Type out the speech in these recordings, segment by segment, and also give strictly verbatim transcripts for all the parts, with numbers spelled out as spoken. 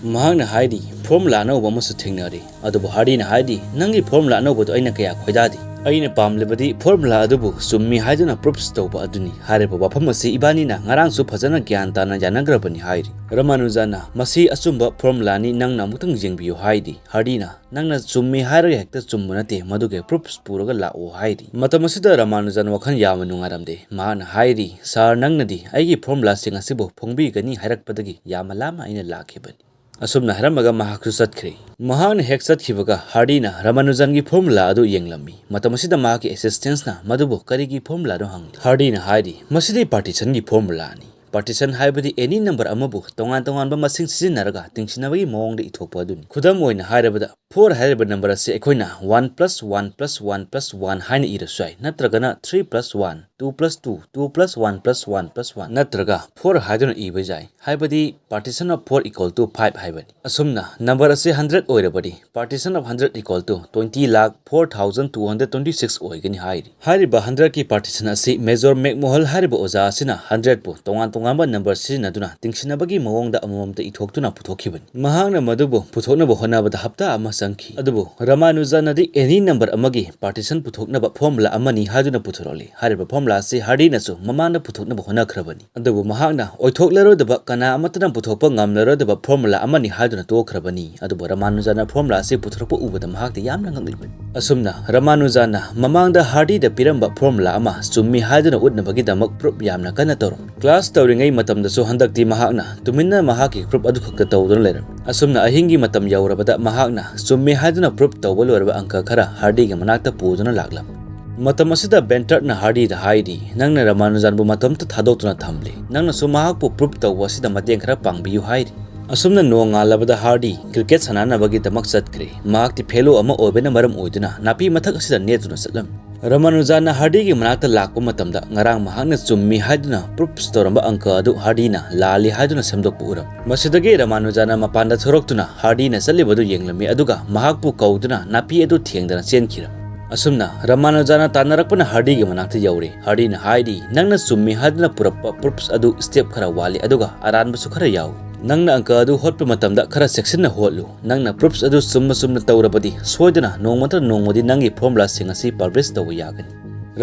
ꯃꯍꯥꯛꯅ ꯍꯥꯏꯔꯤ, "ꯐꯣꯔꯃꯨꯂꯥ ꯑꯅꯧꯕ ꯑꯃꯁꯨ ꯊꯦꯡꯅꯔꯦ"꯫ ꯑꯗꯨꯕꯨ ꯍꯥꯔꯗꯤꯅ ꯍꯥꯏꯔꯤ, "ꯅꯪꯒꯤ ꯐꯣꯔꯃꯨꯂꯥ ꯑꯅꯧꯕꯗꯨ ꯑꯩꯅ ꯀꯌꯥ ꯈꯣꯏꯗꯥꯗꯦ꯫ ꯑꯩꯅ ꯄꯥꯝꯂꯤꯕꯗꯤ ꯐꯣꯔꯃꯨꯂꯥ ꯑꯗꯨꯕꯨ ꯆꯨꯝꯃꯤ ꯍꯥꯏꯗꯨꯅ ꯄ꯭ꯔꯨꯐ ꯇꯧꯕ ꯑꯗꯨꯅꯤ"꯫ ꯍꯥꯏꯔꯤꯕ ꯋꯥꯐꯝ ꯑꯁꯤ ꯏꯕꯥꯅꯤꯅ ꯉꯔꯥꯡꯁꯨ ꯐꯖꯅ ꯒ꯭ꯌꯥꯟ ꯇꯥꯅ ꯌꯥꯅꯈ꯭ꯔꯕꯅꯤ ꯍꯥꯏꯔꯤ꯫ ꯔꯃꯥꯅꯨꯖꯥꯅ, "ꯃꯁꯤ ꯑꯆꯨꯝꯕ ꯐꯣꯔꯃꯨꯂꯥꯅꯤ, ꯅꯪꯅ ꯑꯃꯨꯛꯇꯪ ꯌꯦꯡꯕꯤꯌꯨ" ꯍꯥꯏꯔꯤ꯫ ꯍꯥꯔꯗꯤꯅ, "ꯅꯪꯅ ꯆꯨꯝꯃꯤ ꯍꯥꯏꯔꯒ ꯍꯦꯛꯇ ꯆꯨꯝꯕ ꯅꯠꯇꯦ, ꯃꯗꯨꯒꯤ ꯄ꯭ꯔꯨꯐ ꯄꯨꯔꯒ ꯂꯥꯛꯑꯣ" ꯍꯥꯏꯔꯤ꯫ ꯃꯇꯝ ꯑꯁꯤꯗ ꯔꯃꯥꯅꯨꯖꯟ ꯋꯥꯈꯜ ꯌꯥꯝꯅ ꯅꯨꯡꯉꯥꯏꯔꯝꯗꯦ꯫ ꯃꯍꯥꯛꯅ ꯍꯥꯏꯔꯤ, "ꯁꯥꯔ, ꯅꯪꯅꯗꯤ ꯑꯩꯒꯤ ꯐꯣꯔꯃꯨꯂꯥꯁꯤꯡ ꯑꯁꯤꯕꯨ ꯐꯣꯡꯕꯤꯒꯅꯤ ꯍꯥꯏꯔꯛꯄꯗꯒꯤ ꯌꯥꯝꯅ ꯂꯥꯞꯅ ꯑꯩꯅ ꯂꯥꯛꯈꯤꯕꯅꯤ"꯫ ꯑꯁꯨꯝꯅ ꯍꯥꯏꯔꯝꯃꯒ ꯃꯍꯥꯛꯁꯨ ꯆꯠꯈ꯭ꯔꯦ꯫ ꯃꯍꯥꯛꯅ ꯍꯦꯛ ꯆꯠꯈꯤꯕꯒ ꯍꯥꯔꯗꯤꯅ ꯔꯃꯥꯅꯨꯖꯟꯒꯤ ꯐꯣꯔꯃꯨꯂꯥ ꯑꯗꯨ ꯌꯦꯡꯂꯝꯃꯤ꯫ ꯃꯇꯝ ꯑꯁꯤꯗ ꯃꯍꯥꯛꯀꯤ ꯑꯦꯁꯤꯁꯇꯦꯟꯁꯅ ꯃꯗꯨꯕꯨ ꯀꯔꯤꯒꯤ ꯐꯣꯔꯃꯨꯂꯥꯅꯣ ꯍꯪꯂꯤ꯫ ꯍꯥꯔꯗꯤꯅ ꯍꯥꯏꯔꯤ, "ꯃꯁꯤꯗꯤ ꯄꯥꯔꯇꯤꯁꯟꯒꯤ ꯐꯣꯔꯃꯨꯂꯥꯅꯤ"꯫ ꯄꯥꯔꯇꯤꯁꯟ ꯍꯥꯏꯕꯗꯤ ꯑꯦꯅꯤ ꯅꯝꯕꯔ ꯑꯃꯕꯨ ꯇꯣꯉꯥꯟ ꯇꯣꯉꯥꯟꯕ ꯃꯁꯤꯡ ꯁꯤꯖꯤꯟꯅꯔꯒ ꯇꯤꯡꯁꯤꯟꯅꯕꯒꯤ ꯃꯑꯣꯡꯗ ꯏꯊꯣꯛꯄ ꯑꯗꯨꯅꯤ꯫ ꯈꯨꯗꯝ ꯑꯣꯏꯅ ꯍꯥꯏꯔꯕꯗ, ꯐꯣꯔ ꯍꯥꯏꯔꯤꯕ ꯅꯝꯕꯔ ꯑꯁꯤ ꯑꯩꯈꯣꯏꯅ one plus one plus one plus one ꯍꯥꯏꯅ ꯏꯔꯁꯨ ꯌꯥꯏ, ꯅꯠꯇ꯭ꯔꯒꯅ three plus one, two plus two, two plus one plus one plus one, ꯅꯠꯇ꯭ꯔꯒ ꯐꯣꯔ ꯍꯥꯏꯗꯨꯅ ꯏꯕ ꯌꯥꯏ꯫ ꯍꯥꯏꯕꯗꯤ partition of four equal to five ꯍꯥꯏꯕꯅꯤ꯫ ꯑꯁꯨꯝꯅ ꯅꯝꯕꯔ ꯑꯁꯤ ꯍꯟꯗ꯭ꯔꯦꯠ ꯑꯣꯏꯔꯕꯗꯤ, partition of hundred equal to twenty lakh four thousand two hundred twenty six ꯑꯣꯏꯒꯅꯤ ꯍꯥꯏꯔꯤ꯫ ꯍꯥꯏꯔꯤꯕ ꯍꯟꯗ꯭ꯔꯦꯠꯀꯤ ꯄꯥꯔꯇꯤꯁꯟ ꯑꯁꯤ ꯃꯦꯖꯣꯔ ꯃꯦꯛꯃꯣꯍꯜ ꯍꯥꯏꯔꯤꯕ ꯑꯣꯖꯥ ꯑꯁꯤꯅ ꯍꯟꯗ꯭ꯔꯦꯠꯄꯨ ꯇꯣꯉꯥꯟ ꯇꯣꯉꯥꯟꯕ ꯅꯝꯕꯔ ꯁꯤꯖꯤꯟꯅꯗꯨꯅ ꯇꯤꯡꯁꯤꯟꯅꯕꯒꯤ ꯃꯑꯣꯡꯗ ꯑꯃꯃꯝꯇ ꯏꯊꯣꯛꯇꯨꯅ ꯄꯨꯊꯣꯛꯈꯤꯕꯅꯤ꯫ ꯃꯍꯥꯛꯅ ꯃꯗꯨꯕꯨ ꯄꯨꯊꯣꯛꯅꯕ ꯍꯣꯠꯅꯕꯗ ꯍꯞꯇꯥ ꯑꯃ ꯆꯪꯈꯤ꯫ ꯑꯗꯨꯕꯨ ꯔꯃꯥꯅꯨꯖꯟꯅꯗꯤ ꯑꯦꯅꯤ ꯅꯝꯕꯔ ꯑꯃꯒꯤ ꯄꯥꯔꯇꯤꯁꯟ ꯄꯨꯊꯣꯛꯅꯕ ꯐꯣꯔꯃꯨꯂꯥ ꯑꯃꯅꯤ ꯍꯥꯏꯗꯨꯅ ꯄꯨꯊꯣꯔꯛꯂꯤ꯫ ꯍꯥꯏꯔꯤꯕ ꯐꯣꯔꯃꯨꯂꯥ ꯑꯁꯤ ꯍꯥꯔꯗꯤꯅꯁꯨ ꯃꯃꯥꯡꯗ ꯄꯨꯊꯣꯛꯅꯕ ꯍꯣꯠꯅꯈ꯭ꯔꯕꯅꯤ꯫ ꯑꯗꯨꯕꯨ ꯃꯍꯥꯛꯅ ꯑꯣꯏꯊꯣꯛꯂꯔꯣꯏꯗꯕ, ꯀꯅꯥ ꯑꯃꯠꯇꯅ ꯄꯨꯊꯣꯛꯄ ꯉꯝꯂꯔꯣꯏꯗꯕ ꯐꯣꯔꯃꯨꯂꯥ ꯑꯃꯅꯤ ꯍꯥꯏꯗꯨꯅ ꯇꯣꯛꯈ꯭ꯔꯕꯅꯤ꯫ ꯑꯗꯨꯕꯨ ꯔꯃꯥꯅꯨꯖꯟꯅ ꯐꯣꯔꯃꯨꯂꯥ ꯑꯁꯤ ꯄꯨꯊꯣꯔꯛꯄ ꯎꯕꯗ ꯃꯍꯥꯛꯇꯤ ꯌꯥꯝꯅ ꯉꯛꯂꯤꯕꯅꯤ꯫ ꯑꯁꯨꯝꯅ ꯔꯃꯥꯅꯨꯖꯟꯅ ꯃꯃꯥꯡꯗ ꯍꯥꯔꯗꯤꯗ ꯄꯤꯔꯝꯕ ꯐꯣꯔꯃꯨꯂꯥ ꯑꯃ ꯆꯨꯝꯃꯤ ꯍꯥꯏꯗꯨꯅ ꯎꯠꯅꯕꯒꯤꯗꯃꯛ ꯄ꯭ꯔꯨꯐ ꯌꯥꯝꯅ ꯀꯟꯅ ꯇꯧꯔꯝꯃꯤ꯫ ꯀ꯭ꯂꯥꯁ ꯇꯧꯔꯤꯉꯩ ꯃꯇꯝꯗꯁꯨ ꯍꯟꯗꯛꯇꯤ ꯃꯍꯥꯛꯅ ꯇꯨꯃꯤꯟꯅ ꯃꯍꯥꯛꯀꯤ ꯄ꯭ꯔꯨꯐ ꯑꯗꯨ ꯈꯛꯇ ꯇꯧꯗꯨꯅ ꯂꯩꯔꯝꯃꯤ꯫ ꯑꯁꯨꯝꯅ ꯑꯍꯤꯡꯒꯤ ꯃꯇꯝ ꯌꯧꯔꯕꯗ ꯃꯍꯥꯛꯅ ꯆꯨꯝꯃꯤ ꯍꯥꯏꯗꯨꯅ ꯄ꯭ꯔꯨꯐ ꯇꯧꯕ ꯂꯣꯏꯔꯕ ꯑꯪꯀ ꯈꯔ ꯍꯥꯔꯗꯤꯒꯤ ꯃꯅꯥꯛꯇ ꯄꯨꯗꯨꯅ ꯂꯥꯛꯂꯝꯃꯤ꯫ ꯃꯇꯝ ꯑꯁꯤꯗ ꯕꯦꯟꯇꯔꯠꯅ ꯍꯥꯔꯗꯤꯗ ꯍꯥꯏꯔꯤ, "ꯅꯪꯅ ꯔꯃꯥꯅꯨꯖꯟꯕꯨ ꯃꯇꯣꯝꯇ ꯊꯥꯗꯣꯛꯇꯨꯅ ꯊꯝꯂꯤ꯫ ꯅꯪꯅꯁꯨ ꯃꯍꯥꯛꯄꯨ ꯄ꯭ꯔꯨꯐ ꯇꯧꯕ ꯑꯁꯤꯗ ꯃꯇꯦꯡ ꯈꯔ ꯄꯥꯡꯕꯤꯌꯨ" ꯍꯥꯏꯔꯤ꯫ ꯑꯁꯨꯝꯅ ꯅꯣꯡꯉꯥꯜꯂꯕꯗ ꯍꯥꯔꯗꯤ ꯀ꯭ꯔꯤꯀꯦꯠ ꯁꯥꯟꯅꯅꯕꯒꯤꯗꯃꯛ ꯆꯠꯈ꯭ꯔꯦ꯫ ꯃꯍꯥꯛꯇꯤ ꯐꯦꯂꯣ ꯑꯃ ꯑꯣꯏꯕꯅ ꯃꯔꯝ ꯑꯣꯏꯗꯨꯅ ꯅꯥꯄꯤ ꯃꯊꯛ ꯑꯁꯤꯗ ꯅꯦꯠꯇꯨꯅ ꯆꯠꯂꯝꯃꯤ꯫ ꯔꯃꯥꯅꯨꯖꯟꯅ ꯍꯥꯔꯗꯤꯒꯤ ꯃꯅꯥꯛꯇ ꯂꯥꯛꯄ ꯃꯇꯝꯗ ꯉꯔꯥꯡ ꯃꯍꯥꯛꯅ ꯆꯨꯝꯃꯤ ꯍꯥꯏꯗꯨꯅ ꯄ꯭ꯔꯨꯐ ꯇꯧꯔꯝꯕ ꯑꯪꯀ ꯑꯗꯨ ꯍꯥꯔꯗꯤꯅ ꯂꯥꯜꯂꯤ ꯍꯥꯏꯗꯨꯅ ꯁꯦꯝꯗꯣꯛꯄ ꯎꯔꯝꯃꯤ꯫ ꯃꯁꯤꯗꯒꯤ ꯔꯃꯥꯅꯨꯖꯟꯅ ꯃꯄꯥꯟꯗ ꯊꯣꯔꯛꯇꯨꯅ ꯍꯥꯔꯗꯤꯅ ꯆꯠꯂꯤꯕꯗꯨ ꯌꯦꯡꯂꯝꯃꯤ, ꯑꯗꯨꯒ ꯃꯍꯥꯛꯄꯨ ꯀꯧꯗꯨꯅ ꯅꯥꯄꯤ ꯑꯗꯨ ꯊꯦꯡꯗꯅ ꯆꯦꯟꯈꯤꯔꯝꯃꯤ꯫ ꯑꯁꯨꯝꯅ ꯔꯃꯥꯅꯨꯖꯟꯅ ꯇꯥꯟꯅꯔꯛꯄꯅ ꯍꯥꯔꯗꯤꯒꯤ ꯃꯅꯥꯛꯇ ꯌꯧꯔꯦ꯫ ꯍꯥꯔꯗꯤꯅ ꯍꯥꯏꯔꯤ, "ꯅꯪꯅ ꯆꯨꯝꯃꯤ ꯍꯥꯏꯗꯨꯅ ꯄꯨꯔꯛꯄ ꯄ꯭ꯔꯨꯐꯁ ꯑꯗꯨ ꯁ꯭ꯇꯦꯞ ꯈꯔ ꯋꯥꯠꯂꯤ, ꯑꯗꯨꯒ ꯑꯔꯥꯟꯕꯁꯨ ꯈꯔ ꯌꯥꯎꯏ"꯫ "ꯅꯪꯅ ꯑꯪꯀ ꯑꯗꯨ ꯍꯣꯠꯄ ꯃꯇꯝꯗ ꯈꯔ ꯆꯦꯛꯁꯤꯟꯅ ꯍꯣꯠꯂꯨ꯫ ꯅꯪꯅ proofs ꯑꯗꯨ ꯆꯨꯝꯅ ꯆꯨꯝꯅ ꯇꯧꯔꯕꯗꯤ ꯁꯣꯏꯗꯅ ꯅꯣꯡꯃ ꯅꯠꯇ꯭ꯔꯒ ꯅꯣꯡꯃꯗꯤ ꯅꯪꯒꯤ formulaꯁꯤꯡ ꯑꯁꯤ publish ꯇꯧꯕ ꯌꯥꯒꯅꯤ꯫"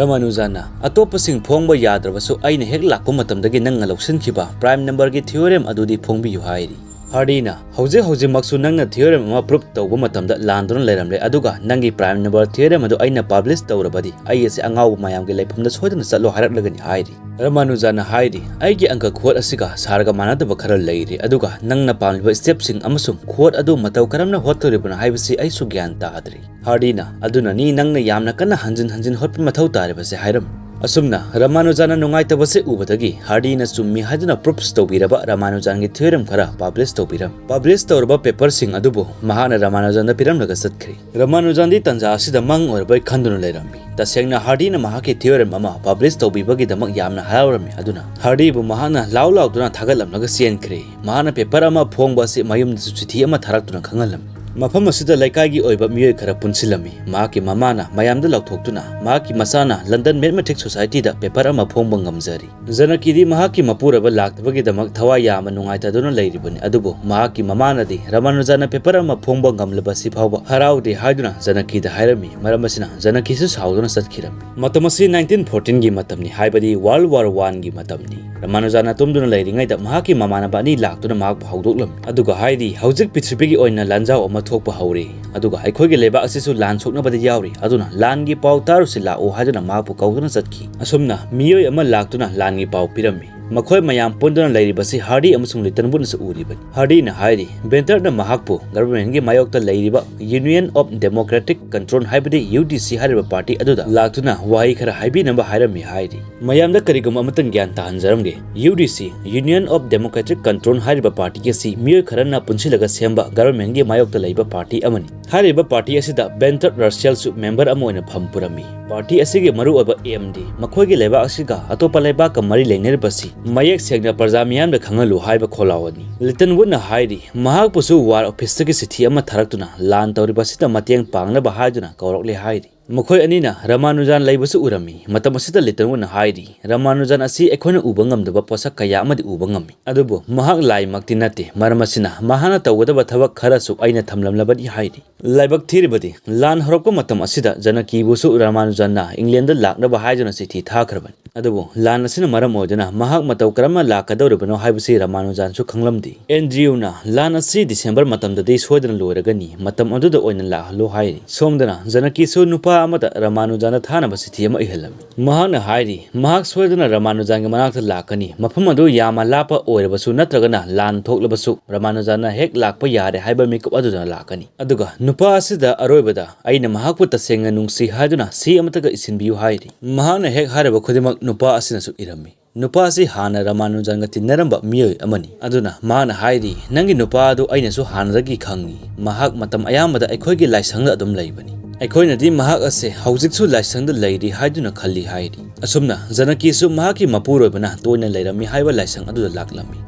ꯔꯃꯥꯅꯨꯖꯥꯟꯅ "ꯑꯇꯣꯞꯄꯁꯤꯡ ꯐꯣꯡꯕ ꯌꯥꯗ꯭ꯔꯕꯁꯨ ꯑꯩꯅ ꯍꯦꯛ ꯂꯥꯛꯄ ꯃꯇꯝꯗꯒꯤ ꯅꯪꯅ ꯂꯧꯁꯤꯟꯈꯤꯕ prime numberꯒꯤ theorem ꯑꯗꯨꯗꯤ ꯐꯣꯡꯕꯤꯌꯨ" ꯍꯥꯏꯔꯤ꯫ ꯍꯥꯔꯗꯤꯅ "ꯍꯧꯖꯤꯛ ꯍꯧꯖꯤꯛꯃꯛꯁꯨ ꯅꯪꯅ theorem ꯑꯃ prove ꯇꯧꯕ ꯃꯇꯝꯗ ꯂꯥꯟꯗꯨꯅ ꯂꯩꯔꯝꯂꯦ, ꯑꯗꯨꯒ ꯅꯪꯒꯤ prime number theorem ꯑꯗꯨ ꯑꯩꯅ publish ꯇꯧꯔꯕꯗꯤ ꯑꯩ ꯑꯁꯤ ꯑꯉꯥꯎꯕ ꯃꯌꯥꯝꯒꯤ ꯂꯩꯐꯝꯗ ꯁꯣꯏꯗꯅ ꯆꯠꯂꯣ ꯍꯥꯏꯔꯛꯂꯒꯅꯤ" ꯍꯥꯏꯔꯤ꯫ ꯔꯃꯥꯅꯨꯖꯥꯟꯅ ꯍꯥꯏꯔꯤ, "ꯑꯩꯒꯤ ꯑꯪꯀ ꯈꯨꯍꯣꯠ ꯑꯁꯤꯒ ꯁꯥꯔꯒ ꯃꯥꯟꯅꯗꯕ ꯈꯔ ꯂꯩꯔꯤ, ꯑꯗꯨꯒ ꯅꯪꯅ ꯄꯥꯝꯂꯤꯕ stepꯁꯤꯡ ꯑꯃꯁꯨꯡ ꯈꯨꯍꯣꯠ ꯑꯗꯨ ꯃꯇꯧ ꯀꯔꯝꯅ ꯍꯣꯠꯇꯧꯔꯤꯕꯅꯣ ꯍꯥꯏꯕꯁꯤ ꯑꯩꯁꯨ ꯒ꯭ꯌꯥꯟ ꯇꯥꯗ꯭ꯔꯤ꯫" ꯍꯥꯔꯗꯤꯅ "ꯑꯗꯨꯅꯅꯤ ꯅꯪꯅ ꯌꯥꯝꯅ ꯀꯟꯅ ꯍꯟꯖꯤꯟ ꯍꯟꯖꯤꯟ ꯍꯣꯠꯄ ꯃꯊꯧ ꯇꯥꯔꯤꯕꯁꯦ" ꯍꯥꯏꯔꯝꯃꯤ꯫ ꯑꯁꯨꯝꯅ ꯔꯃꯥꯅꯨꯖꯥꯟꯅ ꯅꯨꯡꯉꯥꯏꯇꯕꯁꯦ ꯎꯕꯗꯒꯤ ꯍꯥꯔꯗꯤꯅ ꯆꯨꯝꯃꯤ ꯍꯥꯏꯗꯨꯅ proofs ꯇꯧꯕꯤꯔꯕ ꯔꯃꯥꯅꯨꯖꯥꯟꯒꯤ theorem ꯈꯔ publish ꯇꯧꯕꯤꯔꯝꯃꯤ꯫ Publish ꯇꯧꯔꯕ paperꯁꯤꯡ ꯑꯗꯨꯕꯨ ꯃꯍꯥꯛꯅ ꯔꯃꯥꯅꯨꯖꯥꯟꯗ ꯄꯤꯔꯝꯂꯒ ꯆꯠꯈ꯭ꯔꯦ꯫ ꯔꯃꯥꯅꯨꯖꯥꯟꯗꯤ ꯇꯟꯖꯥ ꯑꯁꯤꯗ ꯃꯪ ꯑꯣꯏꯔꯕꯣꯏ ꯈꯟꯗꯨꯅ ꯂꯩꯔꯝꯃꯤ꯫ ꯇꯁꯦꯡꯅ ꯍꯥꯔꯗꯤꯅ ꯃꯍꯥꯛꯀꯤ theorem ꯑꯃ publish ꯇꯧꯕꯤꯕꯒꯤꯗꯃꯛ ꯌꯥꯝꯅ ꯍꯔꯥꯎꯔꯝꯃꯤ, ꯑꯗꯨꯅ ꯍꯥꯔꯗꯤꯕꯨ ꯃꯍꯥꯛꯅ ꯂꯥꯎ ꯂꯥꯎꯗꯨꯅ ꯊꯥꯒꯠꯂꯝꯂꯒ ꯆꯦꯟꯈ꯭ꯔꯦ꯫ ꯃꯍꯥꯛꯅ paper ꯑꯃ ꯐꯣꯡꯕ ꯑꯁꯤ ꯃꯌꯨꯝꯗꯁꯨ ꯆꯤꯊꯤ ꯑꯃ ꯊꯥꯔꯛꯇꯨꯅ ꯈꯪꯍꯜꯂꯝꯃꯤ꯫ ꯃꯐꯝ ꯑꯁꯤꯗ ꯂꯩꯀꯥꯏꯒꯤ ꯑꯣꯏꯕ ꯃꯤꯑꯣꯏ ꯈꯔ ꯄꯨꯟꯁꯤꯜꯂꯝꯃꯤ꯫ ꯃꯍꯥꯛꯀꯤ ꯃꯃꯥꯅ ꯃꯌꯥꯝꯗ ꯂꯥꯎꯊꯣꯛꯇꯨꯅ ꯃꯍꯥꯛꯀꯤ ꯃꯆꯥꯅ London Mathematics Societyꯗ paper ꯑꯃ ꯐꯣꯡꯕ ꯉꯝꯖꯔꯤ꯫ ꯖꯅꯀꯤꯗꯤ ꯃꯍꯥꯛꯀꯤ ꯃꯄꯨꯔꯣꯏꯕ ꯂꯥꯛꯇꯕꯒꯤꯗꯃꯛ ꯊꯋꯥꯏ ꯌꯥꯝꯅ ꯅꯨꯡꯉꯥꯏꯇꯗꯨꯅ ꯂꯩꯔꯤꯕꯅꯤ, ꯑꯗꯨꯕꯨ ꯃꯍꯥꯛꯀꯤ ꯃꯃꯥꯅꯗꯤ ꯔꯃꯥꯅꯨꯖꯥꯟꯅ paper ꯑꯃ ꯐꯣꯡꯕ ꯉꯝꯂꯕꯁꯤ ꯐꯥꯎꯕ ꯍꯔꯥꯎꯗꯦ ꯍꯥꯏꯗꯨꯅ ꯖꯅꯀꯤꯗ ꯍꯥꯏꯔꯝꯃꯤ꯫ ꯃꯔꯝ ꯑꯁꯤꯅ ꯖꯅꯀꯤꯁꯨ ꯁꯥꯎꯗꯨꯅ ꯆꯠꯈꯤꯔꯝꯃꯤ꯫ ꯃꯇꯝ ꯑꯁꯤ nineteen fourteenꯒꯤ ꯃꯇꯝꯅꯤ, ꯍꯥꯏꯕꯗꯤ World War Oneꯒꯤ ꯃꯇꯝꯅꯤ꯫ ꯔꯃꯥꯅꯨꯖꯥꯟꯅ ꯇꯨꯝꯗꯨꯅ ꯂꯩꯔꯤꯉꯩꯗ ꯃꯍꯥꯛꯀꯤ ꯃꯃꯥꯟꯅꯕ ꯑꯅꯤ ꯂꯥꯛꯇꯨꯅ ꯃꯍꯥꯛꯄꯨ ꯍꯧꯗꯣꯛꯂꯝꯃꯤ, ꯑꯗꯨꯒ ꯍꯥꯏꯔꯤ, "ꯍꯧꯖꯤꯛ ꯄ꯭ꯔꯤꯊꯤꯕꯤꯒꯤ ꯑꯣꯏꯅ ꯂꯥꯟꯖꯥꯎ ꯑꯃ ꯊꯣꯛꯄ ꯍꯧꯔꯦ, ꯑꯗꯨꯒ ꯑꯩꯈꯣꯏꯒꯤ ꯂꯩꯕꯥꯛ ꯑꯁꯤꯁꯨ ꯂꯥꯟ ꯁꯣꯛꯅꯕꯗ ꯌꯥꯎꯔꯤ, ꯑꯗꯨꯅ ꯂꯥꯟꯒꯤ ꯄꯥꯎ ꯇꯥꯔꯨꯁꯤ ꯂꯥꯛꯑꯣ" ꯍꯥꯏꯗꯨꯅ ꯃꯍꯥꯛꯄꯨ ꯀꯧꯗꯨꯅ ꯆꯠꯈꯤ꯫ ꯑꯁꯨꯝꯅ ꯃꯤꯑꯣꯏ ꯑꯃ ꯂꯥꯛꯇꯨꯅ ꯂꯥꯟꯒꯤ ꯄꯥꯎ ꯄꯤꯔꯝꯃꯤ꯫ ꯃꯈꯣꯏ ꯃꯌꯥꯝ ꯄꯨꯟꯗꯨꯅ ꯂꯩꯔꯤꯕꯁꯤ ꯍꯥꯔꯗꯤ ꯑꯃꯁꯨꯡ ꯂꯤꯇꯟꯋꯨꯗꯅꯁꯨ ꯎꯔꯤꯕꯅꯤ꯫ ꯍꯥꯔꯗꯤꯅ ꯍꯥꯏꯔꯤ, ꯕꯦꯟꯇꯔꯅ ꯃꯍꯥꯛꯄꯨ governmentꯒꯤ ꯃꯥꯌꯣꯛꯇ ꯂꯩꯔꯤꯕ Union of Democratic Control, ꯍꯥꯏꯕꯗꯤ UDC ꯍꯥꯏꯔꯤꯕ party ꯑꯗꯨꯗ ꯂꯥꯛꯇꯨꯅ ꯋꯥꯍꯩ ꯈꯔ ꯍꯥꯏꯕꯤꯅꯕ ꯍꯥꯏꯔꯝꯃꯤ ꯍꯥꯏꯔꯤ꯫ ꯃꯌꯥꯝꯗ ꯀꯔꯤꯒꯨꯝꯕ ꯑꯃꯇꯪ ꯒ꯭ꯌꯥꯟ ꯇꯥꯍꯟꯖꯔꯝꯒꯦ꯫ UDC, Union of Democratic Control ꯍꯥꯏꯔꯤꯕ party ꯑꯁꯤ ꯃꯤꯑꯣꯏ ꯈꯔꯅ ꯄꯨꯟꯁꯤꯜꯂꯒ ꯁꯦꯝꯕ governmentꯒꯤ ꯃꯥꯌꯣꯛꯇ ꯂꯩꯕ party ꯑꯃꯅꯤ꯫ ꯍꯥꯏꯔꯤꯕ party ꯑꯁꯤꯗ ꯕꯦꯟꯇꯔ ꯔꯁꯦꯜꯁꯨ member ꯑꯃ ꯑꯣꯏꯅ ꯐꯝ ꯄꯨꯔꯝꯃꯤ꯫ Party ꯑꯁꯤꯒꯤ ꯃꯔꯨꯑꯣꯏꯕ aimꯗꯤ ꯃꯈꯣꯏꯒꯤ ꯂꯩꯕꯥꯛ ꯑꯁꯤꯒ ꯑꯇꯣꯞꯄ ꯂꯩꯕꯥꯛꯀ ꯃꯔꯤ ꯂꯩꯅꯔꯤꯕꯁꯤ ꯃꯌꯦꯛ ꯁꯦꯡꯅ ꯄ꯭ꯔꯖꯥ ꯃꯤꯌꯥꯝꯗ ꯈꯪꯍꯜꯂꯨ ꯍꯥꯏꯕ ꯈꯣꯜꯂꯥꯎ ꯑꯅꯤ꯫ ꯂꯤꯇꯟꯋꯨꯗꯅ ꯍꯥꯏꯔꯤ, ꯃꯍꯥꯛꯄꯨꯁꯨ War Officeꯇꯒꯤ ꯆꯤꯊꯤ ꯑꯃ ꯊꯥꯔꯛꯇꯨꯅ ꯂꯥꯟ ꯇꯧꯔꯤꯕ ꯑꯁꯤꯗ ꯃꯇꯦꯡ ꯄꯥꯡꯅꯕ ꯍꯥꯏꯗꯨꯅ ꯀꯧꯔꯛꯂꯦ ꯍꯥꯏꯔꯤ꯫ ꯃꯈꯣꯏ ꯑꯅꯤꯅ ꯔꯃꯥꯅꯨꯖꯥꯟ ꯂꯩꯕꯁꯨ ꯎꯔꯝꯃꯤ꯫ ꯃꯇꯝ ꯑꯁꯤꯗ ꯂꯤꯇꯟ ꯋꯨꯅ ꯍꯥꯏꯔꯤ, "ꯔꯃꯥꯅꯨꯖꯥꯟ ꯑꯁꯤ ꯑꯩꯈꯣꯏꯅ ꯎꯕ ꯉꯝꯗꯕ ꯄꯣꯠꯁꯛ ꯀꯌꯥ ꯑꯃꯗꯤ ꯎꯕ ꯉꯝꯃꯤ, ꯑꯗꯨꯕꯨ ꯃꯍꯥꯛ ꯂꯥꯏꯃꯛꯇꯤ ꯅꯠꯇꯦ꯫ ꯃꯔꯝ ꯑꯁꯤꯅ ꯃꯍꯥꯛꯅ ꯇꯧꯒꯗꯕ ꯊꯕꯛ ꯈꯔꯁꯨ ꯑꯩꯅ ꯊꯝꯂꯝꯂꯕꯅꯤ" ꯍꯥꯏꯔꯤ꯫ ꯂꯥꯏꯕꯛ ꯊꯤꯔꯤꯕꯗꯤ, ꯂꯥꯟ ꯍꯧꯔꯛꯄ ꯃꯇꯝ ꯑꯁꯤꯗ ꯖꯅꯀꯤꯕꯨꯁꯨ ꯔꯃꯥꯅꯨꯖꯥꯟꯅ ꯏꯪꯂꯦꯟꯗ ꯂꯥꯛꯅꯕ ꯍꯥꯏꯗꯨꯅ ꯆꯤꯊꯤ ꯊꯥꯈ꯭ꯔꯕꯅꯤ꯫ ꯑꯗꯨꯕꯨ ꯂꯥꯟ ꯑꯁꯤꯅ ꯃꯔꯝ ꯑꯣꯏꯗꯨꯅ ꯃꯍꯥꯛ ꯃꯇꯧ ꯀꯔꯝꯅ ꯂꯥꯛꯀꯗꯧꯔꯤꯕꯅꯣ ꯍꯥꯏꯕꯁꯤ ꯔꯃꯥꯅꯨꯖꯥꯟꯁꯨ ꯈꯪꯂꯝꯗꯦ꯫ ꯑꯦꯟꯗ꯭ꯔꯤꯌꯨꯅ, "ꯂꯥꯟ ꯑꯁꯤ ꯗꯤꯁꯦꯝꯕꯔ ꯃꯇꯝꯗꯗꯤ ꯁꯣꯏꯗꯅ ꯂꯣꯏꯔꯒꯅꯤ, ꯃꯇꯝ ꯑꯗꯨꯗ ꯑꯣꯏꯅ ꯂꯥꯛꯍꯜꯂꯨ" ꯍꯥꯏꯔꯤ꯫ ꯁꯣꯝꯗꯅ ꯖꯅꯀꯤꯁꯨ ꯅꯨꯄꯥ ꯑꯃꯗ ꯔꯃꯥꯅꯨꯖꯥꯟꯗ ꯊꯥꯅꯕ ꯆꯤꯊꯤ ꯑꯃ ꯏꯍꯜꯂꯝꯃꯤ꯫ ꯃꯍꯥꯛꯅ ꯍꯥꯏꯔꯤ, ꯃꯍꯥꯛ ꯁꯣꯏꯗꯅ ꯔꯃꯥꯅꯨꯖꯥꯟꯒꯤ ꯃꯅꯥꯛꯇ ꯂꯥꯛꯀꯅꯤ, ꯃꯐꯝ ꯑꯗꯨ ꯌꯥꯝꯅ ꯂꯥꯞꯄ ꯑꯣꯏꯔꯕꯁꯨ ꯅꯠꯇ꯭ꯔꯒꯅ ꯂꯥꯟ ꯊꯣꯛꯂꯕꯁꯨ ꯔꯃꯥꯅꯨꯖꯥꯟꯅ ꯍꯦꯛ ꯂꯥꯛꯄ ꯌꯥꯔꯦ ꯍꯥꯏꯕ ꯃꯤꯀꯨꯞ ꯑꯗꯨꯗ ꯂꯥꯛꯀꯅꯤ꯫ ꯑꯗꯨꯒ ꯅꯨꯄꯥ ꯑꯁꯤꯗ ꯑꯔꯣꯏꯕꯗ "ꯑꯩꯅ ꯃꯍꯥꯛꯄꯨ ꯇꯁꯦꯡꯅ ꯅꯨꯡꯁꯤ" ꯍꯥꯏꯗꯨꯅ ꯁꯤ ꯑꯃꯠꯇꯒ ꯏꯁꯤꯟꯕꯤꯌꯨ ꯍꯥꯏꯔꯤ꯫ ꯃꯍꯥꯛꯅ ꯍꯦꯛ ꯍꯥꯏꯔꯕ ꯈꯨꯗꯤꯡꯃꯛ ꯅꯨꯄꯥ ꯑꯁꯤꯅꯁꯨ ꯏꯔꯝꯃꯤ꯫ ꯅꯨꯄꯥ ꯑꯁꯤ ꯍꯥꯟꯅ ꯔꯃꯥꯅꯨꯖꯟꯒ ꯇꯤꯟꯅꯔꯝꯕ ꯃꯤꯑꯣꯏ ꯑꯃꯅꯤ꯫ ꯑꯗꯨꯅ ꯃꯍꯥꯛꯅ ꯍꯥꯏꯔꯤ, "ꯅꯪꯒꯤ ꯅꯨꯄꯥ ꯑꯗꯨ ꯑꯩꯅꯁꯨ ꯍꯥꯟꯅꯗꯒꯤ ꯈꯪꯏ꯫ ꯃꯍꯥꯛ ꯃꯇꯝ ꯑꯌꯥꯝꯕꯗ ꯑꯩꯈꯣꯏꯒꯤ ꯂꯥꯏꯁꯪꯗ ꯑꯗꯨꯝ ꯂꯩꯕꯅꯤ꯫ ꯑꯩꯈꯣꯏꯅꯗꯤ ꯃꯍꯥꯛ ꯑꯁꯦ ꯍꯧꯖꯤꯛꯁꯨ ꯂꯥꯏꯁꯪꯗ ꯂꯩꯔꯤ ꯍꯥꯏꯗꯨꯅ ꯈꯜꯂꯤ" ꯍꯥꯏꯔꯤ꯫ ꯑꯁꯨꯝꯅ ꯖꯅꯀꯤꯁꯨ ꯃꯍꯥꯛꯀꯤ ꯃꯄꯨꯔꯣꯏꯕꯅ ꯇꯣꯏꯅ ꯂꯩꯔꯝꯃꯤ ꯍꯥꯏꯕ ꯂꯥꯏꯁꯪ ꯑꯗꯨꯗ ꯂꯥꯛꯂꯝꯃꯤ꯫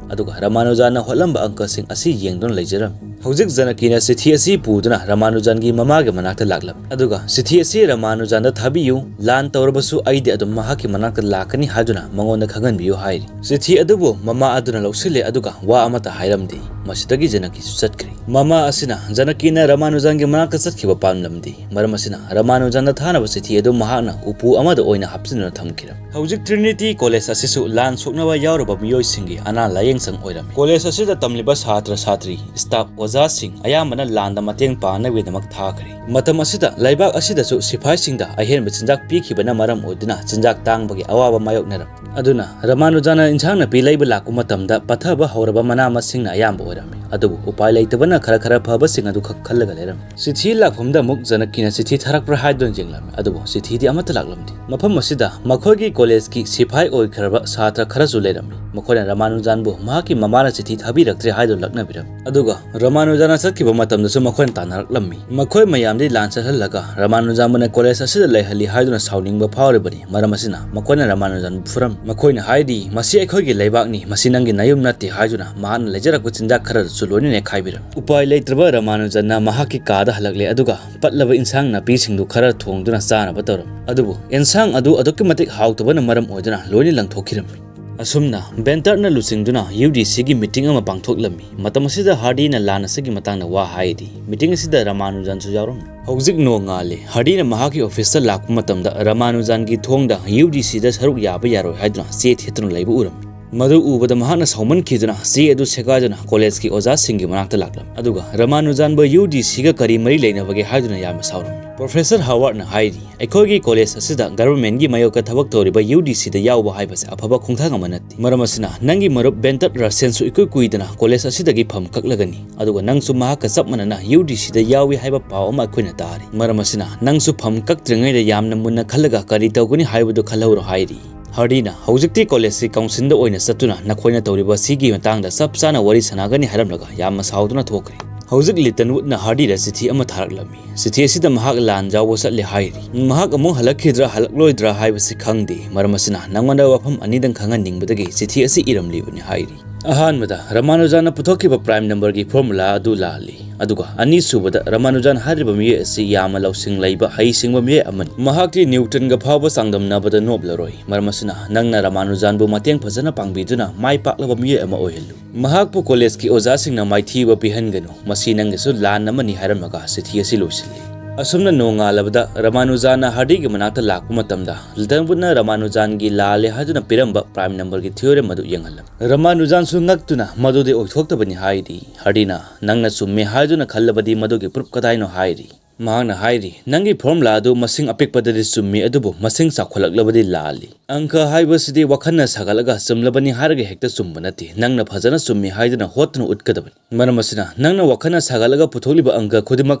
ꯑꯗꯨꯒ ꯔꯃꯥꯅꯨꯖꯥꯅ ꯍꯣꯠꯂꯝꯕ ꯑꯪꯀꯁꯤꯡ ꯑꯁꯤ ꯌꯦꯡꯗꯨꯅ ꯂꯩꯖꯔꯝꯃꯤ꯫ ꯍꯧꯖꯤꯛ ꯖꯅꯀꯤꯅ ꯆꯤꯊꯤ ꯑꯁꯤ ꯄꯨꯗꯨꯅ ꯔꯃꯥꯅꯨꯖꯥꯟꯒꯤ ꯃꯃꯥꯒꯤ ꯃꯅꯥꯛꯇ ꯂꯥꯛꯂꯝꯃꯤ꯫ ꯑꯗꯨꯒ ꯆꯤꯊꯤ ꯑꯁꯤ ꯔꯃꯥꯅꯨꯖꯥꯟꯗ ꯊꯥꯕꯤꯌꯨ, ꯂꯥꯟ ꯇꯧꯔꯕꯁꯨ ꯑꯩꯗꯤ ꯑꯗꯨꯝ ꯃꯍꯥꯛꯀꯤ ꯃꯅꯥꯛꯇ ꯂꯥꯛꯀꯅꯤ ꯍꯥꯏꯗꯨꯅ ꯃꯉꯣꯟꯗ ꯈꯪꯍꯟꯕꯤꯌꯨ ꯍꯥꯏꯔꯤ꯫ ꯆꯤꯊꯤ ꯑꯗꯨꯕꯨ ꯃꯃꯥ ꯑꯗꯨꯅ ꯂꯧꯁꯤꯜꯂꯦ, ꯑꯗꯨꯒ ꯋꯥ ꯑꯃꯠꯇ ꯍꯥꯏꯔꯝꯗꯦ꯫ ꯃꯁꯤꯗꯒꯤ ꯖꯅꯀꯤꯁꯨ ꯆꯠꯈ꯭ꯔꯦ꯫ ꯃꯃꯥ ꯑꯁꯤꯅ ꯖꯅꯀꯤꯅ ꯔꯃꯥꯅꯨꯖꯥꯟꯒꯤ ꯃꯅꯥꯛꯇ ꯆꯠꯈꯤꯕ ꯄꯥꯝꯂꯝꯗꯦ꯫ ꯃꯔꯝ ꯑꯁꯤꯅ ꯔꯃꯥꯅꯨꯖꯥꯟꯗ ꯊꯥꯅꯕ ꯆꯤꯊꯤ ꯑꯗꯨ ꯃꯍꯥꯛꯅ ꯎꯄꯨ ꯑꯃꯗ ꯑꯣꯏꯅ ꯍꯥꯞꯆꯤꯟꯗꯨꯅ ꯊꯝꯈꯤꯔꯝꯃꯤ꯫ ꯍꯧꯖꯤꯛ ꯇ꯭ꯔꯤꯅꯤꯇꯤ ꯀꯣꯂꯦꯖ ꯑꯁꯤꯁꯨ ꯂꯥꯟ ꯁꯣꯛꯅꯕ ꯌꯥꯎꯔꯕ ꯃꯤꯑꯣꯏꯁꯤꯡꯒꯤ ꯑꯅꯥ ꯂꯥꯌꯦꯡ ꯁꯪ ꯑꯣꯏꯔꯝꯃꯤ꯫ ꯀꯣꯂꯦꯖ ꯑꯁꯤꯗ ꯇꯝꯂꯤꯕ ꯁꯥꯇ꯭ꯔ ꯁꯥꯇ꯭ꯔꯤ, ꯁ꯭ꯇꯥꯐ, ꯑꯣꯖꯥꯁꯤꯡ ꯑꯌꯥꯝꯕꯅ ꯂꯥꯟꯗ ꯃꯇꯦꯡ ꯄꯥꯡꯅꯕꯒꯤꯗꯃꯛ ꯊꯥꯈ꯭ꯔꯦ꯫ ꯃꯇꯝ ꯑꯁꯤꯗ ꯂꯩꯕꯥꯛ ꯑꯁꯤꯗꯁꯨ ꯁꯤꯐꯥꯏꯁꯤꯡꯗ ꯑꯍꯦꯟꯕ ꯆꯤꯟꯖꯥꯛ ꯄꯤꯈꯤꯕꯅ ꯃꯔꯝ ꯑꯣꯏꯗꯨꯅ ꯆꯤꯟꯖꯥꯛ ꯇꯥꯡꯕꯒꯤ ꯑꯋꯥꯕ ꯃꯥꯌꯣꯛꯅꯔꯝꯃꯤ꯫ ꯑꯗꯨꯅ ꯔꯃꯥꯅꯨꯖꯥꯅ ꯏꯟꯁꯥꯡ ꯅꯥꯄꯤ ꯂꯩꯕ ꯂꯥꯛꯄ ꯃꯇꯝꯗ ꯄꯠꯊꯕ ꯍꯧꯔꯕ ꯃꯅꯥ ꯃꯁꯤꯡꯅ ꯑꯌꯥꯝꯕ ꯑꯣꯏꯔꯝꯃꯤ꯫ ꯑꯗꯨꯕꯨ ꯎꯄꯥꯏ ꯂꯩꯇꯕꯅ ꯈꯔ ꯈꯔ ꯐꯕꯁꯤꯡ ꯑꯗꯨ ꯈꯛ ꯈꯜꯂꯒ ꯂꯩꯔꯝꯃꯤ꯫ ꯆꯤꯊꯤ ꯂꯥꯛꯐꯝꯗ ꯑꯃꯨꯛ ꯖꯅꯀꯤꯅ ꯆꯤꯊꯤ ꯊꯥꯔꯛꯄ꯭ꯔꯥ ꯍꯥꯏꯗꯨꯅ ꯌꯦꯡꯂꯝꯃꯤ, ꯑꯗꯨꯕꯨ ꯆꯤꯊꯤꯗꯤ ꯑꯃꯠꯇ ꯂꯥꯛꯂꯝꯗꯦ꯫ ꯃꯐꯝ ꯑꯁꯤꯗ ꯃꯈꯣꯏꯒꯤ ꯀꯣꯂꯦꯖꯀꯤ ꯁꯤꯐꯥꯏ ꯑꯣꯏꯈ꯭ꯔꯕ ꯁꯥꯇ꯭ꯔ ꯈꯔꯁꯨ ꯂꯩꯔꯝꯃꯤ꯫ ꯃꯈꯣꯏꯅ ꯔꯃꯥꯅꯨꯖꯥꯟꯕꯨ ꯃꯍꯥꯛꯀꯤ ꯃꯃꯥꯅ ꯆꯤꯊꯤ ꯊꯥꯕꯤꯔꯛꯇ꯭ꯔꯦ ꯍꯥꯏꯗꯨꯅ ꯂꯛꯅꯕꯤꯔꯝꯃꯤ꯫ ꯑꯗꯨꯒ ꯔꯃꯥ ꯔꯃꯥꯅꯨꯖꯥꯟꯅ ꯆꯠꯈꯤꯕ ꯃꯇꯝꯗꯁꯨ ꯃꯈꯣꯏꯅ ꯇꯥꯟꯅꯔꯛꯂꯝꯃꯤ꯫ ꯃꯈꯣꯏ ꯃꯌꯥꯝꯗꯤ ꯂꯥꯟ ꯆꯠꯍꯜꯂꯒ ꯔꯃꯥꯅꯨꯖꯥꯟꯕꯨꯅ ꯀꯣꯂꯦꯖ ꯑꯁꯤꯗ ꯂꯩꯍꯜꯂꯤ ꯍꯥꯏꯗꯨꯅ ꯁꯥꯎꯅꯤꯡꯕ ꯐꯥꯎꯔꯤꯕꯅꯤ꯫ ꯃꯔꯝ ꯑꯁꯤꯅ ꯃꯈꯣꯏꯅ ꯔꯃꯥꯅꯨꯖꯥꯟꯕꯨ ꯐꯨꯔꯝꯃꯤ꯫ ꯃꯈꯣꯏꯅ ꯍꯥꯏꯔꯤ, "ꯃꯁꯤ ꯑꯩꯈꯣꯏꯒꯤ ꯂꯩꯕꯥꯛꯅꯤ, ꯃꯁꯤ ꯅꯪꯒꯤ ꯅꯌꯨꯝ ꯅꯠꯇꯦ" ꯍꯥꯏꯗꯨꯅ ꯃꯍꯥꯛꯅ ꯂꯩꯖꯔꯛꯄ ꯆꯤꯟꯖꯥꯛ ꯈꯔꯗꯨꯁꯨ ꯂꯣꯏꯅ ꯅꯦꯠꯈꯥꯏꯕꯤꯔꯝꯃꯤ꯫ ꯎꯄꯥꯏ ꯂꯩꯇ꯭ꯔꯕ ꯔꯃꯥꯅꯨꯖꯟꯅ ꯃꯍꯥꯛꯀꯤ ꯀꯥꯗ ꯍꯜꯂꯛꯂꯦ, ꯑꯗꯨꯒ ꯄꯠꯂꯕ ꯏꯟꯁꯥꯡ ꯅꯥꯄꯤꯁꯤꯡꯗꯨ ꯈꯔ ꯊꯣꯡꯗꯨꯅ ꯆꯥꯅꯕ ꯇꯧꯔꯝꯃꯤ꯫ ꯑꯗꯨꯕꯨ ꯏꯟꯁꯥꯡ ꯑꯗꯨ ꯑꯗꯨꯛꯀꯤ ꯃꯇꯤꯛ ꯍꯥꯎꯇꯕꯅ ꯃꯔꯝ ꯑꯣꯏꯗꯨꯅ ꯂꯣꯏꯅ ꯂꯪꯊꯣꯛꯈꯤꯔꯝꯃꯤ꯫ ꯑꯁꯨꯝꯅ ꯕꯦꯟꯇꯔꯅ ꯂꯨꯆꯤꯡꯗꯨꯅ ꯌꯨ ꯗꯤ ꯁꯤꯒꯤ ꯃꯤꯇꯤꯡ ꯑꯃ ꯄꯥꯡꯊꯣꯛꯂꯝꯃꯤ꯫ ꯃꯇꯝ ꯑꯁꯤꯗ ꯍꯥꯔꯗꯤꯅ ꯂꯥꯟ ꯑꯁꯤꯒꯤ ꯃꯇꯥꯡꯗ ꯋꯥ ꯍꯥꯏꯔꯤ꯫ ꯃꯤꯇꯤꯡ ꯑꯁꯤꯗ ꯔꯃꯥꯅꯨꯖꯟꯁꯨ ꯌꯥꯎꯔꯝꯃꯤ꯫ ꯍꯧꯖꯤꯛ ꯅꯣꯡꯉꯥꯜꯂꯦ꯫ ꯍꯥꯔꯗꯤꯅ ꯃꯍꯥꯛꯀꯤ ꯑꯣꯐꯤꯁꯇ ꯂꯥꯛꯄ ꯃꯇꯝꯗ ꯔꯃꯥꯅꯨꯖꯥꯟꯒꯤ ꯊꯣꯡꯗ ꯌꯨ ꯗꯤ ꯁꯤꯗ ꯁꯔꯨꯛ ꯌꯥꯕ ꯌꯥꯔꯣꯏ ꯍꯥꯏꯗꯨꯅ ꯆꯦ ꯊꯦꯠꯇꯨꯅ ꯂꯩꯕ ꯎꯔꯝꯃꯤ꯫ ꯃꯗꯨ ꯎꯕꯗ ꯃꯍꯥꯛꯅ ꯁꯥꯎꯃꯟꯈꯤꯗꯨꯅ ꯆꯦ ꯑꯗꯨ ꯁꯦꯒꯥꯏꯗꯨꯅ ꯀꯣꯂꯦꯖꯀꯤ ꯑꯣꯖꯥꯁꯤꯡꯒꯤ ꯃꯅꯥꯛꯇ ꯂꯥꯛꯂꯝꯃꯤ꯫ ꯑꯗꯨꯒ ꯔꯃꯥꯅꯨꯖꯥꯟꯕꯨ ꯌꯨ ꯗꯤ ꯁꯤꯒ ꯀꯔꯤ ꯃꯔꯤ ꯂꯩꯅꯕꯒꯦ ꯍꯥꯏꯗꯨꯅ ꯌꯥꯝꯅ ꯁꯥꯎꯔꯝꯃꯤ꯫ ꯄ꯭ꯔꯣꯐꯦꯁꯔ ꯍꯥꯋꯥꯔꯗꯅ ꯍꯥꯏꯔꯤ, "ꯑꯩꯈꯣꯏꯒꯤ ꯀꯣꯂꯦꯖ ꯑꯁꯤꯗ ꯒꯚꯔꯟꯃꯦꯟꯒꯤ ꯃꯥꯌꯣꯛꯇ ꯊꯕꯛ ꯇꯧꯔꯤꯕ ꯌꯨ ꯗꯤ ꯁꯤꯗ ꯌꯥꯎꯕ ꯍꯥꯏꯕꯁꯦ ꯑꯐꯕ ꯈꯣꯡꯊꯥꯡ ꯑꯃ ꯅꯠꯇꯦ꯫ ꯃꯔꯝ ꯑꯁꯤꯅ ꯅꯪꯒꯤ ꯃꯔꯨꯞ ꯕꯦꯟꯇꯠ ꯔꯁꯦꯟꯁꯨ ꯏꯀꯨꯏ ꯀꯨꯏꯗꯅ ꯀꯣꯂꯦꯖ ꯑꯁꯤꯗꯒꯤ ꯐꯝ ꯀꯛꯂꯒꯅꯤ, ꯑꯗꯨꯒ ꯅꯪꯁꯨ ꯃꯍꯥꯛꯀ ꯆꯞ ꯃꯥꯟꯅꯅ ꯌꯨ ꯗꯤ ꯁꯤꯗ ꯌꯥꯎꯏ ꯍꯥꯏꯕ ꯄꯥꯎ ꯑꯃ ꯑꯩꯈꯣꯏꯅ ꯇꯥꯔꯤ꯫ ꯃꯔꯝ ꯑꯁꯤꯅ ꯅꯪꯁꯨ ꯐꯝ ꯀꯛꯇ꯭ꯔꯤꯉꯩꯗ ꯌꯥꯝꯅ ꯃꯨꯟꯅ ꯈꯜꯂꯒ ꯀꯔꯤ ꯇꯧꯒꯅꯤ ꯍꯥꯏꯕꯗꯨ ꯈꯜꯍꯧꯔꯣ" ꯍꯥꯏꯔꯤ꯫ ꯍꯥꯔꯗꯤꯅ ꯍꯧꯖꯤꯛꯇꯤ ꯀꯣꯂꯦꯖꯀꯤ ꯀꯥꯎꯟꯁꯤꯜꯗ ꯑꯣꯏꯅ ꯆꯠꯇꯨꯅ ꯅꯈꯣꯏꯅ ꯇꯧꯔꯤꯕ ꯑꯁꯤꯒꯤ ꯃꯇꯥꯡꯗ ꯆꯞ ꯆꯥꯅ ꯋꯥꯔꯤ ꯁꯥꯟꯅꯒꯅꯤ ꯍꯥꯏꯔꯝꯂꯒ ꯌꯥꯝꯅ ꯁꯥꯎꯗꯨꯅ ꯊꯣꯛꯈ꯭ꯔꯦ꯫ ꯍꯧꯖꯤꯛ ꯂꯤꯇꯟꯋꯨꯗꯅ ꯍꯥꯔꯗꯤꯗ ꯆꯤꯊꯤ ꯑꯃ ꯊꯥꯔꯛꯂꯝꯃꯤ꯫ ꯆꯤꯊꯤ ꯑꯁꯤꯗ ꯃꯍꯥꯛ ꯂꯥꯟ ꯌꯥꯎꯕ ꯆꯠꯂꯦ ꯍꯥꯏꯔꯤ꯫ ꯃꯍꯥꯛ ꯑꯃꯨꯛ ꯍꯜꯂꯛꯈꯤꯗ꯭ꯔꯥ ꯍꯜꯂꯛꯂꯣꯏꯗ꯭ꯔꯥ ꯍꯥꯏꯕꯁꯤ ꯈꯪꯗꯦ꯫ ꯃꯔꯝ ꯑꯁꯤꯅ ꯅꯉꯣꯟꯗ ꯋꯥꯐꯝ ꯑꯅꯤꯗꯪ ꯈꯪꯍꯟꯅꯤꯡꯕꯗꯒꯤ ꯆꯤꯊꯤ ꯑꯁꯤ ꯏꯔꯝꯂꯤꯕꯅꯤ ꯍꯥꯏꯔꯤ꯫ ꯑꯍꯥꯟꯕꯗ ꯔꯃꯥꯅꯨꯖꯥꯟꯅ ꯄꯨꯊꯣꯛꯈꯤꯕ ꯄ꯭ꯔꯥꯏꯝ ꯅꯝꯕꯔꯒꯤ ꯐꯣꯔꯃꯨꯂꯥ ꯑꯗꯨ ꯂꯥꯜꯂꯤ꯫ ꯑꯗꯨꯒ ꯑꯅꯤꯁꯨꯕꯗ, ꯔꯃꯥꯅꯨꯖꯥꯟ ꯍꯥꯏꯔꯤꯕ ꯃꯤꯑꯣꯏ ꯑꯁꯤ ꯌꯥꯝꯅ ꯂꯧꯁꯤꯡ ꯂꯩꯕ, ꯍꯩꯁꯤꯡꯕ ꯃꯤꯑꯣꯏ ꯑꯃꯅꯤ꯫ ꯃꯍꯥꯛꯇꯤ ꯅ꯭ꯌꯨꯇꯟꯒ ꯐꯥꯎꯕ ꯆꯥꯡꯗꯝꯅꯕꯗ ꯅꯣꯞꯂꯔꯣꯏ꯫ ꯃꯔꯝ ꯑꯁꯤꯅ ꯅꯪꯅ ꯔꯃꯥꯅꯨꯖꯥꯟꯕꯨ ꯃꯇꯦꯡ ꯐꯖꯅ ꯄꯥꯡꯕꯤꯗꯨꯅ ꯃꯥꯏ ꯄꯥꯛꯂꯕ ꯃꯤꯑꯣꯏ ꯑꯃ ꯑꯣꯏꯍꯜꯂꯨ꯫ ꯃꯍꯥꯛꯄꯨ ꯀꯣꯂꯦꯖꯀꯤ ꯑꯣꯖꯥꯁꯤꯡꯅ ꯃꯥꯏꯊꯤꯕ ꯄꯤꯍꯟꯒꯅꯨ꯫ ꯃꯁꯤ ꯅꯪꯒꯤꯁꯨ ꯂꯥꯟ ꯑꯃꯅꯤ ꯍꯥꯏꯔꯝꯃꯒ ꯆꯤꯊꯤ ꯑꯁꯤ ꯂꯣꯏꯁꯤꯜꯂꯤ꯫ ꯑꯁꯨꯝꯅ ꯅꯣꯡꯉꯥꯜꯂꯕꯗ ꯔꯃꯥꯅꯨꯖꯥꯟꯅ ꯍꯥꯔꯗꯤꯒꯤ ꯃꯅꯥꯛꯇ ꯂꯥꯛꯄ ꯃꯇꯝꯗ, ꯂꯤꯇꯟꯋꯨꯗꯅ ꯔꯃꯥꯅꯨꯖꯥꯟꯒꯤ ꯂꯥꯜꯂꯦ ꯍꯥꯏꯗꯨꯅ ꯄꯤꯔꯝꯕ ꯄ꯭ꯔꯥꯏꯝ ꯅꯝꯕꯔꯒꯤ ꯊꯤꯑꯣꯔꯦꯝ ꯑꯗꯨ ꯌꯦꯡꯍꯜꯂꯝꯃꯤ꯫ ꯔꯃꯥꯅꯨꯖꯥꯟꯁꯨ ꯉꯛꯇꯨꯅ ꯃꯗꯨꯗꯤ ꯑꯣꯏꯊꯣꯛꯇꯕꯅꯤ ꯍꯥꯏꯔꯤ꯫ ꯍꯥꯔꯗꯤꯅ, "ꯅꯪꯅ ꯆꯨꯝꯃꯦ ꯍꯥꯏꯗꯨꯅ ꯈꯜꯂꯕꯗꯤ ꯃꯗꯨꯒꯤ ꯄ꯭ꯔꯨꯐ ꯀꯗꯥꯏꯅꯣ?" ꯍꯥꯏꯔꯤ꯫ ꯃꯍꯥꯛꯅ ꯍꯥꯏꯔꯤ, "ꯅꯪꯒꯤ ꯐꯣꯔꯃꯨꯂꯥ ꯑꯗꯨ ꯃꯁꯤꯡ ꯑꯄꯤꯛꯄꯗꯗꯤ ꯆꯨꯝꯃꯤ, ꯑꯗꯨꯕꯨ ꯃꯁꯤꯡ ꯆꯥꯎꯈꯠꯂꯛꯂꯕꯗꯤ ꯂꯥꯜꯂꯤ"꯫ ꯑꯪꯀ ꯍꯥꯏꯕꯁꯤꯗꯤ ꯋꯥꯈꯜꯅ ꯁꯥꯒꯠꯂꯒ ꯆꯨꯝꯂꯕꯅꯤ ꯍꯥꯏꯔꯒ ꯍꯦꯛꯇ ꯆꯨꯝꯕ ꯅꯠꯇꯦ꯫ ꯅꯪꯅ ꯐꯖꯅ ꯆꯨꯝꯃꯤ ꯍꯥꯏꯗꯨꯅ ꯍꯣꯠꯇꯨꯅ ꯎꯠꯀꯗꯕꯅꯤ꯫ ꯃꯔꯝ ꯑꯁꯤꯅ, ꯅꯪꯅ ꯋꯥꯈꯜꯅ ꯁꯥꯒꯠꯂꯒ ꯄꯨꯊꯣꯛꯂꯤꯕ ꯑꯪꯀ ꯈꯨꯗꯤꯡꯃꯛ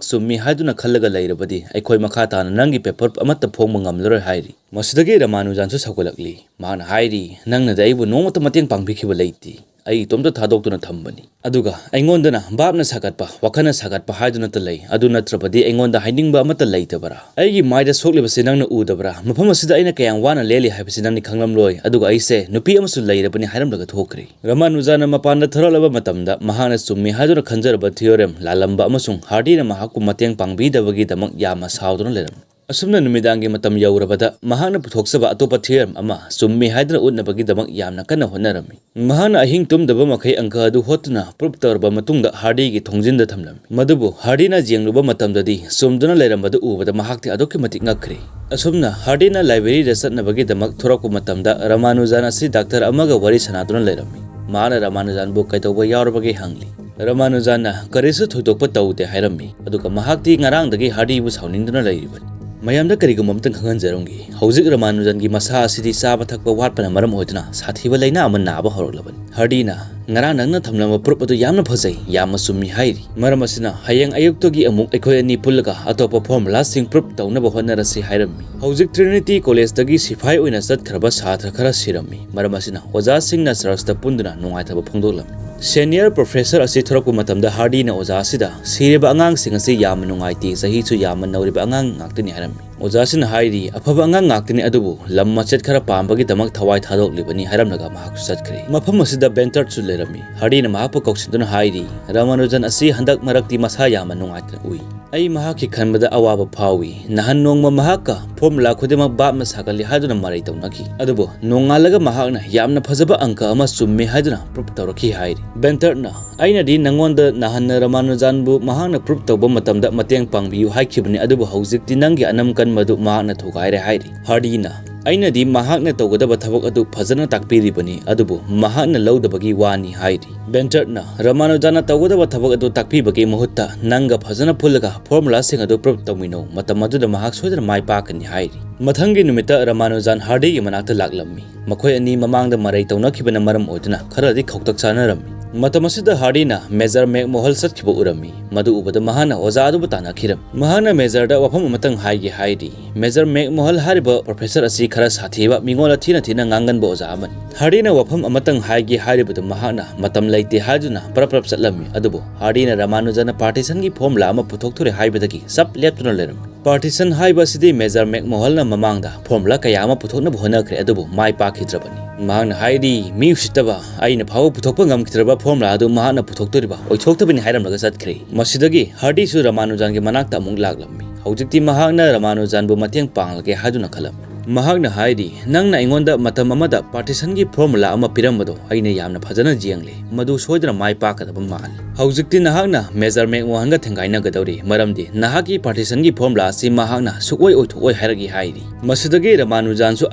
ꯆꯨꯝꯃꯤ ꯍꯥꯏꯗꯨꯅ ꯈꯜꯂꯒ ꯂꯩꯔꯕꯗꯤ, ꯑꯩꯈꯣꯏ ꯃꯈꯥ ꯇꯥꯅ ꯅꯪꯒꯤ ꯄꯦꯄꯔ ꯑꯃꯠꯇ ꯐꯣꯡꯕ ꯉꯝꯂꯔꯣꯏ ꯍꯥꯏꯔꯤ꯫ ꯃꯁꯤꯗꯒꯤ ꯔꯃꯥꯅꯨꯖꯥꯟꯁꯨ ꯁꯥꯎꯒꯠꯂꯛꯂꯤ꯫ ꯃꯍꯥꯛꯅ ꯍꯥꯏꯔꯤ, "ꯅꯪꯅꯗꯤ ꯑꯩꯕꯨ ꯅꯣꯡꯃꯇ ꯃꯇꯦꯡ ꯄꯥꯡꯕꯤꯈꯤꯕ ꯂꯩꯇꯦ꯫ ꯑꯩ ꯏꯇꯣꯝꯇ ꯊꯥꯗꯣꯛꯇꯨꯅ ꯊꯝꯕꯅꯤ꯫ ꯑꯗꯨꯒ ꯑꯩꯉꯣꯟꯗꯅ ꯚꯥꯞꯅ ꯁꯥꯒꯠꯄ, ꯋꯥꯈꯜꯅ ꯁꯥꯒꯠꯄ ꯍꯥꯏꯗꯨꯅꯇ ꯂꯩ꯫ ꯑꯗꯨ ꯅꯠꯇ꯭ꯔꯕꯗꯤ ꯑꯩꯉꯣꯟꯗ ꯍꯥꯏꯅꯤꯡꯕ ꯑꯃꯠꯇ ꯂꯩꯇꯕ꯭ꯔꯥ? ꯑꯩꯒꯤ ꯃꯥꯏꯗ ꯁꯣꯛꯂꯤꯕꯁꯤ ꯅꯪꯅ ꯎꯗꯕ꯭ꯔꯥ? ꯃꯐꯝ ꯑꯁꯤꯗ ꯑꯩꯅ ꯀꯌꯥꯝ ꯋꯥꯅ ꯂꯦꯜꯂꯤ ꯍꯥꯏꯕꯁꯤ ꯅꯪꯗꯤ ꯈꯪꯂꯝꯂꯣꯏ꯫ ꯑꯗꯨꯒ ꯑꯩꯁꯦ ꯅꯨꯄꯤ ꯑꯃꯁꯨ ꯂꯩꯔꯕꯅꯤ" ꯍꯥꯏꯔꯝꯂꯒ ꯊꯣꯛꯈ꯭ꯔꯦ꯫ ꯔꯃꯥꯅꯨꯖꯥꯅ ꯃꯄꯥꯟꯗ ꯊꯣꯔꯛꯂꯕ ꯃꯇꯝꯗ, ꯃꯍꯥꯛꯅ ꯆꯨꯝꯃꯤ ꯍꯥꯏꯗꯨꯅ ꯈꯟꯖꯔꯕ ꯊꯤꯑꯣꯔꯦꯝ ꯂꯥꯜꯂꯝꯕ ꯑꯃꯁꯨꯡ ꯍꯥꯔꯗꯤꯅ ꯃꯍꯥꯛꯄꯨ ꯃꯇꯦꯡ ꯄꯥꯡꯕꯤꯗꯕꯒꯤꯗꯃꯛ ꯌꯥꯝꯅ ꯁꯥꯎꯗꯨꯅ ꯂꯩꯔꯝꯃꯤ꯫ ꯑꯁꯨꯝꯅ ꯅꯨꯃꯤꯗꯥꯡꯒꯤ ꯃꯇꯝ ꯌꯧꯔꯕꯗ, ꯃꯍꯥꯛꯅ ꯄꯨꯊꯣꯛꯆꯕ ꯑꯇꯣꯞꯄ ꯊꯤꯑꯣꯔꯦꯝ ꯑꯃ ꯆꯨꯝꯃꯤ ꯍꯥꯏꯗꯨꯅ ꯎꯠꯅꯕꯒꯤꯗꯃꯛ ꯌꯥꯝꯅ ꯀꯟꯅ ꯍꯣꯠꯅꯔꯝꯃꯤ꯫ ꯃꯍꯥꯛꯅ ꯑꯍꯤꯡ ꯇꯨꯝꯗꯕ ꯃꯈꯩ ꯑꯪꯀ ꯑꯗꯨ ꯍꯣꯠꯇꯨꯅ ꯄ꯭ꯔꯨꯞ ꯇꯧꯔꯕ ꯃꯇꯨꯡꯗ ꯍꯥꯔꯗꯤꯒꯤ ꯊꯣꯡꯖꯤꯟꯗ ꯊꯝꯂꯝꯃꯤ꯫ ꯃꯗꯨꯕꯨ ꯍꯥꯔꯗꯤꯅ ꯌꯦꯡꯂꯨꯕ ꯃꯇꯝꯗꯗꯤ, ꯆꯨꯝꯗꯨꯅ ꯂꯩꯔꯝꯕꯗꯨ ꯎꯕꯗ ꯃꯍꯥꯛꯇꯤ ꯑꯗꯨꯛꯀꯤ ꯃꯇꯤꯛ ꯉꯛꯈ꯭ꯔꯦ꯫ ꯑꯁꯨꯝꯅ ꯍꯥꯔꯗꯤꯅ ꯂꯥꯏꯕ꯭ꯔꯦꯔꯤꯗ ꯆꯠꯅꯕꯒꯤꯗꯃꯛ ꯊꯣꯔꯛꯄ ꯃꯇꯝꯗ, ꯔꯃꯥꯅꯨꯖꯥꯟ ꯑꯁꯤ ꯗꯥꯛꯇꯔ ꯑꯃꯒ ꯋꯥꯔꯤ ꯁꯥꯟꯅꯗꯨꯅ ꯂꯩꯔꯝꯃꯤ꯫ ꯃꯍꯥꯛꯅ ꯔꯃꯥꯅꯨꯖꯥꯟꯕꯨ ꯀꯩꯗꯧꯕ ꯌꯥꯎꯔꯕꯒꯦ ꯍꯪꯂꯤ꯫ ꯔꯃꯥꯅꯨꯖꯥꯟꯅ ꯀꯔꯤꯁꯨ ꯊꯣꯏꯗꯣꯛꯄ ꯇꯧꯗꯦ ꯍꯥꯏꯔꯝꯃꯤ꯫ ꯑꯗꯨꯒ ꯃꯍꯥꯛꯇꯤ ꯉꯔꯥꯡꯗꯒꯤ ꯍꯥꯔꯗꯤꯕꯨ ꯁꯥꯎꯅꯤꯡꯗꯨꯅ ꯂꯩꯔꯤꯕꯅꯤ꯫ ꯃꯌꯥꯝꯗ ꯀꯔꯤꯒꯨꯝꯕ ꯑꯃꯇꯪ ꯈꯪꯍꯟꯖꯔꯝꯒꯦ꯫ ꯍꯧꯖꯤꯛ ꯔꯃꯥꯅꯨꯖꯟꯒꯤ ꯃꯁꯥ ꯑꯁꯤꯗꯤ ꯆꯥꯕ ꯊꯛꯄ ꯋꯥꯠꯄꯅ ꯃꯔꯝ ꯑꯣꯏꯗꯨꯅ ꯁꯥꯊꯤꯕ ꯂꯥꯏꯅꯥ ꯑꯃ ꯅꯥꯕ ꯍꯧꯔꯛꯂꯕꯅꯤ꯫ ꯍꯥꯔꯗꯤꯅ, "ꯉꯔꯥꯡ ꯅꯪꯅ ꯊꯝꯂꯝꯕ ꯄ꯭ꯔꯨꯞ ꯑꯗꯨ ꯌꯥꯝꯅ ꯐꯖꯩ, ꯌꯥꯝꯅ ꯆꯨꯝꯃꯤ" ꯍꯥꯏꯔꯤ꯫ ꯃꯔꯝ ꯑꯁꯤꯅ, "ꯍꯌꯦꯡ ꯑꯌꯨꯛꯇꯒꯤ ꯑꯃꯨꯛ ꯑꯩꯈꯣꯏ ꯑꯅꯤ ꯄꯨꯜꯂꯒ ꯑꯇꯣꯞꯄ ꯐꯣꯔꯃꯨꯂꯥꯁꯤꯡ ꯄ꯭ꯔꯨꯞ ꯇꯧꯅꯕ ꯍꯣꯠꯅꯔꯁꯤ" ꯍꯥꯏꯔꯝꯃꯤ꯫ ꯍꯧꯖꯤꯛ ꯇ꯭ꯔꯤꯅꯤꯇꯤ ꯀꯣꯂꯦꯖꯇꯒꯤ ꯁꯤꯐꯥꯏ ꯑꯣꯏꯅ ꯆꯠꯈ꯭ꯔꯕ ꯁꯥꯇ꯭ꯔ ꯈꯔ ꯁꯤꯔꯝꯃꯤ꯫ ꯃꯔꯝ ꯑꯁꯤꯅ, ꯑꯣꯖꯥꯁꯤꯡꯅ ꯆꯔꯆꯇ ꯄꯨꯟꯗꯨꯅ ꯅꯨꯡꯉꯥꯏꯇꯕ ꯐꯣꯡꯗꯣꯛꯂꯝꯃꯤ꯫ ꯁꯦꯅꯤꯌꯔ ꯄ꯭ꯔꯣꯐꯦꯁꯔ ꯑꯁꯤ ꯊꯣꯔꯛꯄ ꯃꯇꯝꯗ, ꯍꯥꯔꯗꯤꯅ ꯑꯣꯖꯥ ꯑꯁꯤꯗ, "ꯁꯤꯔꯤꯕ ꯑꯉꯥꯡꯁꯤꯡ ꯑꯁꯤ ꯌꯥꯝꯅ ꯅꯨꯡꯉꯥꯏꯇꯦ, ꯆꯍꯤꯁꯨ ꯌꯥꯝꯅ ꯅꯧꯔꯤꯕ ꯑꯉꯥꯡ ꯉꯥꯛꯇꯅꯤ" ꯍꯥꯏꯔꯝꯃꯤ꯫ ꯑꯣꯖꯥꯁꯤꯅ ꯍꯥꯏꯔꯤ, "ꯑꯐꯕ ꯑꯉꯥꯡ ꯉꯥꯛꯇꯅꯤ, ꯑꯗꯨꯕꯨ ꯂꯝ ꯃꯆꯦꯠ ꯈꯔ ꯄꯥꯝꯕꯒꯤꯗꯃꯛ ꯊꯋꯥꯏ ꯊꯥꯗꯣꯛꯂꯤꯕꯅꯤ" ꯍꯥꯏꯔꯝꯂꯒ ꯃꯍꯥꯛꯁꯨ ꯆꯠꯈ꯭ꯔꯦ꯫ ꯃꯐꯝ ꯑꯁꯤꯗ ꯕꯦꯟꯇꯔꯠꯁꯨ ꯂꯩꯔꯝꯃꯤ꯫ ꯍꯥꯔꯗꯤꯅ ꯃꯍꯥꯛꯄꯨ ꯀꯧꯁꯤꯟꯗꯨꯅ ꯍꯥꯏꯔꯤ, "ꯔꯃꯥꯅꯨꯖꯟ ꯑꯁꯤ ꯍꯟꯗꯛ ꯃꯔꯛꯇꯤ ꯃꯁꯥ ꯌꯥꯝꯅ ꯅꯨꯡꯉꯥꯏꯇꯅ ꯎꯏ꯫ ꯑꯩ ꯃꯍꯥꯛꯀꯤ ꯈꯟꯕꯗ ꯑꯋꯥꯕ ꯐꯥꯎꯏ꯫ ꯅꯍꯥꯟ ꯅꯣꯡꯃ ꯃꯍꯥꯛꯀ ꯐꯣꯔꯃꯨꯂꯥ ꯈꯨꯗꯤꯡꯃꯛ ꯚꯥꯞꯅ ꯁꯥꯒꯠꯂꯤ ꯍꯥꯏꯗꯨꯅ ꯃꯔꯩ ꯇꯧꯅꯈꯤ꯫ ꯑꯗꯨꯕꯨ ꯅꯣꯡꯉꯥꯜꯂꯒ ꯃꯍꯥꯛꯅ ꯌꯥꯝꯅ ꯐꯖꯕ ꯑꯪꯀ ꯑꯃ ꯆꯨꯝꯃꯤ ꯍꯥꯏꯗꯨꯅ ꯄ꯭ꯔꯨꯞ ꯇꯧꯔꯛꯈꯤ" ꯍꯥꯏꯔꯤ꯫ ꯕꯦꯟꯇꯔꯠꯅ, "ꯑꯩꯅꯗꯤ ꯅꯉꯣꯟꯗ ꯅꯍꯥꯟꯅ ꯔꯃꯥꯅꯨꯖꯥꯟꯕꯨ ꯃꯍꯥꯛꯅ ꯄ꯭ꯔꯨꯞ ꯇꯧꯕ ꯃꯇꯝꯗ ꯃꯇꯦꯡ ꯄꯥꯡꯕꯤꯌꯨ ꯍꯥꯏꯈꯤꯕꯅꯤ, ꯑꯗꯨꯕꯨ ꯍꯧꯖꯤꯛꯇꯤ ꯅꯪꯒꯤ ꯑꯅꯝ ꯀꯟꯕꯗꯨ ꯃꯍꯥꯛꯅ ꯊꯨꯒꯥꯏꯔꯦ" ꯍꯥꯏꯔꯤ꯫ ꯍꯥꯔꯗꯤꯅ, "ꯑꯩꯅꯗꯤ ꯃꯍꯥꯛꯅ ꯇꯧꯒꯗꯕ ꯊꯕꯛ ꯑꯗꯨ ꯐꯖꯅ ꯇꯥꯛꯄꯤꯔꯤꯕꯅꯤ, ꯑꯗꯨꯕꯨ ꯃꯍꯥꯛꯅ ꯂꯧꯗꯕꯒꯤ ꯋꯥꯅꯤ" ꯍꯥꯏꯔꯤ꯫ ꯕꯦꯟꯇꯔꯅ ꯔꯃꯥꯅꯨꯖꯥꯅ ꯇꯧꯒꯗꯕ ꯊꯕꯛ ꯑꯗꯨ ꯇꯥꯛꯄꯤꯕꯒꯤ ꯃꯍꯨꯠꯇ ꯅꯪꯒ ꯐꯖꯅ ꯄꯨꯜꯂꯒ ꯐꯣꯔꯃꯨꯂꯥꯁꯤꯡ ꯑꯗꯨ ꯄ꯭ꯔꯨꯞ ꯇꯧꯃꯤꯟꯅꯧ, ꯃꯇꯝ ꯑꯗꯨꯗ ꯃꯍꯥꯛ ꯁꯣꯏꯗꯅ ꯃꯥꯏ ꯄꯥꯛꯀꯅꯤ ꯍꯥꯏꯔꯤ꯫ ꯃꯊꯪꯒꯤ ꯅꯨꯃꯤꯠꯇ ꯔꯃꯥꯅꯨꯖꯥꯟ ꯍꯥꯔꯗꯤꯒꯤ ꯃꯅꯥꯛꯇ ꯂꯥꯛꯂꯝꯃꯤ꯫ ꯃꯈꯣꯏ ꯑꯅꯤ ꯃꯃꯥꯡꯗ ꯃꯔꯩ ꯇꯧꯅꯈꯤꯕꯅ ꯃꯔꯝ ꯑꯣꯏꯗꯨꯅ ꯈꯔꯗꯤ ꯈꯧꯇꯛ ꯆꯥꯅꯔꯝꯃꯤ꯫ ꯃꯇꯝ ꯑꯁꯤꯗ ꯍꯥꯔꯗꯤꯅ ꯃꯦꯖꯔ ꯃꯦꯛꯃꯣꯍꯜ ꯆꯠꯈꯤꯕ ꯎꯔꯝꯃꯤ꯫ ꯃꯗꯨ ꯎꯕꯗ ꯃꯍꯥꯛꯅ ꯑꯣꯖꯥ ꯑꯗꯨꯕꯨ ꯇꯥꯟꯅꯈꯤꯔꯝꯃꯤ꯫ ꯃꯍꯥꯛꯅ ꯃꯦꯖꯔꯗ ꯋꯥꯐꯝ ꯑꯃꯇꯪ ꯍꯥꯏꯒꯦ ꯍꯥꯏꯔꯤ꯫ ꯃꯦꯖꯔ ꯃꯦꯛꯃꯣꯍꯜ ꯍꯥꯏꯔꯤꯕ ꯄ꯭ꯔꯣꯐꯦꯁꯔ ꯑꯁꯤ ꯈꯔ ꯁꯥꯊꯤꯕ, ꯃꯤꯉꯣꯟꯗ ꯊꯤꯅ ꯊꯤꯅ ꯉꯥꯡꯒꯟꯕ ꯑꯣꯖꯥ ꯑꯃꯅꯤ꯫ ꯍꯥꯔꯗꯤꯅ ꯋꯥꯐꯝ ꯑꯃꯇꯪ ꯍꯥꯏꯒꯦ ꯍꯥꯏꯔꯤꯕꯗꯨ ꯃꯍꯥꯛꯅ ꯃꯇꯝ ꯂꯩꯇꯦ ꯍꯥꯏꯗꯨꯅ ꯄ꯭ꯔꯞ ꯄ꯭ꯔꯞ ꯆꯠꯂꯝꯃꯤ꯫ ꯑꯗꯨꯕꯨ ꯍꯥꯔꯗꯤꯅ ꯔꯃꯥꯅꯨꯖꯟꯅ ꯄꯥꯔꯇꯤꯁꯟꯒꯤ ꯐꯣꯔꯃꯨꯂꯥ ꯑꯃ ꯄꯨꯊꯣꯛꯇꯣꯔꯦ ꯍꯥꯏꯕꯗꯒꯤ ꯆꯞ ꯂꯦꯞꯇꯨꯅ ꯂꯩꯔꯝꯃꯤ꯫ ꯄꯥꯔꯇꯤꯁꯟ ꯍꯥꯏꯕ ꯑꯁꯤꯗꯤ ꯃꯦꯖꯔ ꯃꯦꯛꯃꯣꯍꯜꯅ ꯃꯃꯥꯡꯗ ꯐꯣꯔꯃꯨꯂꯥ ꯀꯌꯥ ꯑꯃ ꯄꯨꯊꯣꯛꯅꯕ ꯍꯣꯠꯅꯈ꯭ꯔꯦ, ꯑꯗꯨꯕꯨ ꯃꯥꯏ ꯄꯥꯛꯈꯤꯗ꯭ꯔꯕꯅꯤ꯫ ꯃꯍꯥꯛꯅ ꯍꯥꯏꯔꯤ, "ꯃꯤ ꯎꯁꯤꯠꯇꯕ, ꯑꯩꯅ ꯐꯥꯎꯕ ꯄꯨꯊꯣꯛꯄ ꯉꯝꯈꯤꯗ꯭ꯔꯕ ꯐꯣꯔꯃꯨꯂꯥ ꯑꯗꯨ ꯃꯍꯥꯛꯅ ꯄꯨꯊꯣꯛꯇꯣꯔꯤꯕ ꯑꯣꯏꯊꯣꯛꯇꯕꯅꯤ" ꯍꯥꯏꯔꯝꯂꯒ ꯆꯠꯈ꯭ꯔꯦ꯫ ꯃꯁꯤꯗꯒꯤ ꯍꯥꯔꯗꯤꯁꯨ ꯔꯃꯥꯅꯨꯖꯥꯟꯒꯤ ꯃꯅꯥꯛꯇ ꯑꯃꯨꯛ ꯂꯥꯛꯂꯝꯃꯤ꯫ ꯍꯧꯖꯤꯛꯇꯤ ꯃꯍꯥꯛꯅ ꯔꯃꯥꯅꯨꯖꯥꯟꯕꯨ ꯃꯇꯦꯡ ꯄꯥꯡꯂꯒꯦ ꯍꯥꯏꯗꯨꯅ ꯈꯜꯂꯝꯃꯤ꯫ ꯃꯍꯥꯛꯅ ꯍꯥꯏꯔꯤ, "ꯅꯪꯅ ꯑꯩꯉꯣꯟꯗ ꯃꯇꯝ ꯑꯃꯗ ꯄꯥꯔꯇꯤꯁꯟꯒꯤ ꯐꯣꯔꯃꯨꯂꯥ ꯑꯃ ꯄꯤꯔꯝꯕꯗꯣ ꯑꯩꯅ ꯌꯥꯝꯅ ꯐꯖꯅ ꯌꯦꯡꯂꯦ꯫ ꯃꯗꯨ ꯁꯣꯏꯗꯅ ꯃꯥꯏ ꯄꯥꯛꯀꯗꯕ ꯃꯥꯜꯂꯤ꯫ ꯍꯧꯖꯤꯛꯇꯤ ꯅꯍꯥꯛꯅ ꯃꯦꯖꯔ ꯃꯦꯛꯃꯣꯍꯟꯒ ꯊꯦꯡꯒꯥꯏꯅꯒꯗꯧꯔꯤ, ꯃꯔꯝꯗꯤ ꯅꯍꯥꯛꯀꯤ ꯄꯥꯔꯇꯤꯁꯟꯒꯤ ꯐꯣꯔꯃꯨꯂꯥ ꯑꯁꯤ ꯃꯍꯥꯛꯅ ꯁꯨꯛꯑꯣꯏ ꯑꯣꯏꯊꯣꯛꯑꯣꯏ ꯍꯥꯏꯔꯛꯏ" ꯍꯥꯏꯔꯤ꯫ ꯃꯁꯤꯗꯒꯤ ꯔꯃꯥꯅꯨꯖꯥꯟꯁꯨ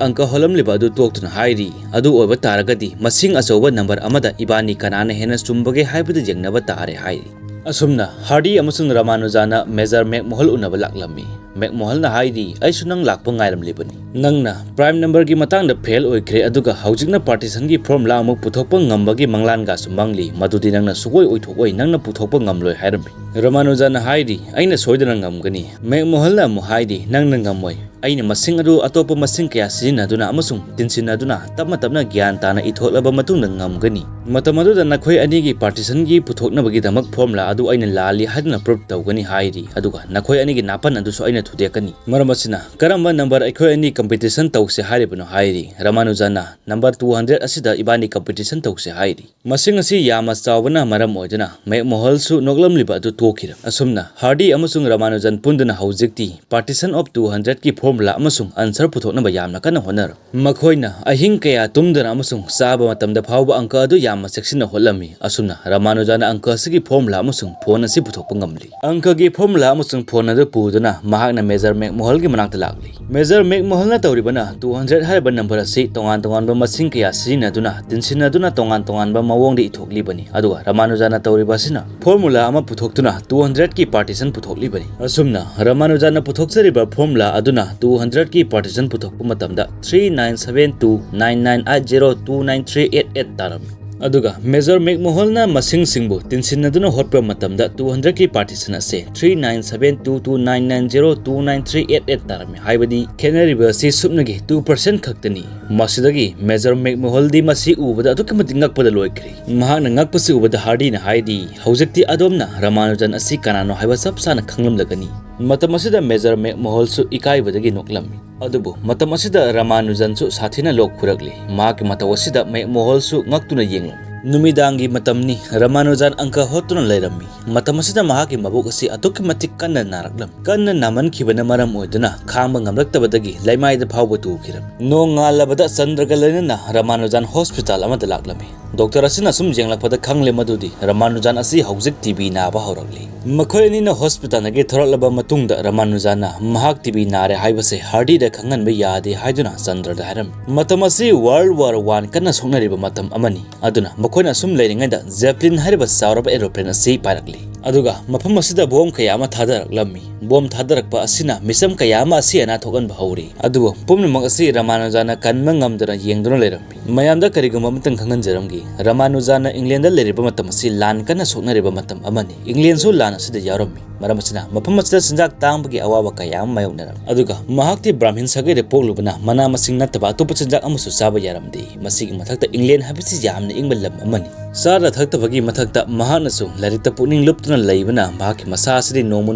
ꯑꯪꯀ ꯍꯣꯜꯂꯝꯂꯤꯕ ꯑꯗꯨ ꯇꯣꯛꯇꯨꯅ ꯍꯥꯏꯔꯤ, "ꯑꯗꯨ ꯑꯣꯏꯕ ꯇꯥꯔꯒꯗꯤ ꯃꯁꯤꯡ ꯑꯆꯧꯕ ꯅꯝꯕꯔ ꯑꯃꯗ ꯏꯕꯥꯅꯤ ꯀꯅꯥꯅ ꯍꯦꯟꯅ ꯆꯨꯝꯕꯒꯦ ꯍꯥꯏꯕꯗꯨ ꯌꯦꯡꯅꯕ ꯇꯥꯔꯦ" ꯍꯥꯏꯔꯤ꯫ ꯑꯁꯨꯝꯅ ꯍꯥꯔꯗꯤ ꯑꯃꯁꯨꯡ ꯔꯃꯥꯅꯨꯖꯥꯅ ꯃꯦꯖꯔ ꯃꯦꯛꯃꯣꯍꯜ ꯎꯅꯕ ꯂꯥꯛꯂꯝꯃꯤ꯫ ꯃꯦꯛꯃꯣꯍꯜꯅ ꯍꯥꯏꯔꯤ, "ꯑꯩꯁꯨ ꯅꯪ ꯂꯥꯛꯄ ꯉꯥꯏꯔꯝꯂꯤꯕꯅꯤ꯫ ꯅꯪꯅ ꯄ꯭ꯔꯥꯏꯝ ꯅꯝꯕꯔꯒꯤ ꯃꯇꯥꯡꯗ ꯐꯦꯜ ꯑꯣꯏꯈ꯭ꯔꯦ, ꯑꯗꯨꯒ ꯍꯧꯖꯤꯛꯅ ꯄꯥꯔꯇꯤꯁꯟꯒꯤ ꯐꯣꯔꯃꯨꯂꯥ ꯑꯃꯨꯛ ꯄꯨꯊꯣꯛꯄ ꯉꯝꯕꯒꯤ ꯃꯪꯂꯥꯟꯒꯁꯨ ꯃꯪꯂꯤ꯫ ꯃꯗꯨꯗꯤ ꯅꯪꯅ ꯁꯨꯛꯑꯣꯏ ꯑꯣꯏꯊꯣꯛꯑꯣꯏ, ꯅꯪꯅ ꯄꯨꯊꯣꯛꯄ ꯉꯝꯂꯣꯏ" ꯍꯥꯏꯔꯝꯃꯤ꯫ ꯔꯃꯥꯅꯨꯖꯟꯅ ꯍꯥꯏꯔꯤ, "ꯑꯩꯅ ꯁꯣꯏꯗꯅ ꯉꯝꯒꯅꯤ"꯫ ꯃꯦꯛꯃꯣꯍꯜꯅ ꯑꯃꯨꯛ ꯍꯥꯏꯔꯤ, "ꯅꯪꯅ ꯉꯝꯃꯣꯏ꯫ ꯑꯩꯅ ꯃꯁꯤꯡ ꯑꯗꯨ ꯑꯇꯣꯞꯄ ꯃꯁꯤꯡ ꯀꯌꯥ ꯁꯤꯖꯤꯟꯅꯗꯨꯅ ꯑꯃꯁꯨꯡ ꯇꯤꯟꯁꯤꯟꯅꯗꯨꯅ ꯇꯞꯅ ꯇꯞꯅ ꯒ꯭ꯌꯥꯟ ꯇꯥꯅ ꯏꯊꯣꯛꯂꯕ ꯃꯇꯨꯡꯗ ꯉꯝꯒꯅꯤ꯫ ꯃꯇꯝ ꯑꯗꯨꯗ ꯅꯈꯣꯏ ꯑꯅꯤꯒꯤ ꯄꯥꯔꯇꯤꯁꯟꯒꯤ ꯄꯨꯊꯣꯛꯅꯕꯒꯤꯗꯃꯛ ꯐꯣꯔꯃꯨꯂꯥ ꯑꯗꯨ ꯑꯩꯅ ꯂꯥꯜꯂꯤ ꯍꯥꯏꯗꯨꯅ ꯄ꯭ꯔꯨꯞ ꯇꯧꯒꯅꯤ" ꯍꯥꯏꯔꯤ, ꯑꯗꯨꯒ ꯅꯈꯣꯏ ꯑꯅꯤꯒꯤ ꯅꯥꯄꯟ ꯑꯗꯨꯁꯨ ꯑꯩꯅ ꯊꯨꯗꯦꯛꯀꯅꯤ꯫ ꯃꯔꯝ ꯑꯁꯤꯅ, ꯀꯔꯝꯕ ꯅꯝꯕꯔ ꯑꯩꯈꯣꯏ ꯑꯅꯤ ꯀꯝꯄꯤꯇꯤꯁꯟ ꯇꯧꯁꯦ ꯍꯥꯏꯔꯤꯕꯅꯣ ꯍꯥꯏꯔꯤ꯫ ꯔꯃꯥꯅꯨꯖꯟꯅ, "ꯅꯝꯕꯔ ꯇꯨ ꯍꯟꯗ꯭ꯔꯦꯠ ꯑꯁꯤꯗ ꯏꯕꯥꯅꯤ ꯀꯝꯄꯤꯇꯤꯁꯟ ꯇꯧꯁꯦ" ꯍꯥꯏꯔꯤ꯫ ꯃꯁꯤꯡ ꯑꯁꯤ ꯌꯥꯝꯅ ꯆꯥꯎꯕꯅ ꯃꯔꯝ ꯑꯣꯏꯗꯨꯅ ꯃꯦꯛꯃꯣꯍꯜꯁꯨ ꯅꯣꯛꯂꯝꯂꯤꯕ ꯑꯗꯨ ꯇꯣꯛꯈꯤꯔꯝ꯫ ꯑꯁꯨꯝꯅ ꯍꯥꯔꯗꯤ ꯑꯃꯁꯨꯡ ꯔꯃꯥꯅꯨꯖꯟ ꯄꯨꯟꯗꯨꯅ ꯍꯧꯖꯤꯛꯇꯤ ꯄꯥꯔꯇꯤꯁꯟ ꯑꯣꯐ ꯇꯨ ꯍꯟꯗ꯭ꯔꯦꯠꯀꯤ ꯐꯣꯔꯃꯨꯂꯥ ꯐꯣꯔꯃꯨꯂꯥ ꯑꯃꯁꯨꯡ ꯑꯟꯁꯔ ꯄꯨꯊꯣꯛꯅꯕ ꯌꯥꯝꯅ ꯀꯟꯅ ꯍꯣꯠꯅꯔꯝꯃꯤ꯫ ꯃꯈꯣꯏꯅ ꯑꯍꯤꯡ ꯀꯌꯥ ꯇꯨꯝꯗꯅ ꯑꯃꯁꯨꯡ ꯆꯥꯕ ꯃꯇꯝꯗ ꯐꯥꯎꯕ ꯑꯪꯀ ꯑꯗꯨ ꯌꯥꯝꯅ ꯆꯦꯛꯁꯤꯟꯅ ꯍꯣꯠꯂꯝꯃꯤ꯫ ꯑꯁꯨꯝꯅ ꯔꯃꯥꯅꯨꯖꯥꯅ ꯑꯪꯀ ꯑꯁꯤꯒꯤ ꯐꯣꯔꯃꯨꯂꯥ ꯑꯃꯁꯨꯡ ꯐꯣꯟ ꯑꯁꯤ ꯄꯨꯊꯣꯛꯄ ꯉꯝꯂꯤ꯫ ꯑꯪꯀꯒꯤ ꯐꯣꯔꯃꯨꯂꯥ ꯑꯃꯁꯨꯡ ꯐꯣꯟ ꯑꯗꯨ ꯄꯨꯗꯨꯅ ꯃꯍꯥꯛꯅ ꯃꯦꯖꯔ ꯃꯦꯛꯃꯣꯍꯜꯒꯤ ꯃꯅꯥꯛꯇ ꯂꯥꯛꯂꯤ꯫ ꯃꯦꯖꯔ ꯃꯦꯛꯃꯣꯍꯜꯅ ꯇꯧꯔꯤꯕꯅ two hundred ꯍꯥꯏꯔꯤꯕ ꯅꯝꯕꯔ ꯑꯁꯤ ꯇꯣꯉꯥꯟ ꯇꯣꯉꯥꯟꯕ ꯃꯁꯤꯡ ꯀꯌꯥ ꯁꯤꯖꯤꯟꯅꯗꯨꯅ ꯇꯤꯟꯁꯤꯟꯅꯗꯨꯅ ꯇꯣꯉꯥꯟ ꯇꯣꯉꯥꯟꯕ ꯃꯑꯣꯡꯗ ꯏꯊꯣꯛꯂꯤꯕꯅꯤ꯫ ꯑꯗꯨꯒ ꯔꯃꯥꯅꯨꯖꯥꯅ ꯇꯧꯔꯤꯕ ꯑꯁꯤꯅ ꯐꯣꯔꯃꯨꯂꯥ ꯑꯃ ꯄꯨꯊꯣꯛꯇꯨꯅ two hundredꯀꯤ ꯄꯥꯔꯇꯤꯁꯟ ꯄꯨꯊꯣꯛꯂꯤꯕꯅꯤ꯫ ꯑꯁꯨꯝꯅ ꯔꯃꯥꯅꯨꯖꯥꯅ ꯄꯨꯊꯣꯛꯆꯔꯤꯕ ꯐꯣꯔꯃꯨꯂꯥ ꯑꯗꯨꯅ two hundredꯀꯤ ꯄꯥꯔꯇꯤꯁꯟ ꯄꯨꯊꯣꯛꯄ ꯃꯇꯝꯗ three nine seven two nine nine eight zero two nine three eight eight ꯇꯥꯔꯝꯃꯤ꯫ ꯑꯗꯨꯒ ꯃꯦꯖꯔ ꯃꯦꯛꯃꯣꯍꯜꯅ ꯃꯁꯤꯡꯁꯤꯡꯕꯨ ꯇꯤꯟꯁꯤꯟꯅꯗꯨꯅ ꯍꯣꯠꯄ ꯃꯇꯝꯗ two hundredꯀꯤ ꯄꯥꯔꯇꯤꯁꯟ ꯑꯁꯤ three nine seven two two nine nine zero two nine three eight eight ꯇꯥꯔꯝꯃꯤ꯫ ꯍꯥꯏꯕꯗꯤ ꯈꯦꯠꯅꯔꯤꯕ ꯑꯁꯤ ꯁꯨꯞꯅꯒꯤ two percent ꯈꯛꯇꯅꯤ꯫ ꯃꯁꯤꯗꯒꯤ major ꯃꯦꯛꯃꯣꯍꯜꯗꯤ ꯃꯁꯤ ꯎꯕꯗ ꯑꯗꯨꯛꯀꯤ ꯃꯇꯤꯛ ꯉꯛꯄꯗ ꯂꯣꯏꯈ꯭ꯔꯦ꯫ ꯃꯍꯥꯛꯅ ꯉꯛꯄꯁꯤ ꯎꯕꯗ ꯍꯥꯔꯗꯤꯅ ꯍꯥꯏꯔꯤ, "ꯍꯧꯖꯤꯛꯇꯤ ꯑꯗꯣꯝꯅ ꯔꯃꯥꯅꯨꯖꯟ ꯑꯁꯤ ꯀꯅꯥꯅꯣ ꯍꯥꯏꯕ ꯆꯞ ꯆꯥꯅ ꯈꯪꯂꯝꯂꯒꯅꯤ"꯫ ꯃꯇꯝ ꯑꯁꯤꯗ ꯃꯦꯖꯔ ꯃꯦꯛꯃꯣꯍꯜꯁꯨ ꯏꯀꯥꯏꯕꯗꯒꯤ ꯅꯣꯛꯂꯝꯃꯤ꯫ ꯑꯗꯨꯕꯨ ꯃꯇꯝ ꯑꯁꯤꯗ ꯔꯃꯥꯅꯨꯖꯟꯁꯨ ꯁꯥꯊꯤꯅ ꯂꯣꯛ ꯈꯨꯔꯛꯂꯤ꯫ ꯃꯍꯥꯛꯀꯤ ꯃꯇꯧ ꯑꯁꯤꯗ ꯃꯦꯛꯃꯣꯍꯜꯁꯨ ꯉꯛꯇꯨꯅ ꯌꯦꯡꯂꯝꯃꯤ꯫ ꯅꯨꯃꯤꯗꯥꯡꯒꯤ ꯃꯇꯝꯅꯤ꯫ ꯔꯃꯥꯅꯨꯖꯟ ꯑꯪꯀ ꯍꯣꯠꯇꯨꯅ ꯂꯩꯔꯝꯃꯤ꯫ ꯃꯇꯝ ꯑꯁꯤꯗ ꯃꯍꯥꯛꯀꯤ ꯃꯕꯨꯛ ꯑꯁꯤ ꯑꯗꯨꯛꯀꯤ ꯃꯇꯤꯛ ꯀꯟꯅ ꯅꯥꯔꯛꯂꯝꯃꯤ꯫ ꯀꯟꯅ ꯅꯥꯃꯟꯈꯤꯕꯅ ꯃꯔꯝ ꯑꯣꯏꯗꯨꯅ ꯈꯥꯡꯕ ꯉꯝꯂꯛꯇꯕꯗꯒꯤ ꯂꯩꯃꯥꯏꯗ ꯐꯥꯎꯕ ꯇꯨꯈꯤꯔꯝꯃꯤ꯫ ꯅꯣꯡꯉꯥꯜꯂꯕꯗ ꯆꯟꯗ꯭ꯔꯒ ꯂꯣꯏꯅꯅ ꯔꯃꯥꯅꯨꯖꯟ ꯍꯣꯁꯄꯤꯇꯥꯜ ꯑꯃꯗ ꯂꯥꯛꯂꯝꯃꯤ꯫ ꯗꯣꯛꯇꯔ ꯑꯁꯤꯅ ꯁꯨꯝ ꯌꯦꯡꯂꯛꯄꯗ ꯈꯪꯂꯦ ꯃꯗꯨꯗꯤ ꯔꯃꯥꯅꯨꯖꯟ ꯑꯁꯤ ꯍꯧꯖꯤꯛ ꯇꯤ ꯕꯤ ꯅꯥꯕ ꯍꯧꯔꯛꯂꯤ꯫ ꯃꯈꯣꯏ ꯑꯅꯤꯅ ꯍꯣꯁꯄꯤꯇꯥꯜꯗꯒꯤ ꯊꯣꯔꯛꯂꯕ ꯃꯇꯨꯡꯗ ꯔꯃꯥꯅꯨꯖꯟꯅ ꯃꯍꯥꯛ ꯇꯤ ꯕꯤ ꯅꯥꯔꯦ ꯍꯥꯏꯕꯁꯦ ꯍꯥꯔꯗꯤꯗ ꯈꯪꯍꯟꯕ ꯌꯥꯗꯦ ꯍꯥꯏꯗꯨꯅ ꯆꯟꯗ꯭ꯔꯗ ꯍꯥꯏꯔꯝꯃꯤ꯫ ꯃꯇꯝ ꯑꯁꯤ World War One ꯀꯟꯅ ꯁꯣꯛꯅꯔꯤꯕ ꯃꯇꯝ ꯑꯃꯅꯤ꯫ ꯑꯗꯨꯅ ꯃꯈꯣꯏꯅ ꯑꯁꯨꯝ ꯂꯩꯔꯤꯉꯩꯗ ꯖꯦꯄ꯭ꯂꯤꯟ ꯍꯥꯏꯔꯤꯕ ꯆꯥꯎꯔꯕ ꯑꯦꯔꯣꯄ꯭ꯂꯦꯟ ꯑꯁꯤ ꯄꯥꯏꯔꯛꯂꯤ꯫ ꯑꯗꯨꯒ ꯃꯐꯝ ꯑꯁꯤꯗ ꯕꯣꯝ ꯀꯌꯥ ꯑꯃ ꯊꯥꯗꯔꯛꯂꯝꯃꯤ꯫ ꯕꯣꯝ ꯊꯥꯗꯔꯛꯄ ꯑꯁꯤꯅ ꯃꯤꯆꯝ ꯀꯌꯥ ꯑꯃ ꯑꯁꯤ ꯑꯅꯥ ꯊꯣꯛꯍꯟꯕ ꯍꯧꯔꯤ꯫ ꯑꯗꯨꯕꯨ ꯄꯨꯝꯅꯃꯛ ꯑꯁꯤ ꯔꯃꯥꯅꯨꯖꯥꯅ ꯀꯟꯕ ꯉꯝꯗꯅ ꯌꯦꯡꯗꯨꯅ ꯂꯩꯔꯝꯃꯤ꯫ ꯃꯌꯥꯝꯗ ꯀꯔꯤꯒꯨꯝꯕ ꯑꯃꯇꯪ ꯈꯪꯍꯟꯖꯔꯝꯒꯦ, ꯔꯃꯥꯅꯨꯖꯥꯅ ꯏꯪꯂꯦꯟꯗ ꯂꯩꯔꯤꯕ ꯃꯇꯝ ꯑꯁꯤ ꯂꯥꯟ ꯀꯟꯅ ꯁꯣꯛꯅꯔꯤꯕ ꯃꯇꯝ ꯑꯃꯅꯤ꯫ ꯏꯪꯂꯦꯟꯁꯨ ꯂꯥꯟ ꯑꯁꯤꯗ ꯌꯥꯎꯔꯝꯃꯤ꯫ ꯃꯔꯝ ꯑꯁꯤꯅ ꯃꯐꯝ ꯑꯁꯤꯗ ꯆꯤꯟꯖꯥꯛ ꯇꯥꯡꯕꯒꯤ ꯑꯋꯥꯕ ꯀꯌꯥ ꯑꯃ ꯃꯥꯌꯣꯛꯅꯔꯝꯃꯤ꯫ ꯑꯗꯨꯒ ꯃꯍꯥꯛꯇꯤ ꯕ꯭ꯔꯥꯍꯃꯤꯟ ꯁꯥꯒꯩꯗ ꯄꯣꯛꯂꯨꯕꯅ ꯃꯅꯥ ꯃꯁꯤꯡ ꯅꯠꯇꯕ ꯑꯇꯣꯞꯄ ꯆꯤꯟꯖꯥꯛ ꯑꯃꯁꯨ ꯆꯥꯕ ꯌꯥꯔꯝꯗꯦ꯫ ꯃꯁꯤꯒꯤ ꯃꯊꯛꯇ ꯏꯪꯂꯦꯟ ꯍꯥꯏꯕꯁꯤ ꯌꯥꯝꯅ ꯏꯪꯕ ꯂꯝ ꯑꯃꯅꯤ꯫ ꯆꯥꯅ ꯊꯛꯇꯕꯒꯤ ꯃꯊꯛꯇ ꯃꯍꯥꯛꯅꯁꯨ ꯂꯥꯏꯔꯤꯛꯇ ꯄꯨꯛꯅꯤꯡ ꯂꯨꯞꯇꯨꯅ ꯂꯩꯕꯅ ꯃꯍꯥꯛꯀꯤ ꯃꯁꯥ ꯑꯁꯤꯗꯤ ꯅꯣꯡꯃ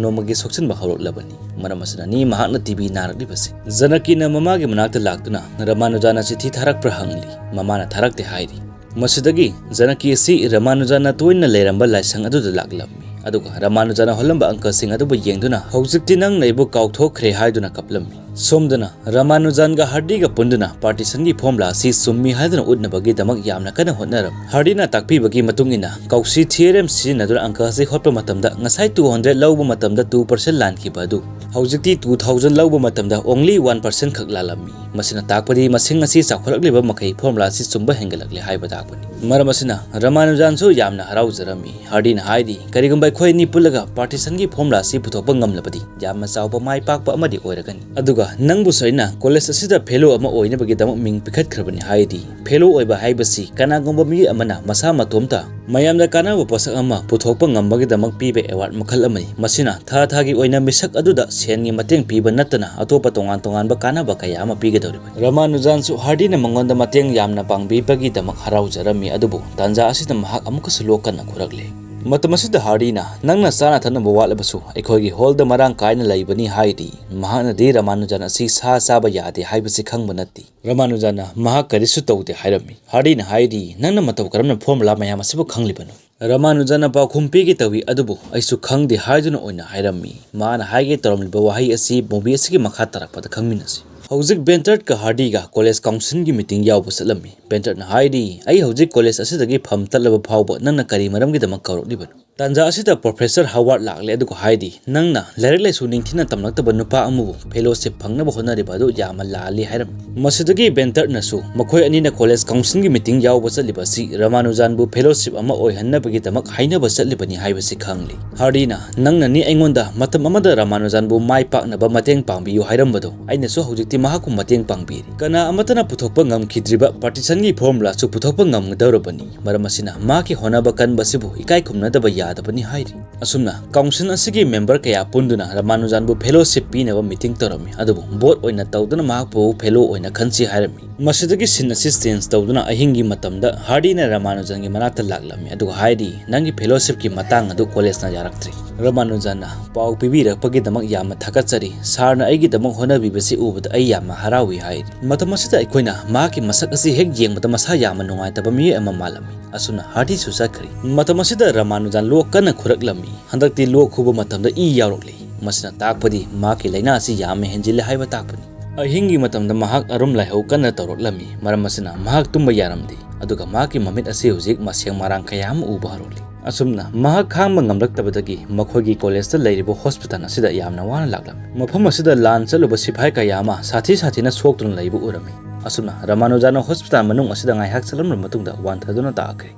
ꯅꯣꯡꯃꯒꯤ ꯁꯣꯛꯆꯤꯟꯕ ꯍꯧꯔꯛꯂꯕꯅꯤ꯫ ꯃꯔꯝ ꯑꯁꯤꯅꯅꯤ ꯃꯍꯥꯛꯅ ꯇꯤ ꯕꯤ ꯅꯥꯔꯛꯂꯤꯕꯁꯤ꯫ ꯖꯅꯀꯤꯅ ꯃꯃꯥꯒꯤ ꯃꯅꯥꯛꯇ ꯂꯥꯛꯇꯨꯅ ꯔꯃꯥꯅꯨꯖꯥꯅ ꯆꯤꯊꯤ ꯊꯥꯔꯛꯄ꯭ꯔꯥ ꯍꯪꯂꯤ꯫ ꯃꯃꯥꯅ ꯊꯥꯔꯛꯇꯦ ꯍꯥꯏꯔꯤ꯫ ꯃꯁꯤꯗꯒꯤ ꯖꯅꯀꯤ ꯑꯁꯤ ꯔꯃꯥꯅꯨꯖꯥꯅ ꯇꯣꯏꯅ ꯂꯩꯔꯝꯕ ꯂꯥꯏꯁꯪ ꯑꯗꯨꯗ ꯂꯥꯛꯂꯝꯃꯤ꯫ ꯑꯗꯨꯒ ꯔꯃꯥꯅꯨꯖꯥꯅ ꯍꯣꯜꯂꯝꯕ ꯑꯪꯀꯁꯤꯡ ꯑꯗꯨꯕꯨ ꯌꯦꯡꯗꯨꯅ, "ꯍꯧꯖꯤꯛꯇꯤ ꯅꯪꯅ ꯑꯩꯕꯨ ꯀꯥꯎꯊꯣꯛꯈ꯭ꯔꯦ" ꯍꯥꯏꯗꯨꯅ ꯀꯞꯂꯝꯃꯤ꯫ ꯁꯣꯝꯗꯅ ꯔꯃꯥꯅꯨꯖꯟꯒ ꯍꯥꯔꯗꯤꯒ ꯄꯨꯟꯗꯨꯅ ꯄꯥꯔꯇꯤꯁꯟꯒꯤ ꯐꯣꯔꯃꯨꯂꯥ ꯑꯁꯤ ꯆꯨꯝꯃꯤ ꯍꯥꯏꯗꯨꯅ ꯎꯠꯅꯕꯒꯤꯗꯃꯛ ꯌꯥꯝꯅ ꯀꯟꯅ ꯍꯣꯠꯅꯔꯝꯃꯤ꯫ ꯍꯥꯔꯗꯤꯅ ꯇꯥꯛꯄꯤꯕꯒꯤ ꯃꯇꯨꯡ ꯏꯟꯅ ꯀꯥꯎꯁꯤ ꯊꯤꯑꯣꯔꯦꯝ ꯁꯤꯖꯤꯟꯅꯗꯨꯅ ꯑꯪꯀ ꯑꯁꯤ ꯍꯣꯠꯄ ꯃꯇꯝꯗ ꯉꯁꯥꯏ two hundred ꯂꯧꯕ ꯃꯇꯝꯗ two percent ꯂꯥꯟꯈꯤꯕ ꯑꯗꯨ ꯍꯧꯖꯤꯛꯇꯤ two thousand ꯂꯧꯕ ꯃꯇꯝꯗ only one percent ꯈꯛ ꯂꯥꯜꯂꯝꯃꯤ꯫ ꯃꯁꯤꯅ ꯇꯥꯛꯄꯗꯤ ꯃꯁꯤꯡ ꯑꯁꯤ ꯆꯥꯎꯈꯠꯂꯛꯂꯤꯕ ꯃꯈꯩ ꯐꯣꯔꯃꯨꯂꯥ ꯑꯁꯤ ꯆꯨꯝꯕ ꯍꯦꯟꯒꯠꯂꯛꯂꯦ ꯍꯥꯏꯕ ꯇꯥꯛꯄꯅꯤ꯫ ꯃꯔꯝ ꯑꯁꯤꯅ ꯔꯃꯥꯅꯨꯖꯟꯁꯨ ꯌꯥꯝꯅ ꯍꯔꯥꯎꯖꯔꯝꯃꯤ꯫ ꯍꯥꯔꯗꯤꯅ ꯍꯥꯏꯔꯤ, "ꯀꯔꯤꯒꯨꯝꯕ ꯑꯩꯈꯣꯏ ꯑꯅꯤ ꯄꯨꯜꯂꯒ ꯄꯥꯔꯇꯤꯁꯟꯒꯤ ꯐꯣꯔꯃꯨꯂꯥ ꯑꯁꯤ ꯄꯨꯊꯣꯛꯄ ꯉꯝꯂꯕꯗꯤ ꯌꯥꯝꯅ ꯆꯥꯎꯕ ꯃꯥꯏ ꯄꯥꯛꯄ ꯑꯃꯗꯤ ꯑꯣꯏꯔꯒꯅꯤ꯫ ꯑꯗꯨꯒ ꯅꯪꯕꯨꯁꯨ ꯑꯩꯅ ꯀꯣꯂꯦꯖ ꯑꯁꯤꯗ ꯐꯦꯂꯣ ꯑꯃ ꯑꯣꯏꯅꯕꯒꯤꯗꯃꯛ ꯃꯤꯡ ꯄꯤꯈꯠꯈ꯭ꯔꯕꯅꯤ" ꯍꯥꯏꯔꯤ꯫ ꯐꯦꯂꯣ ꯑꯣꯏꯕ ꯍꯥꯏꯕꯁꯤ ꯀꯅꯥꯒꯨꯝꯕ ꯃꯤꯑꯣꯏ ꯑꯃꯅ ꯃꯁꯥ ꯃꯇꯣꯝꯇ ꯃꯌꯥꯝꯗ ꯀꯥꯟꯅꯕ ꯄꯣꯠꯁꯛ ꯑꯃ ꯄꯨꯊꯣꯛꯄ ꯉꯝꯕꯒꯤꯗꯃꯛ ꯄꯤꯕ ꯑꯦꯋꯥꯔꯗ ꯃꯈꯜ ꯑꯃꯅꯤ꯫ ꯃꯁꯤꯅ ꯊꯥ ꯊꯥꯒꯤ ꯑꯣꯏꯅ ꯃꯤꯁꯛ ꯑꯗꯨꯗ ꯁꯦꯟꯒꯤ ꯃꯇꯦꯡ ꯄꯤꯕ ꯅꯠꯇꯅ ꯑꯇꯣꯞꯄ ꯇꯣꯉꯥꯟ ꯇꯣꯉꯥꯟꯕ ꯀꯥꯟꯅꯕ ꯀꯌꯥ ꯑꯃ ꯄꯤꯒꯗꯧꯔꯤꯕꯅꯤ꯫ ꯔꯃꯥꯅꯨꯖꯟꯁꯨ ꯍꯥꯔꯗꯤꯅ ꯃꯉꯣꯟꯗ ꯃꯇꯦꯡ ꯌꯥꯝꯅ ꯄꯥꯡꯕꯤꯕꯒꯤꯗꯃꯛ ꯍꯔꯥꯎꯖꯔꯝꯃꯤ, ꯑꯗꯨꯕꯨ ꯇꯥꯟꯖꯥ ꯑꯁꯤꯗ ꯃꯍꯥꯛ ꯑꯃꯨꯛꯀꯁꯨ ꯂꯣꯛ ꯀꯟꯅ ꯈꯨꯔꯛꯂꯦ꯫ ꯃꯇꯝ ꯑꯁꯤꯗ ꯍꯥꯔꯗꯤꯅ, "ꯅꯪꯅ ꯆꯥꯅ ꯊꯛꯅꯕ ꯋꯥꯠꯂꯕꯁꯨ ꯑꯩꯈꯣꯏꯒꯤ ꯍꯣꯜꯗ ꯃꯔꯥꯡ ꯀꯥꯏꯅ ꯂꯩꯕꯅꯤ" ꯍꯥꯏꯔꯤ꯫ ꯃꯍꯥꯛꯅꯗꯤ ꯔꯃꯥꯅꯨꯖꯟ ꯑꯁꯤ ꯁꯥ ꯆꯥꯕ ꯌꯥꯗꯦ ꯍꯥꯏꯕꯁꯤ ꯈꯪꯕ ꯅꯠꯇꯦ꯫ ꯔꯃꯥꯅꯨꯖꯟꯅ ꯃꯍꯥꯛ ꯀꯔꯤꯁꯨ ꯇꯧꯗꯦ ꯍꯥꯏꯔꯝꯃꯤ꯫ ꯍꯥꯔꯗꯤꯅ ꯍꯥꯏꯔꯤ, "ꯅꯪꯅ ꯃꯇꯧ ꯀꯔꯝꯅ ꯐꯣꯔꯃꯨꯂꯥ ꯃꯌꯥꯝ ꯑꯁꯤꯕꯨ ꯈꯪꯂꯤꯕꯅꯣ?" ꯔꯃꯥꯅꯨꯖꯟꯅ ꯄꯥꯎꯈꯨꯝ ꯄꯤꯒꯦ ꯇꯧꯏ, ꯑꯗꯨꯕꯨ "ꯑꯩꯁꯨ ꯈꯪꯗꯦ" ꯍꯥꯏꯗꯨꯅ ꯑꯣꯏꯅ ꯍꯥꯏꯔꯝꯃꯤ꯫ ꯃꯥꯅ ꯍꯥꯏꯒꯦ ꯇꯧꯔꯝꯂꯤꯕ ꯋꯥꯍꯩ ꯑꯁꯤ ꯃꯨꯚꯤ ꯑꯁꯤꯒꯤ ꯃꯈꯥ ꯇꯥꯔꯛꯄꯗ ꯈꯪꯃꯤꯟꯅꯁꯤ꯫ ꯍꯧꯖꯤꯛ ꯕꯦꯟꯇꯔꯠꯀ ꯍꯥꯔꯗꯤꯒ ꯀꯣꯂꯦꯖ ꯀꯥꯎꯟꯁꯤꯜꯒꯤ ꯃꯤꯇꯤꯡ ꯌꯥꯎꯕ ꯆꯠꯂꯝꯃꯤ꯫ ꯕꯦꯟꯇꯔꯠꯅ ꯍꯥꯏꯔꯤ, "ꯑꯩ ꯍꯧꯖꯤꯛ ꯀꯣꯂꯦꯖ ꯑꯁꯤꯗꯒꯤ ꯐꯝ ꯇꯠꯂꯕ ꯐꯥꯎꯕ ꯅꯪꯅ ꯀꯔꯤ ꯃꯔꯝꯒꯤꯗꯃꯛ ꯀꯧꯔꯛꯂꯤꯕꯅꯣ?" ꯇꯥꯟꯖꯥ ꯑꯁꯤꯗ ꯄ꯭ꯔꯣꯐꯦꯁꯔ ꯍꯥꯋꯥꯔꯗ ꯂꯥꯛꯂꯦ, ꯑꯗꯨꯒ ꯍꯥꯏꯔꯤ, "ꯅꯪꯅ ꯂꯥꯏꯔꯤꯛ ꯂꯥꯏꯁꯨ ꯅꯤꯡꯊꯤꯅ ꯇꯝꯂꯛꯇꯕ ꯅꯨꯄꯥ ꯑꯃꯕꯨ ꯐꯦꯂꯣꯁꯤꯞ ꯐꯪꯅꯕ ꯍꯣꯠꯅꯔꯤꯕ ꯑꯗꯨ ꯌꯥꯝꯅ ꯂꯥꯜꯂꯤ" ꯍꯥꯏꯔꯝꯃꯤ꯫ ꯃꯁꯤꯗꯒꯤ ꯕꯦꯟꯇꯔꯠꯅꯁꯨ ꯃꯈꯣꯏ ꯑꯅꯤꯅ ꯀꯣꯂꯦꯖ ꯀꯥꯎꯟꯁꯤꯜꯒꯤ ꯃꯤꯇꯤꯡ ꯌꯥꯎꯕ ꯆꯠꯂꯤꯕ ꯑꯁꯤ ꯔꯃꯥꯅꯨꯖꯟꯕꯨ ꯐꯦꯂꯣꯁꯤꯞ ꯑꯃ ꯑꯣꯏꯍꯟꯅꯕꯒꯤꯗꯃꯛ ꯍꯥꯏꯅꯕ ꯆꯠꯂꯤꯕꯅꯤ ꯍꯥꯏꯕꯁꯤ ꯈꯪꯂꯤ꯫ ꯍꯥꯔꯗꯤꯅ, "ꯅꯪꯅꯅꯤ ꯑꯩꯉꯣꯟꯗ ꯃꯇꯝ ꯑꯃꯗ ꯔꯃꯥꯅꯨꯖꯟꯕꯨ ꯃꯥꯏ ꯄꯥꯛꯅꯕ ꯃꯇꯦꯡ ꯄꯥꯡꯕꯤꯌꯨ ꯍꯥꯏꯔꯝꯕꯗꯣ, ꯑꯩꯅꯁꯨ ꯍꯧꯖꯤꯛꯇꯤ ꯃꯍꯥꯛꯄꯨ ꯃꯇꯦꯡ ꯄꯥꯡꯕꯤꯔꯤ꯫ ꯀꯅꯥ ꯑꯃꯠꯇꯅ ꯄꯨꯊꯣꯛꯄ ꯉꯝꯈꯤꯗ꯭ꯔꯤꯕ ꯄꯥꯔꯇꯤꯁꯟꯒꯤ ꯐꯣꯔꯃꯨꯂꯥꯁꯨ ꯄꯨꯊꯣꯛꯄ ꯉꯝꯒꯗꯧꯔꯕꯅꯤ꯫ ꯃꯔꯝ ꯑꯁꯤꯅ ꯃꯍꯥꯛꯀꯤ ꯍꯣꯠꯅꯕ ꯀꯟꯕ ꯑꯁꯤꯕꯨ ꯏꯀꯥꯏ ꯈꯨꯝꯅꯗꯕ ꯌꯥꯗꯕꯅꯤ" ꯍꯥꯏꯔꯤ꯫ ꯑꯁꯨꯝꯅ ꯀꯥꯎꯟꯁꯤꯜ ꯑꯁꯤꯒꯤ ꯃꯦꯝꯕꯔ ꯀꯌꯥ ꯄꯨꯟꯗꯨꯅ ꯔꯃꯥꯅꯨꯖꯟꯕꯨ ꯐꯦꯂꯣꯁꯤꯞ ꯄꯤꯅꯕ ꯃꯤꯇꯤꯡ ꯇꯧꯔꯝꯃꯤ, ꯑꯗꯨꯕꯨ ꯚꯣꯠ ꯑꯣꯏꯅ ꯇꯧꯗꯨꯅ ꯃꯍꯥꯛꯄꯨ ꯐꯦꯂꯣ ꯑꯣꯏꯅ ꯈꯟꯁꯤ ꯍꯥꯏꯔꯝꯃꯤ꯫ ꯃꯁꯤꯗꯒꯤ ꯁꯤꯟ ꯑꯁꯤ ꯆꯦꯟꯖ ꯇꯧꯗꯨꯅ ꯑꯍꯤꯡꯒꯤ ꯃꯇꯝꯗ ꯍꯥꯔꯗꯤꯅ ꯔꯃꯥꯅꯨꯖꯟꯒꯤ ꯃꯅꯥꯛꯇ ꯂꯥꯛꯂꯝꯃꯤ, ꯑꯗꯨꯒ ꯍꯥꯏꯔꯤ, "ꯅꯪꯒꯤ ꯐꯦꯂꯣꯁꯤꯞꯀꯤ ꯃꯇꯥꯡ ꯑꯗꯨ ꯀꯣꯂꯦꯖꯅ ꯌꯥꯔꯛꯇ꯭ꯔꯤ꯫ ꯔꯃꯥꯅꯨꯖꯟꯅ ꯄꯥꯎ ꯄꯤꯕꯤꯔꯛꯄꯒꯤꯗꯃꯛ ꯌꯥꯝꯅ ꯊꯥꯒꯠꯆꯔꯤ꯫ ꯁꯥꯔꯅ ꯑꯩꯒꯤꯗꯃꯛ ꯍꯣꯠꯅꯕꯤꯕꯁꯤ ꯎꯕꯗ ꯑꯩ ꯌꯥꯝꯅ ꯍꯔꯥꯎꯏ" ꯍꯥꯏꯔꯤ꯫ ꯃꯇꯝ ꯑꯁꯤꯗ ꯑꯩꯈꯣꯏꯅ ꯃꯍꯥꯛꯀꯤ ꯃꯁꯛ ꯑꯁꯤ ꯍꯦꯛ ꯌꯦꯡꯕꯗ ꯃꯁꯥ ꯌꯥꯝꯅ ꯅꯨꯡꯉꯥꯏꯇꯕ ꯃꯤꯑꯣꯏ ꯑꯃ ꯃꯥꯜꯂꯝꯃꯤ꯫ ꯑꯁꯨꯝꯅ ꯍꯥꯔꯗꯤꯁꯨ ꯆꯠꯈ꯭ꯔꯤ꯫ ꯃꯇꯝ ꯑꯁꯤꯗ ꯔꯃꯥꯅꯨꯖꯟ ꯂꯣꯛ ꯀꯟꯅ ꯈꯨꯔꯛꯂꯝꯃꯤ꯫ ꯍꯟꯗꯛꯇꯤ ꯂꯣꯛ ꯈꯨꯕ ꯃꯇꯝꯗ ꯏ ꯌꯥꯎꯔꯛꯂꯤ꯫ ꯃꯁꯤꯅ ꯇꯥꯛꯄꯗꯤ ꯃꯍꯥꯛꯀꯤ ꯂꯥꯏꯅꯥ ꯑꯁꯤ ꯌꯥꯝꯅ ꯍꯦꯟꯖꯤꯜꯂꯦ ꯍꯥꯏꯕ ꯇꯥꯛꯄꯅꯤ꯫ ꯑꯍꯤꯡꯒꯤ ꯃꯇꯝꯗ ꯃꯍꯥꯛ ꯑꯔꯨꯝ ꯂꯥꯏꯍꯧ ꯀꯟꯅ ꯇꯧꯔꯛꯂꯝꯃꯤ, ꯃꯔꯝ ꯑꯁꯤꯅ ꯃꯍꯥꯛ ꯇꯨꯝꯕ ꯌꯥꯔꯝꯗꯦ꯫ ꯑꯗꯨꯒ ꯃꯍꯥꯛꯀꯤ ꯃꯃꯤꯠ ꯑꯁꯤ ꯍꯧꯖꯤꯛ ꯃꯁꯦꯡ ꯃꯔꯥꯡ ꯀꯌꯥ ꯑꯃ ꯎꯕ ꯍꯧꯔꯛꯂꯤ꯫ ꯑꯁꯨꯝꯅ ꯃꯍꯥꯛ ꯈꯥꯡꯕ ꯉꯝꯂꯛꯇꯕꯗꯒꯤ ꯃꯈꯣꯏꯒꯤ ꯀꯣꯂꯦꯖꯇ ꯂꯩꯔꯤꯕ ꯍꯣꯁꯄꯤꯇꯥꯜ ꯑꯁꯤꯗ ꯌꯥꯝꯅ ꯋꯥꯅ ꯂꯥꯛꯂꯝꯃꯤ꯫ ꯃꯐꯝ ꯑꯁꯤꯗ ꯂꯥꯟ ꯆꯠꯂꯨꯕ ꯁꯤꯐꯥꯏ ꯀꯌꯥ ꯑꯃ ꯁꯥꯊꯤ ꯁꯥꯊꯤꯅ ꯁꯣꯛꯇꯨꯅ ꯂꯩꯕ ꯎꯔꯝꯃꯤ꯫ ꯑꯁꯨꯝꯅ ꯔꯃꯥꯅꯨꯖꯥꯅ ꯍꯣꯁꯄꯤꯇꯥꯜ ꯃꯅꯨꯡ ꯑꯁꯤꯗ ꯉꯥꯏꯍꯥꯛ ꯆꯠꯂꯝꯂꯕ ꯃꯇꯨꯡꯗ ꯋꯥꯟꯊꯗꯨꯅ ꯇꯥꯈ꯭ꯔꯦ꯫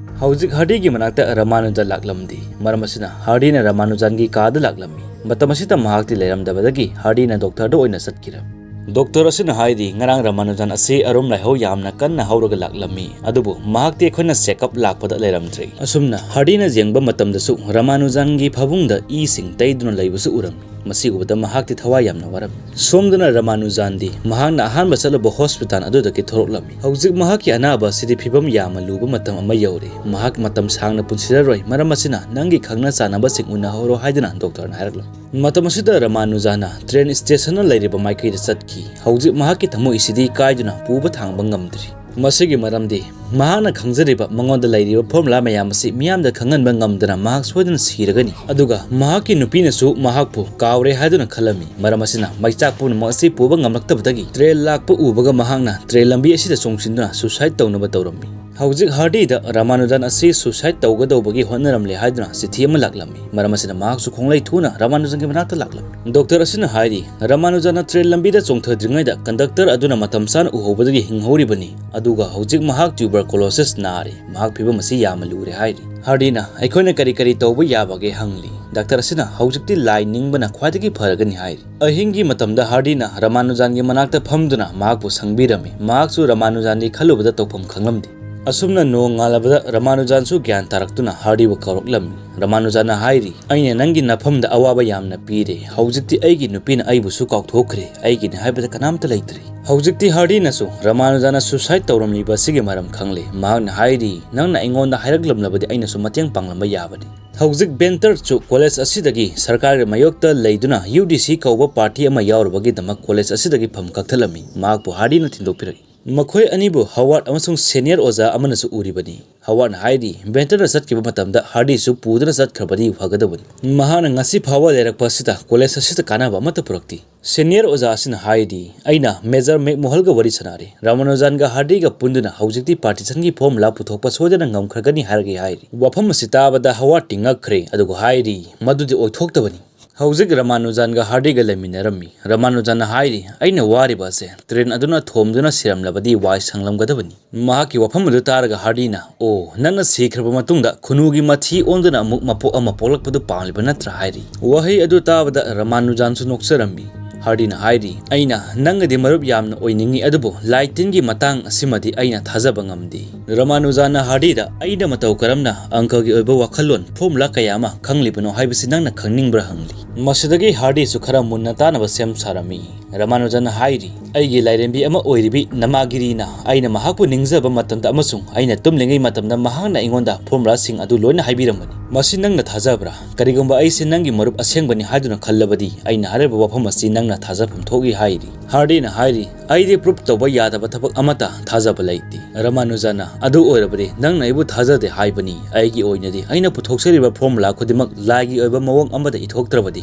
ꯍꯧꯖꯤꯛ ꯍꯥꯔꯗꯤꯒꯤ ꯃꯅꯥꯛꯇ ꯔꯃꯥꯅꯨꯖ ꯂꯥꯛꯂꯝꯗꯦ, ꯃꯔꯝ ꯑꯁꯤꯅ ꯍꯥꯔꯗꯤꯅ ꯔꯃꯥꯅꯨꯖꯥꯟꯒꯤ ꯀꯥꯗ ꯂꯥꯛꯂꯝꯃꯤ꯫ ꯃꯇꯝ ꯑꯁꯤꯗ ꯃꯍꯥꯛꯇꯤ ꯂꯩꯔꯝꯗꯕꯗꯒꯤ ꯍꯥꯔꯗꯤꯅ ꯗꯣꯛꯇꯔꯗ ꯑꯣꯏꯅ ꯆꯠꯈꯤꯔꯝꯃꯤ꯫ ꯗꯣꯛꯇꯔ ꯑꯁꯤꯅ ꯍꯥꯏꯔꯤ, ꯉꯔꯥꯡ ꯔꯃꯥꯅꯨꯖꯟ ꯑꯁꯤ ꯑꯔꯨꯝ ꯂꯥꯏꯍꯧ ꯌꯥꯝꯅ ꯀꯟꯅ ꯍꯧꯔꯒ ꯂꯥꯛꯂꯝꯃꯤ, ꯑꯗꯨꯕꯨ ꯃꯍꯥꯛꯇꯤ ꯑꯩꯈꯣꯏꯅ ꯆꯦꯛꯑꯞ ꯂꯥꯛꯄꯗ ꯂꯩꯔꯝꯗ꯭ꯔꯦ꯫ ꯑꯁꯨꯝꯅ ꯍꯥꯔꯗꯤꯅ ꯌꯦꯡꯕ ꯃꯇꯝꯗꯁꯨ ꯔꯃꯥꯅꯨꯖꯟꯒꯤ ꯐꯃꯨꯡꯗ ꯏꯁꯤꯡ ꯇꯩꯗꯨꯅ ꯂꯩꯕꯁꯨ ꯎꯔꯝꯃꯤ꯫ ꯃꯁꯤ ꯎꯕꯗ ꯃꯍꯥꯛꯇꯤ ꯊꯋꯥꯏ ꯌꯥꯝꯅ ꯋꯥꯔꯝꯃꯤ꯫ ꯁꯣꯝꯗꯅ ꯔꯃꯥꯅꯨꯖꯥꯟꯗꯤ ꯃꯍꯥꯛꯅ ꯑꯍꯥꯟꯕ ꯆꯠꯂꯨꯕ ꯍꯣꯁꯄꯤꯇꯥꯜ ꯑꯗꯨꯗꯒꯤ ꯊꯣꯔꯛꯂꯝꯃꯤ꯫ ꯍꯧꯖꯤꯛ ꯃꯍꯥꯛꯀꯤ ꯑꯅꯥꯕ ꯑꯁꯤꯗꯤ ꯐꯤꯕꯝ ꯌꯥꯝꯅ ꯂꯨꯕ ꯃꯇꯝ ꯑꯃ ꯌꯧꯔꯦ꯫ ꯃꯍꯥꯛ ꯃꯇꯝ ꯁꯥꯡꯅ ꯄꯨꯟꯁꯤꯔꯔꯣꯏ, ꯃꯔꯝ ꯑꯁꯤꯅ ꯅꯪꯒꯤ ꯈꯪꯅ ꯆꯥꯟꯅꯕꯁꯤꯡ ꯎꯅꯍꯧꯔꯣ ꯍꯥꯏꯗꯨꯅ ꯗꯣꯛꯇꯔꯅ ꯍꯥꯏꯔꯛꯂꯝꯃꯤ꯫ ꯃꯇꯝ ꯑꯁꯤꯗ ꯔꯃꯥꯅꯨꯖꯥꯅ ꯇ꯭ꯔꯦꯟ ꯁ꯭ꯇꯦꯁꯟꯅ ꯂꯩꯔꯤꯕ ꯃꯥꯏꯀꯩꯗ ꯆꯠꯈꯤ꯫ ꯍꯧꯖꯤꯛ ꯃꯍꯥꯛꯀꯤ ꯊꯃꯣꯏ ꯑꯁꯤꯗꯤ ꯀꯥꯏꯗꯨꯅ ꯄꯨꯕ ꯊꯥꯡꯕ ꯉꯝꯗ꯭ꯔꯤ꯫ ꯃꯁꯤꯒꯤ ꯃꯔꯝꯗꯤ ꯃꯍꯥꯛꯅ ꯈꯪꯖꯔꯤꯕ ꯃꯉꯣꯟꯗ ꯂꯩꯔꯤꯕ ꯐꯣꯔꯃꯨꯂꯥ ꯃꯌꯥꯝ ꯑꯁꯤ ꯃꯤꯌꯥꯝꯗ ꯈꯪꯍꯟꯕ ꯉꯝꯗꯅ ꯃꯍꯥꯛ ꯁꯣꯏꯗꯅ ꯁꯤꯔꯒꯅꯤ꯫ ꯑꯗꯨꯒ ꯃꯍꯥꯛꯀꯤ ꯅꯨꯄꯤꯅꯁꯨ ꯃꯍꯥꯛꯄꯨ ꯀꯥꯎꯔꯦ ꯍꯥꯏꯗꯨꯅ ꯈꯜꯂꯝꯃꯤ꯫ ꯃꯔꯝ ꯑꯁꯤꯅ ꯃꯩꯆꯥꯛ ꯄꯨꯝꯅꯃꯛ ꯑꯁꯤ ꯄꯨꯕ ꯉꯝꯂꯛꯇꯕꯗꯒꯤ ꯇ꯭ꯔꯦꯟ ꯂꯥꯛꯄ ꯎꯕꯒ ꯃꯍꯥꯛꯅ ꯇ꯭ꯔꯦꯟ ꯂꯝꯕꯤ ꯑꯁꯤꯗ ꯆꯣꯡꯁꯤꯟꯗꯨꯅ ꯁꯨꯁꯥꯏꯗ ꯇꯧꯅꯕ ꯇꯧꯔꯝꯃꯤ꯫ ꯍꯧꯖꯤꯛ ꯍꯥꯔꯗꯤꯗ ꯔꯃꯥꯅꯨꯖꯟ ꯑꯁꯤ ꯁꯨꯁꯥꯏꯗ ꯇꯧꯒꯗꯧꯕꯒꯤ ꯍꯣꯠꯅꯔꯝꯂꯦ ꯍꯥꯏꯗꯨꯅ ꯆꯤꯊꯤ ꯑꯃ ꯂꯥꯛꯂꯝꯃꯤ꯫ ꯃꯔꯝ ꯑꯁꯤꯅ ꯃꯍꯥꯛꯁꯨ ꯈꯣꯡꯂꯩ ꯊꯨꯅ ꯔꯃꯥꯅꯨꯖꯟꯒꯤ ꯃꯅꯥꯛꯇ ꯂꯥꯛꯂꯝꯃꯤ꯫ ꯗꯣꯛꯇꯔ ꯑꯁꯤꯅ ꯍꯥꯏꯔꯤ, ꯔꯃꯥꯅꯨꯖꯟꯅ ꯇ꯭ꯔꯦꯟ ꯂꯝꯕꯤꯗ ꯆꯣꯡꯊꯗ꯭ꯔꯤꯉꯩꯗ ꯀꯟꯗꯛꯇꯔ ꯑꯗꯨꯅ ꯃꯇꯝ ꯆꯥꯅ ꯎꯍꯧꯕꯗꯒꯤ ꯍꯤꯡꯍꯧꯔꯤꯕꯅꯤ꯫ ꯑꯗꯨꯒ ꯍꯧꯖꯤꯛ ꯃꯍꯥꯛ ꯇ꯭ꯌꯨꯕꯔꯀꯨꯂꯣꯁꯤꯁ ꯅꯥꯔꯤ꯫ ꯃꯍꯥꯛ ꯐꯤꯕꯝ ꯑꯁꯤ ꯌꯥꯝꯅ ꯂꯨꯔꯦ ꯍꯥꯏꯔꯤ꯫ ꯍꯥꯔꯗꯤꯅ ꯑꯩꯈꯣꯏꯅ ꯀꯔꯤ ꯀꯔꯤ ꯇꯧꯕ ꯌꯥꯕꯒꯦ ꯍꯪꯂꯤ꯫ ꯗꯥꯛꯇꯔ ꯑꯁꯤꯅ ꯍꯧꯖꯤꯛꯇꯤ ꯂꯥꯏ ꯅꯤꯡꯕꯅ ꯈ꯭ꯋꯥꯏꯗꯒꯤ ꯐꯔꯒꯅꯤ ꯍꯥꯏꯔꯤ꯫ ꯑꯍꯤꯡꯒꯤ ꯃꯇꯝꯗ ꯍꯥꯔꯗꯤꯅ ꯔꯃꯥꯅꯨꯖꯥꯟꯒꯤ ꯃꯅꯥꯛꯇ ꯐꯝꯗꯨꯅ ꯃꯍꯥꯛꯄꯨ ꯁꯪꯕꯤꯔꯝꯃꯤ꯫ ꯃꯍꯥꯛꯁꯨ ꯔꯃꯥꯅꯨꯖꯥꯟꯒꯤ ꯈꯜꯂꯨꯕꯗ ꯇꯧꯐꯝ ꯈꯪꯂꯝꯗꯦ꯫ ꯑꯁꯨꯝꯅ ꯅꯣꯡ ꯉꯥꯜꯂꯕꯗ ꯔꯃꯥꯅꯨꯖꯥꯟꯁꯨ ꯒ꯭ꯌꯥꯟ ꯇꯥꯔꯛꯇꯨꯅ ꯍꯥꯔꯗꯤꯕꯨ ꯀꯧꯔꯛꯂꯝꯃꯤ꯫ ꯔꯃꯥꯅꯨꯖꯥꯟꯅ ꯍꯥꯏꯔꯤ, "ꯑꯩꯅ ꯅꯪꯒꯤ ꯅꯐꯝꯗ ꯑꯋꯥꯕ ꯌꯥꯝꯅ ꯄꯤꯔꯦ꯫ ꯍꯧꯖꯤꯛꯇꯤ ꯑꯩꯒꯤ ꯅꯨꯄꯤꯅ ꯑꯩꯕꯨꯁꯨ ꯀꯥꯎꯊꯣꯛꯈ꯭ꯔꯦ꯫ ꯑꯩꯒꯤꯅꯤ ꯍꯥꯏꯕꯗ ꯀꯅꯥꯝꯇ ꯂꯩꯇ꯭ꯔꯦ꯫" ꯍꯧꯖꯤꯛꯇꯤ ꯍꯥꯔꯗꯤꯅꯁꯨ ꯔꯃꯥꯅꯨꯖꯥꯟꯅ ꯁꯨꯁꯥꯏꯗ ꯇꯧꯔꯝꯂꯤꯕ ꯑꯁꯤꯒꯤ ꯃꯔꯝ ꯈꯪꯂꯦ꯫ ꯃꯍꯥꯛꯅ ꯍꯥꯏꯔꯤ, "ꯅꯪꯅ ꯑꯩꯉꯣꯟꯗ ꯍꯥꯏꯔꯛꯂꯝꯂꯕꯗꯤ ꯑꯩꯅꯁꯨ ꯃꯇꯦꯡ ꯄꯥꯡꯂꯝꯕ ꯌꯥꯕꯅꯤ꯫" ꯍꯧꯖꯤꯛ ꯕꯦꯟꯇꯔꯁꯨ ꯀꯣꯂꯦꯖ ꯑꯁꯤꯗꯒꯤ ꯁꯔꯀꯥꯔꯒꯤ ꯃꯥꯌꯣꯛꯇ ꯂꯩꯗꯨꯅ ꯌꯨ ꯗꯤ ꯁꯤ ꯀꯧꯕ ꯄꯥꯔꯇꯤ ꯑꯃ ꯌꯥꯎꯔꯨꯕꯒꯤꯗꯃꯛ ꯀꯣꯂꯦꯖ ꯑꯁꯤꯗꯒꯤ ꯐꯝ ꯀꯛꯊꯠꯂꯝꯃꯤ꯫ ꯃꯍꯥꯛꯄꯨ ꯍꯥꯔꯗꯤꯅ ꯊꯤꯟꯗꯣꯛꯄꯤꯔꯛꯏ꯫ ꯃꯈꯣꯏ ꯑꯅꯤꯕꯨ ꯍꯋꯥꯔꯗ ꯑꯃꯁꯨꯡ ꯁꯦꯅꯤꯌꯔ ꯑꯣꯖꯥ ꯑꯃꯅꯁꯨ ꯎꯔꯤꯕꯅꯤ꯫ ꯍꯋꯥꯔꯗꯅ ꯍꯥꯏꯔꯤ, ꯕꯦꯟꯇꯔꯅ ꯆꯠꯈꯤꯕ ꯃꯇꯝꯗ ꯍꯥꯔꯗꯤꯁꯨ ꯄꯨꯗꯨꯅ ꯆꯠꯈ꯭ꯔꯕꯗꯤ ꯐꯒꯗꯕꯅꯤ꯫ ꯃꯍꯥꯛꯅ ꯉꯁꯤ ꯐꯥꯎꯕ ꯂꯩꯔꯛꯄ ꯑꯁꯤꯗ ꯀꯣꯂꯦꯖ ꯑꯁꯤꯗ ꯀꯥꯟꯅꯕ ꯑꯃꯠꯇ ꯄꯨꯔꯛꯇꯦ꯫ ꯁꯦꯅꯤꯌꯔ ꯑꯣꯖꯥ ꯑꯁꯤꯅ ꯍꯥꯏꯔꯤ, "ꯑꯩꯅ ꯃꯦꯖꯔ ꯃꯦꯛꯃꯣꯍꯜꯒ ꯋꯥꯔꯤ ꯁꯥꯟꯅꯔꯦ꯫ ꯔꯥꯃꯥꯅꯨꯖꯥꯟꯒ ꯍꯥꯔꯗꯤꯒ ꯄꯨꯟꯗꯨꯅ ꯍꯧꯖꯤꯛꯇꯤ ꯄꯥꯔꯇꯤꯁꯟꯒꯤ ꯐꯣꯔꯃꯨꯂꯥ ꯄꯨꯊꯣꯛꯄ ꯁꯣꯏꯗꯅ ꯉꯝꯈ꯭ꯔꯒꯅꯤ ꯍꯥꯏꯔꯒꯦ" ꯍꯥꯏꯔꯤ꯫ ꯋꯥꯐꯝ ꯑꯁꯤ ꯇꯥꯕꯗ ꯍꯋꯥꯔꯗꯇꯤ ꯉꯛꯈ꯭ꯔꯦ, ꯑꯗꯨꯒ ꯍꯥꯏꯔꯤ, "ꯃꯗꯨꯗꯤ ꯑꯣꯏꯊꯣꯛꯇꯕꯅꯤ"꯫ ꯍꯧꯖꯤꯛ ꯔꯥꯃꯥꯅꯨꯖꯥꯟꯒ ꯍꯥꯔꯗꯤꯒ ꯂꯩꯃꯤꯟꯅꯔꯝꯃꯤ꯫ ꯔꯥꯃꯥꯅꯨꯖꯥꯟꯅ ꯍꯥꯏꯔꯤ, "ꯑꯩꯅ ꯋꯥꯔꯤꯕ ꯑꯁꯦ ꯇ꯭ꯔꯦꯟ ꯑꯗꯨꯅ ꯊꯣꯝꯗꯨꯅ ꯁꯤꯔꯝꯂꯕꯗꯤ ꯋꯥꯏ ꯁꯪꯂꯝꯒꯗꯕꯅꯤ"꯫ ꯃꯍꯥꯛꯀꯤ ꯋꯥꯐꯝ ꯑꯗꯨ ꯇꯥꯔꯒ ꯍꯥꯔꯗꯤꯅ, "ꯑꯣ, ꯅꯪꯅ ꯁꯤꯈ꯭ꯔꯕ ꯃꯇꯨꯡꯗ ꯈꯨꯅꯨꯒꯤ ꯃꯊꯤ ꯑꯣꯟꯗꯨꯅ ꯑꯃꯨꯛ ꯃꯄꯣꯛ ꯑꯃ ꯄꯣꯛꯂꯛꯄꯗꯨ ꯄꯥꯝꯂꯤꯕ ꯅꯠꯇ꯭ꯔꯥ?" ꯍꯥꯏꯔꯤ꯫ ꯋꯥꯍꯩ ꯑꯗꯨ ꯇꯥꯕꯗ ꯔꯥꯃꯥꯅꯨꯖꯥꯟꯁꯨ ꯅꯣꯛꯆꯔꯝꯃꯤ꯫ ꯍꯥꯔꯗꯤꯅ ꯍꯥꯏꯔꯤ, "ꯑꯩꯅ ꯅꯪꯒꯗꯤ ꯃꯔꯨꯞ ꯌꯥꯝꯅ ꯑꯣꯏꯅꯤꯡꯏ, ꯑꯗꯨꯕꯨ ꯂꯥꯏ ꯇꯤꯟꯒꯤ ꯃꯇꯥꯡ ꯑꯁꯤꯃꯗꯤ ꯑꯩꯅ ꯊꯥꯖꯕ ꯉꯝꯗꯦ"꯫ ꯔꯥꯃꯥꯅꯨꯖꯥꯟꯅ ꯍꯥꯔꯗꯤꯗ, "ꯑꯩꯅ ꯃꯇꯧ ꯀꯔꯝꯅ ꯑꯪꯀꯒꯤ ꯑꯣꯏꯕ ꯋꯥꯈꯜꯂꯣꯟ, ꯐꯣꯔꯃꯨꯂꯥ ꯀꯌꯥ ꯑꯃ ꯈꯪꯂꯤꯕꯅꯣ ꯍꯥꯏꯕꯁꯤ ꯅꯪꯅ ꯈꯪꯅꯤꯡꯕ꯭ꯔꯥ?" ꯍꯪꯂꯤ꯫ ꯃꯁꯤꯗꯒꯤ ꯍꯥꯔꯗꯤꯁꯨ ꯈꯔ ꯃꯨꯟꯅ ꯇꯥꯅꯕ ꯁꯦꯝ ꯁꯥꯔꯝꯃꯤ꯫ ꯔꯥꯃꯥꯅꯨꯖꯟꯅ ꯍꯥꯏꯔꯤ, "ꯑꯩꯒꯤ ꯂꯥꯏꯔꯦꯝꯕꯤ ꯑꯃ ꯑꯣꯏꯔꯤꯕꯤ ꯅꯃꯥꯒꯤꯔꯤꯅ ꯑꯩꯅ ꯃꯍꯥꯛꯄꯨ ꯅꯤꯡꯖꯕ ꯃꯇꯝꯗ ꯑꯃꯁꯨꯡ ꯑꯩꯅ ꯇꯨꯝꯂꯤꯉꯩ ꯃꯇꯝꯗ ꯃꯍꯥꯛꯅ ꯑꯩꯉꯣꯟꯗ ꯐꯣꯔꯃꯨꯂꯥꯁꯤꯡ ꯑꯗꯨ ꯂꯣꯏꯅ ꯍꯥꯏꯕꯤꯔꯝꯕꯅꯤ꯫ ꯃꯁꯤ ꯅꯪꯅ ꯊꯥꯖꯕ꯭ꯔꯥ? ꯀꯔꯤꯒꯨꯝꯕ ꯑꯩꯁꯦ ꯅꯪꯒꯤ ꯃꯔꯨꯞ ꯑꯁꯦꯡꯕꯅꯤ ꯍꯥꯏꯗꯨꯅ ꯈꯜꯂꯕꯗꯤ, ꯑꯩꯅ ꯍꯥꯏꯔꯤꯕ ꯋꯥꯐꯝ ꯑꯁꯤ ꯅꯪꯅ ꯊꯥꯖꯐꯝ ꯊꯣꯛꯏ" ꯍꯥꯏꯔꯤ꯫ ꯍꯥꯔꯗꯤꯅ ꯍꯥꯏꯔꯤ, "ꯑꯩꯗꯤ ꯄ꯭ꯔꯨꯐ ꯇꯧꯕ ꯌꯥꯗꯕ ꯊꯕꯛ ꯑꯃꯠꯇ ꯊꯥꯖꯕ ꯂꯩꯇꯦ"꯫ ꯔꯥꯃꯥꯅꯨꯖꯟꯅ, "ꯑꯗꯨ ꯑꯣꯏꯔꯕꯗꯤ ꯅꯪꯅ ꯑꯩꯕꯨ ꯊꯥꯖꯗꯦ ꯍꯥꯏꯕꯅꯤ꯫ ꯑꯩꯒꯤ ꯑꯣꯏꯅꯗꯤ ꯑꯩꯅ ꯄꯨꯊꯣꯛꯆꯔꯤꯕ ꯐꯣꯔꯃꯨꯂꯥ ꯈꯨꯗꯤꯡꯃꯛ ꯂꯥꯏꯒꯤ ꯑꯣꯏꯕ ꯃꯑꯣꯡ ꯑꯃꯗ ꯏꯊꯣꯛꯇ꯭ꯔꯕꯗꯤ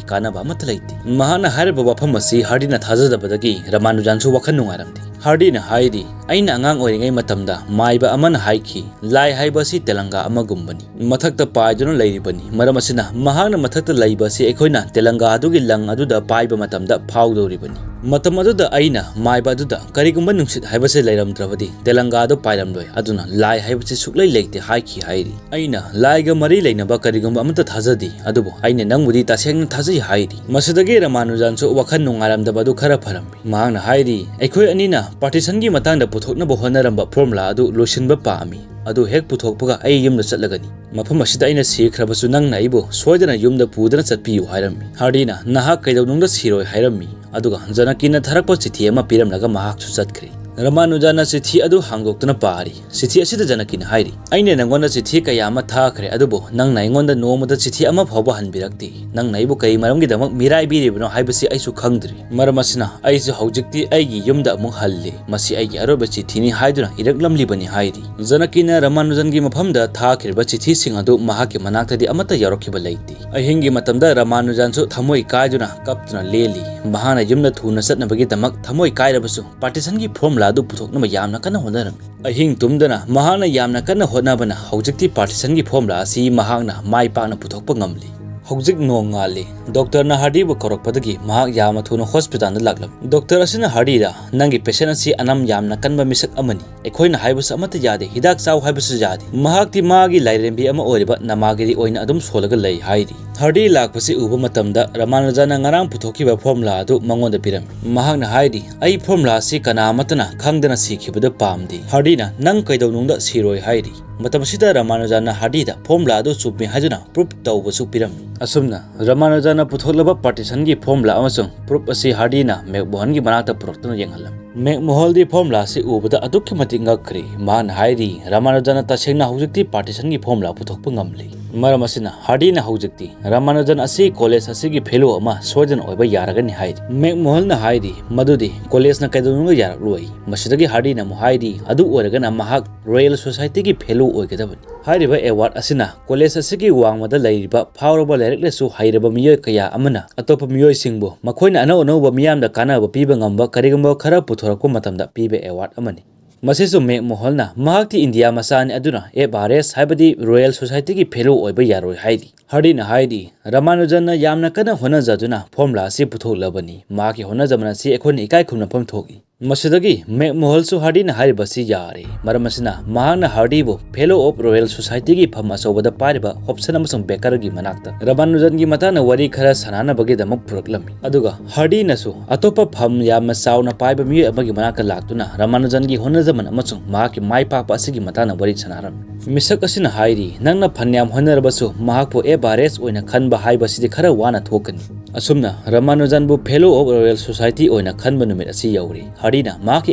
ꯀꯥꯟꯅꯕ ꯑꯃꯠꯇ ꯂꯩꯇꯦ"꯫ ꯃꯍꯥꯛꯅ ꯍꯥꯏꯔꯤꯕ ꯋꯥꯐꯝ ꯑꯁꯤ ꯍꯥꯔꯗꯤꯅ ꯊꯥꯖꯗꯕꯗꯒꯤ ꯔꯥꯃꯥꯅꯨꯖꯟꯁꯨ ꯋꯥꯈꯜ ꯅꯨꯡꯉꯥꯏꯔꯝꯗꯦ꯫ ꯍꯥꯔꯗꯤꯅ ꯍꯥꯏꯔꯤ, "ꯑꯩꯅ ꯑꯉꯥꯡ ꯑꯣꯏꯔꯤꯉꯩ ꯃꯇꯝꯗ ꯃꯥꯏꯕ ꯑꯃꯅ ꯍꯥꯏꯈꯤ, ꯂꯥꯏ ꯍꯥꯏꯕ ꯑꯁꯤ ꯇꯦꯂꯪꯒꯥ ꯑꯃꯒꯨꯝꯕꯅꯤ, ꯃꯊꯛꯇ ꯄꯥꯏꯗꯨꯅ ꯂꯩꯔꯤꯕꯅꯤ꯫ ꯃꯔꯝ ꯑꯁꯤꯅ ꯃꯍꯥꯛꯅ ꯃꯊꯛꯇ ꯂꯩꯕ ꯑꯁꯤ ꯑꯩꯈꯣꯏꯅ ꯇꯦꯂꯪꯒꯥ ꯑꯗꯨꯒꯤ ꯂꯪ ꯑꯗꯨꯗ ꯄꯥꯏꯕ ꯃꯇꯝꯗ ꯐꯥꯎꯗꯧꯔꯤꯕꯅꯤ꯫ ꯃꯇꯝ ꯑꯗꯨꯗ ꯑꯩꯅ ꯃꯥꯏꯕ ꯑꯗꯨꯗ ꯀꯔꯤꯒꯨꯝꯕ ꯅꯨꯡꯁꯤꯠ ꯍꯥꯏꯕꯁꯤ ꯂꯩꯔꯝꯗ꯭ꯔꯕꯗꯤ ꯇꯦꯂꯪꯒꯥ ꯑꯗꯨ ꯄꯥꯏꯔꯝꯂꯣꯏ, ꯑꯗꯨꯅ ꯂꯥꯏ ꯍꯥꯏꯕꯁꯤ ꯁꯨꯛꯂꯩ ꯂꯩꯇꯦ ꯍꯥꯏꯈꯤ" ꯍꯥꯏꯔꯤ꯫ "ꯑꯩꯅ ꯂꯥꯏꯒ ꯃꯔꯤ ꯂꯩꯅꯕ ꯀꯔꯤꯒꯨꯝꯕ ꯑꯃꯠꯇ ꯊꯥꯖꯗꯦ, ꯑꯗꯨꯕꯨ ꯑꯩꯅ ꯅꯪꯕꯨꯗꯤ ꯇꯁꯦꯡꯅ ꯊꯥꯖꯩ" ꯍꯥꯏꯔꯤ꯫ ꯃꯁꯤꯗꯒꯤ ꯔꯥꯃꯥꯅꯨꯖꯟꯁꯨ ꯋꯥꯈꯜ ꯅꯨꯡꯉꯥꯏꯔꯝꯗꯕ ꯑꯗꯨ ꯈꯔ ꯐꯔꯝꯃꯤ꯫ ꯃꯍꯥꯛꯅ ꯍꯥꯏꯔꯤ, "ꯑꯩꯈꯣꯏ ꯑꯅꯤꯅ ꯄꯥꯔꯇꯤꯁꯟꯒꯤ ꯃꯇꯥꯡꯗ ꯄꯨꯊꯣꯛꯅꯕ ꯍꯣꯠꯅꯔꯝꯕ ꯐꯣꯔꯃꯨꯂꯥ ꯑꯗꯨ ꯂꯣꯏꯁꯤꯟꯕ ꯄꯥꯝꯃꯤ꯫ ꯑꯗꯨ ꯍꯦꯛ ꯄꯨꯊꯣꯛꯄꯒ ꯑꯩ ꯌꯨꯝꯗ ꯆꯠꯂꯒꯅꯤ꯫ ꯃꯐꯝ ꯑꯁꯤꯗ ꯑꯩꯅ ꯁꯤꯈ꯭ꯔꯕꯁꯨ ꯅꯪꯅ ꯑꯩꯕꯨ ꯁꯣꯏꯗꯅ ꯌꯨꯝꯗ ꯄꯨꯗꯨꯅ ꯆꯠꯄꯤꯌꯨ" ꯍꯥꯏꯔꯝꯃꯤ꯫ ꯍꯥꯔꯗꯤꯅ, "ꯅꯍꯥꯛ ꯀꯩꯗꯧꯅꯨꯡꯗ ꯁꯤꯔꯣꯏ" ꯍꯥꯏꯔꯝꯃꯤ꯫ ꯑꯗꯨꯒ ꯖꯅꯀꯤꯅ ꯊꯥꯔꯛꯄ ꯆꯤꯊꯤ ꯑꯃ ꯄꯤꯔꯝꯂꯒ ꯃꯍꯥꯛꯁꯨ ꯆꯠꯈ꯭ꯔꯦ꯫ ꯔꯃꯥꯅꯨꯖꯥꯅ ꯆꯤꯊꯤ ꯑꯗꯨ ꯍꯥꯡꯗꯣꯛꯇꯨꯅ ꯄꯥꯔꯤ꯫ ꯆꯤꯊꯤ ꯑꯁꯤꯗ ꯖꯅꯀꯤꯅ ꯍꯥꯏꯔꯤ, "ꯑꯩꯅ ꯅꯪꯉꯣꯟꯗ ꯆꯤꯊꯤ ꯀꯌꯥ ꯑꯃ ꯊꯥꯈ꯭ꯔꯦ, ꯑꯗꯨꯕꯨ ꯅꯪꯅ ꯑꯩꯉꯣꯟꯗ ꯅꯣꯡꯃꯗ ꯆꯤꯊꯤ ꯑꯃ ꯐꯥꯎꯕ ꯍꯟꯕꯤꯔꯛꯇꯦ꯫ ꯅꯪꯅ ꯑꯩꯕꯨ ꯀꯔꯤ ꯃꯔꯝꯒꯤꯗꯃꯛ ꯃꯤꯔꯥꯏꯕꯤꯔꯤꯕꯅꯣ ꯍꯥꯏꯕꯁꯤ ꯑꯩꯁꯨ ꯈꯪꯗ꯭ꯔꯤ꯫ ꯃꯔꯝ ꯑꯁꯤꯅ ꯑꯩꯁꯨ ꯍꯧꯖꯤꯛꯇꯤ ꯑꯩꯒꯤ ꯌꯨꯝꯗ ꯑꯃꯨꯛ ꯍꯜꯂꯦ꯫ ꯃꯁꯤ ꯑꯩꯒꯤ ꯑꯔꯣꯏꯕ ꯆꯤꯊꯤꯅꯤ" ꯍꯥꯏꯗꯨꯅ ꯏꯔꯛꯂꯝꯂꯤꯕꯅꯤ ꯍꯥꯏꯔꯤ꯫ ꯖꯅꯀꯤꯅ ꯔꯃꯥꯅꯨꯖꯟꯒꯤ ꯃꯐꯝꯗ ꯊꯥꯈꯤꯕ ꯆꯤꯊꯤꯁꯤꯡ ꯑꯗꯨ ꯃꯍꯥꯛꯀꯤ ꯃꯅꯥꯛꯇꯗꯤ ꯑꯃꯠꯇ ꯌꯥꯎꯔꯛꯈꯤꯕ ꯂꯩꯇꯦ꯫ ꯑꯍꯤꯡꯒꯤ ꯃꯇꯝꯗ ꯔꯃꯥꯅꯨꯖꯟꯁꯨ ꯊꯃꯣꯏ ꯀꯥꯏꯗꯨꯅ ꯀꯞꯇꯨꯅ ꯂꯦꯜꯂꯤ꯫ ꯃꯍꯥꯛꯅ ꯌꯨꯝꯗ ꯊꯨꯅ ꯆꯠꯅꯕꯒꯤꯗꯃꯛ ꯊꯃꯣꯏ ꯀꯥꯏꯔꯕꯁꯨ ꯄꯥꯔꯇꯤꯁꯟꯒꯤ ꯐꯣꯔꯃꯨꯂꯥ ꯑꯗꯨ ꯄꯨꯊꯣꯛꯅꯕ ꯌꯥꯝꯅ ꯀꯟꯅ ꯍꯣꯠꯅꯔꯝꯃꯤ꯫ ꯑꯍꯤꯡ ꯇꯨꯝꯗꯅ ꯃꯍꯥꯛꯅ ꯌꯥꯝꯅ ꯀꯟꯅ ꯍꯣꯠꯅꯕꯅ ꯍꯧꯖꯤꯛꯇꯤ ꯄꯥꯔꯇꯤꯁꯟꯒꯤ ꯐꯣꯔꯃꯨꯂꯥ ꯑꯁꯤ ꯃꯍꯥꯛꯅ ꯃꯥꯏ ꯄꯥꯛꯅ ꯄꯨꯊꯣꯛꯄ ꯉꯝꯂꯤ꯫ ꯍꯧꯖꯤꯛ ꯅꯣꯡ ꯉꯥꯜꯂꯤ꯫ ꯗꯣꯛꯇꯔꯅ ꯍꯥꯔꯗꯤꯕꯨ ꯀꯧꯔꯛꯄꯗꯒꯤ ꯃꯍꯥꯛ ꯌꯥꯝꯅ ꯊꯨꯅ ꯍꯣꯁꯄꯤꯇꯥꯜꯗ ꯂꯥꯛꯂꯝꯃꯤ꯫ ꯗꯣꯛꯇꯔ ꯑꯁꯤꯅ ꯍꯥꯔꯗꯤꯗ, "ꯅꯪꯒꯤ ꯄꯦꯁꯦꯟ ꯑꯁꯤ ꯑꯅꯝ ꯌꯥꯝꯅ ꯀꯟꯕ ꯃꯤꯁꯛ ꯑꯃꯅꯤ꯫ ꯑꯩꯈꯣꯏꯅ ꯍꯥꯏꯕꯁꯨ ꯑꯃꯠꯇ ꯌꯥꯗꯦ, ꯍꯤꯗꯥꯛ ꯆꯥꯎ ꯍꯥꯏꯕꯁꯨ ꯌꯥꯗꯦ꯫ ꯃꯍꯥꯛꯇꯤ ꯃꯥꯒꯤ ꯂꯥꯏꯔꯦꯝꯕꯤ ꯑꯃ ꯑꯣꯏꯔꯤꯕ ꯅꯃꯥꯒꯤꯔꯤ ꯑꯣꯏꯅ ꯑꯗꯨꯝ ꯁꯣꯜꯂꯒ ꯂꯩ" ꯍꯥꯏꯔꯤ꯫ ꯍꯥꯔꯗꯤ ꯂꯥꯛꯄꯁꯤ ꯎꯕ ꯃꯇꯝꯗ ꯔꯃꯥꯅꯨꯖꯥꯅ ꯉꯔꯥꯡ ꯄꯨꯊꯣꯛꯈꯤꯕ ꯐꯣꯔꯃꯨꯂꯥ ꯑꯗꯨ ꯃꯉꯣꯟꯗ ꯄꯤꯔꯝꯃꯤ꯫ ꯃꯍꯥꯛꯅ ꯍꯥꯏꯔꯤ, "ꯑꯩ ꯐꯣꯔꯃꯨꯂꯥ ꯑꯁꯤ ꯀꯅꯥ ꯑꯃꯠꯇꯅ ꯈꯪꯗꯅ ꯁꯤꯈꯤꯕꯗꯨ ꯄꯥꯝꯗꯦ꯫ ꯍꯥꯔꯗꯤꯅ ꯅꯪ ꯀꯩꯗꯧꯅꯨꯡꯗ ꯁꯤꯔꯣꯏ" ꯍꯥꯏꯔꯤ꯫ ꯃꯇꯝ ꯑꯁꯤꯗ ꯔꯃꯥꯅꯨꯖꯥꯅ ꯍꯥꯔꯗꯤꯗ ꯐꯣꯔꯃꯨꯂꯥ ꯑꯗꯨ ꯆꯨꯝꯃꯤ ꯍꯥꯏꯗꯨꯅ ꯄ꯭ꯔꯨꯐ ꯇꯧꯕꯁꯨ ꯄꯤꯔꯝꯃꯤ꯫ ꯑꯁꯨꯝꯅ ꯔꯃꯥꯅꯨꯖꯥꯅ ꯄꯨꯊꯣꯛꯂꯕ ꯄꯥꯔꯇꯤꯁꯟꯒꯤ ꯐꯣꯔꯃꯨꯂꯥ ꯑꯃꯁꯨꯡ ꯄ꯭ꯔꯨꯐ ꯑꯁꯤ ꯍꯥꯔꯗꯤꯅ ꯃꯦꯛꯃꯣꯍꯟꯒꯤ ꯃꯅꯥꯛꯇ ꯄꯨꯔꯛꯇꯨꯅ ꯌꯦꯡꯍꯜꯂꯝꯃꯤ꯫ ꯃꯦꯛꯃꯣꯍꯜꯗꯤ ꯐꯣꯔꯃꯨꯂꯥ ꯑꯁꯤ ꯎꯕꯗ ꯑꯗꯨꯛꯀꯤ ꯃꯇꯤꯛ ꯉꯛꯈ꯭ꯔꯦ꯫ ꯃꯍꯥꯛꯅ ꯍꯥꯏꯔꯤ, "ꯔꯃꯥꯅꯨꯖꯥꯅ ꯇꯁꯦꯡꯅ ꯍꯧꯖꯤꯛꯇꯤ ꯄꯥꯔꯇꯤꯁꯟꯒꯤ ꯐꯣꯔꯃꯨꯂꯥ ꯄꯨꯊꯣꯛꯄ ꯉꯝꯂꯦ꯫ ꯃꯔꯝ ꯑꯁꯤꯅ ꯍꯥꯔꯗꯤꯅ ꯍꯧꯖꯤꯛꯇꯤ ꯔꯃꯥꯅꯨꯖꯟ ꯑꯁꯤ ꯀꯣꯂꯦꯖ ꯑꯁꯤꯒꯤ ꯐꯦꯂꯣ ꯑꯃ ꯁꯣꯏꯗꯅ ꯑꯣꯏꯕ ꯌꯥꯔꯒꯅꯤ" ꯍꯥꯏꯔꯤ꯫ ꯃꯦꯛꯃꯣꯍꯜꯅ ꯍꯥꯏꯔꯤ, "ꯃꯗꯨꯗꯤ ꯀꯣꯂꯦꯖꯅ ꯀꯩꯗꯧꯅꯨꯡꯗ ꯌꯥꯔꯛꯂꯣꯏ꯫ ꯃꯁꯤꯗꯒꯤ ꯍꯥꯔꯗꯤꯅ ꯑꯃꯨꯛ ꯍꯥꯏꯔꯤ, ꯑꯗꯨ ꯑꯣꯏꯔꯒꯅ ꯃꯍꯥꯛ ꯔꯣꯌꯦꯜ ꯁꯣꯁꯥꯏꯇꯤꯒꯤ ꯐꯦꯂꯣ ꯑꯣꯏꯒꯗꯕꯅꯤ꯫ ꯍꯥꯏꯔꯤꯕ ꯑꯦꯋꯥꯔꯗ ꯑꯁꯤꯅ ꯀꯣꯂꯦꯖ ꯑꯁꯤꯒꯤ ꯋꯥꯡꯃꯗ ꯂꯩꯔꯤꯕ ꯐꯥꯎꯔꯕ ꯂꯥꯏꯔꯤꯛ ꯂꯥꯏꯁꯨ ꯍꯩꯔꯕ ꯃꯤꯑꯣꯏ ꯀꯌꯥ ꯑꯃꯅ ꯑꯇꯣꯞꯄ ꯃꯤꯑꯣꯏꯁꯤꯡꯕꯨ ꯃꯈꯣꯏꯅ ꯑꯅꯧ ꯑꯅꯧꯕ ꯃꯤꯌꯥꯝꯗ ꯀꯥꯟꯅꯕ ꯄꯤꯕ ꯉꯝꯕ ꯀꯔꯤꯒꯨꯝꯕ ꯈꯔ ꯄꯨꯊꯣꯔꯛꯄ ꯃꯇꯝꯗ ꯄꯤꯕ ꯑꯦꯋꯥꯔꯗ ꯑꯃꯅꯤ꯫ ꯃꯁꯤꯁꯨ ꯃꯦꯛꯃꯣꯍꯜꯅ ꯃꯍꯥꯛꯇꯤ ꯏꯟꯗꯤꯌꯥ ꯃꯆꯥꯅꯤ, ꯑꯗꯨꯅ ꯑꯦꯐ ꯑꯥꯔ ꯑꯦꯁ ꯍꯥꯏꯕꯗꯤ ꯔꯣꯌꯦꯜ ꯁꯣꯁꯥꯏꯇꯤꯒꯤ ꯐꯦꯂꯣ ꯑꯣꯏꯕ ꯌꯥꯔꯣꯏ" ꯍꯥꯏꯔꯤ꯫ ꯍꯥꯔꯗꯤꯅ ꯍꯥꯏꯔꯤ, "ꯔꯃꯥꯅꯨꯖꯟꯅ ꯌꯥꯝꯅ ꯀꯟꯅ ꯍꯣꯠꯅꯖꯗꯨꯅ ꯐꯣꯔꯃꯨꯂꯥ ꯑꯁꯤ ꯄꯨꯊꯣꯛꯂꯕꯅꯤ꯫ ꯃꯍꯥꯛꯀꯤ ꯍꯣꯠꯅꯖꯃꯟ ꯑꯁꯤ ꯑꯩꯈꯣꯏꯅ ꯏꯀꯥꯏ ꯈꯨꯝꯅꯐꯝ ꯊꯣꯛꯏ"꯫ ꯃꯁꯤꯗꯒꯤ ꯃꯦꯛꯃꯣꯍꯜꯁꯨ ꯍꯥꯔꯗꯤꯅ ꯍꯥꯏꯔꯤꯕꯁꯤ ꯌꯥꯔꯦ꯫ ꯃꯔꯝ ꯑꯁꯤꯅ ꯃꯍꯥꯛꯅ ꯍꯥꯔꯗꯤꯕꯨ ꯐꯦꯂꯣ ꯑꯣꯐ ꯔꯣꯌꯦꯜ ꯁꯣꯁꯥꯏꯇꯤꯒꯤ ꯐꯝ ꯑꯆꯧꯕꯗ ꯄꯥꯏꯔꯤꯕ ꯍꯣꯞꯁꯟ ꯑꯃꯁꯨꯡ ꯕꯦꯀꯔꯒꯤ ꯃꯅꯥꯛꯇ ꯔꯃꯥꯅꯨꯖꯟꯒꯤ ꯃꯇꯥꯡꯗ ꯋꯥꯔꯤ ꯈꯔ ꯁꯥꯟꯅꯅꯕꯒꯤꯗꯃꯛ ꯄꯨꯔꯛꯂꯝꯃꯤ꯫ ꯑꯗꯨꯒ ꯍꯥꯔꯗꯤꯅꯁꯨ ꯑꯇꯣꯞꯄ ꯐꯝ ꯌꯥꯝꯅ ꯆꯥꯎꯅ ꯄꯥꯏꯕ ꯃꯤꯑꯣꯏ ꯑꯃꯒꯤ ꯃꯅꯥꯛꯇ ꯂꯥꯛꯇꯨꯅ ꯔꯃꯥꯅꯨꯖꯟꯒꯤ ꯍꯣꯠꯅꯖꯃꯟ ꯑꯃꯁꯨꯡ ꯃꯍꯥꯛꯀꯤ ꯃꯥꯏ ꯄꯥꯛꯄ ꯑꯁꯤꯒꯤ ꯃꯇꯥꯡꯗ ꯋꯥꯔꯤ ꯁꯥꯟꯅꯔꯝꯃꯤ꯫ ꯃꯤꯁꯛ ꯑꯁꯤꯅ ꯍꯥꯏꯔꯤ, "ꯅꯪꯅ ꯐꯅꯌꯥꯝ ꯍꯣꯠꯅꯔꯕꯁꯨ ꯃꯍꯥꯛꯄꯨ ꯑꯦꯚꯔꯦꯖ ꯑꯣꯏꯅ ꯈꯟꯕ ꯍꯥꯏꯕꯁꯤꯗꯤ ꯈꯔ ꯋꯥꯅ ꯊꯣꯛꯀꯅꯤ"꯫ ꯑꯁꯨꯝꯅ ꯔꯃꯥꯅꯨꯖꯟꯕꯨ Fellow of Royal Society ꯑꯣꯏꯅ ꯈꯟꯕ ꯅꯨꯃꯤꯠ ꯑꯁꯤ ꯌꯧꯔꯤ꯫ ꯍꯥꯔꯗꯤꯅ ꯃꯍꯥꯛꯀꯤ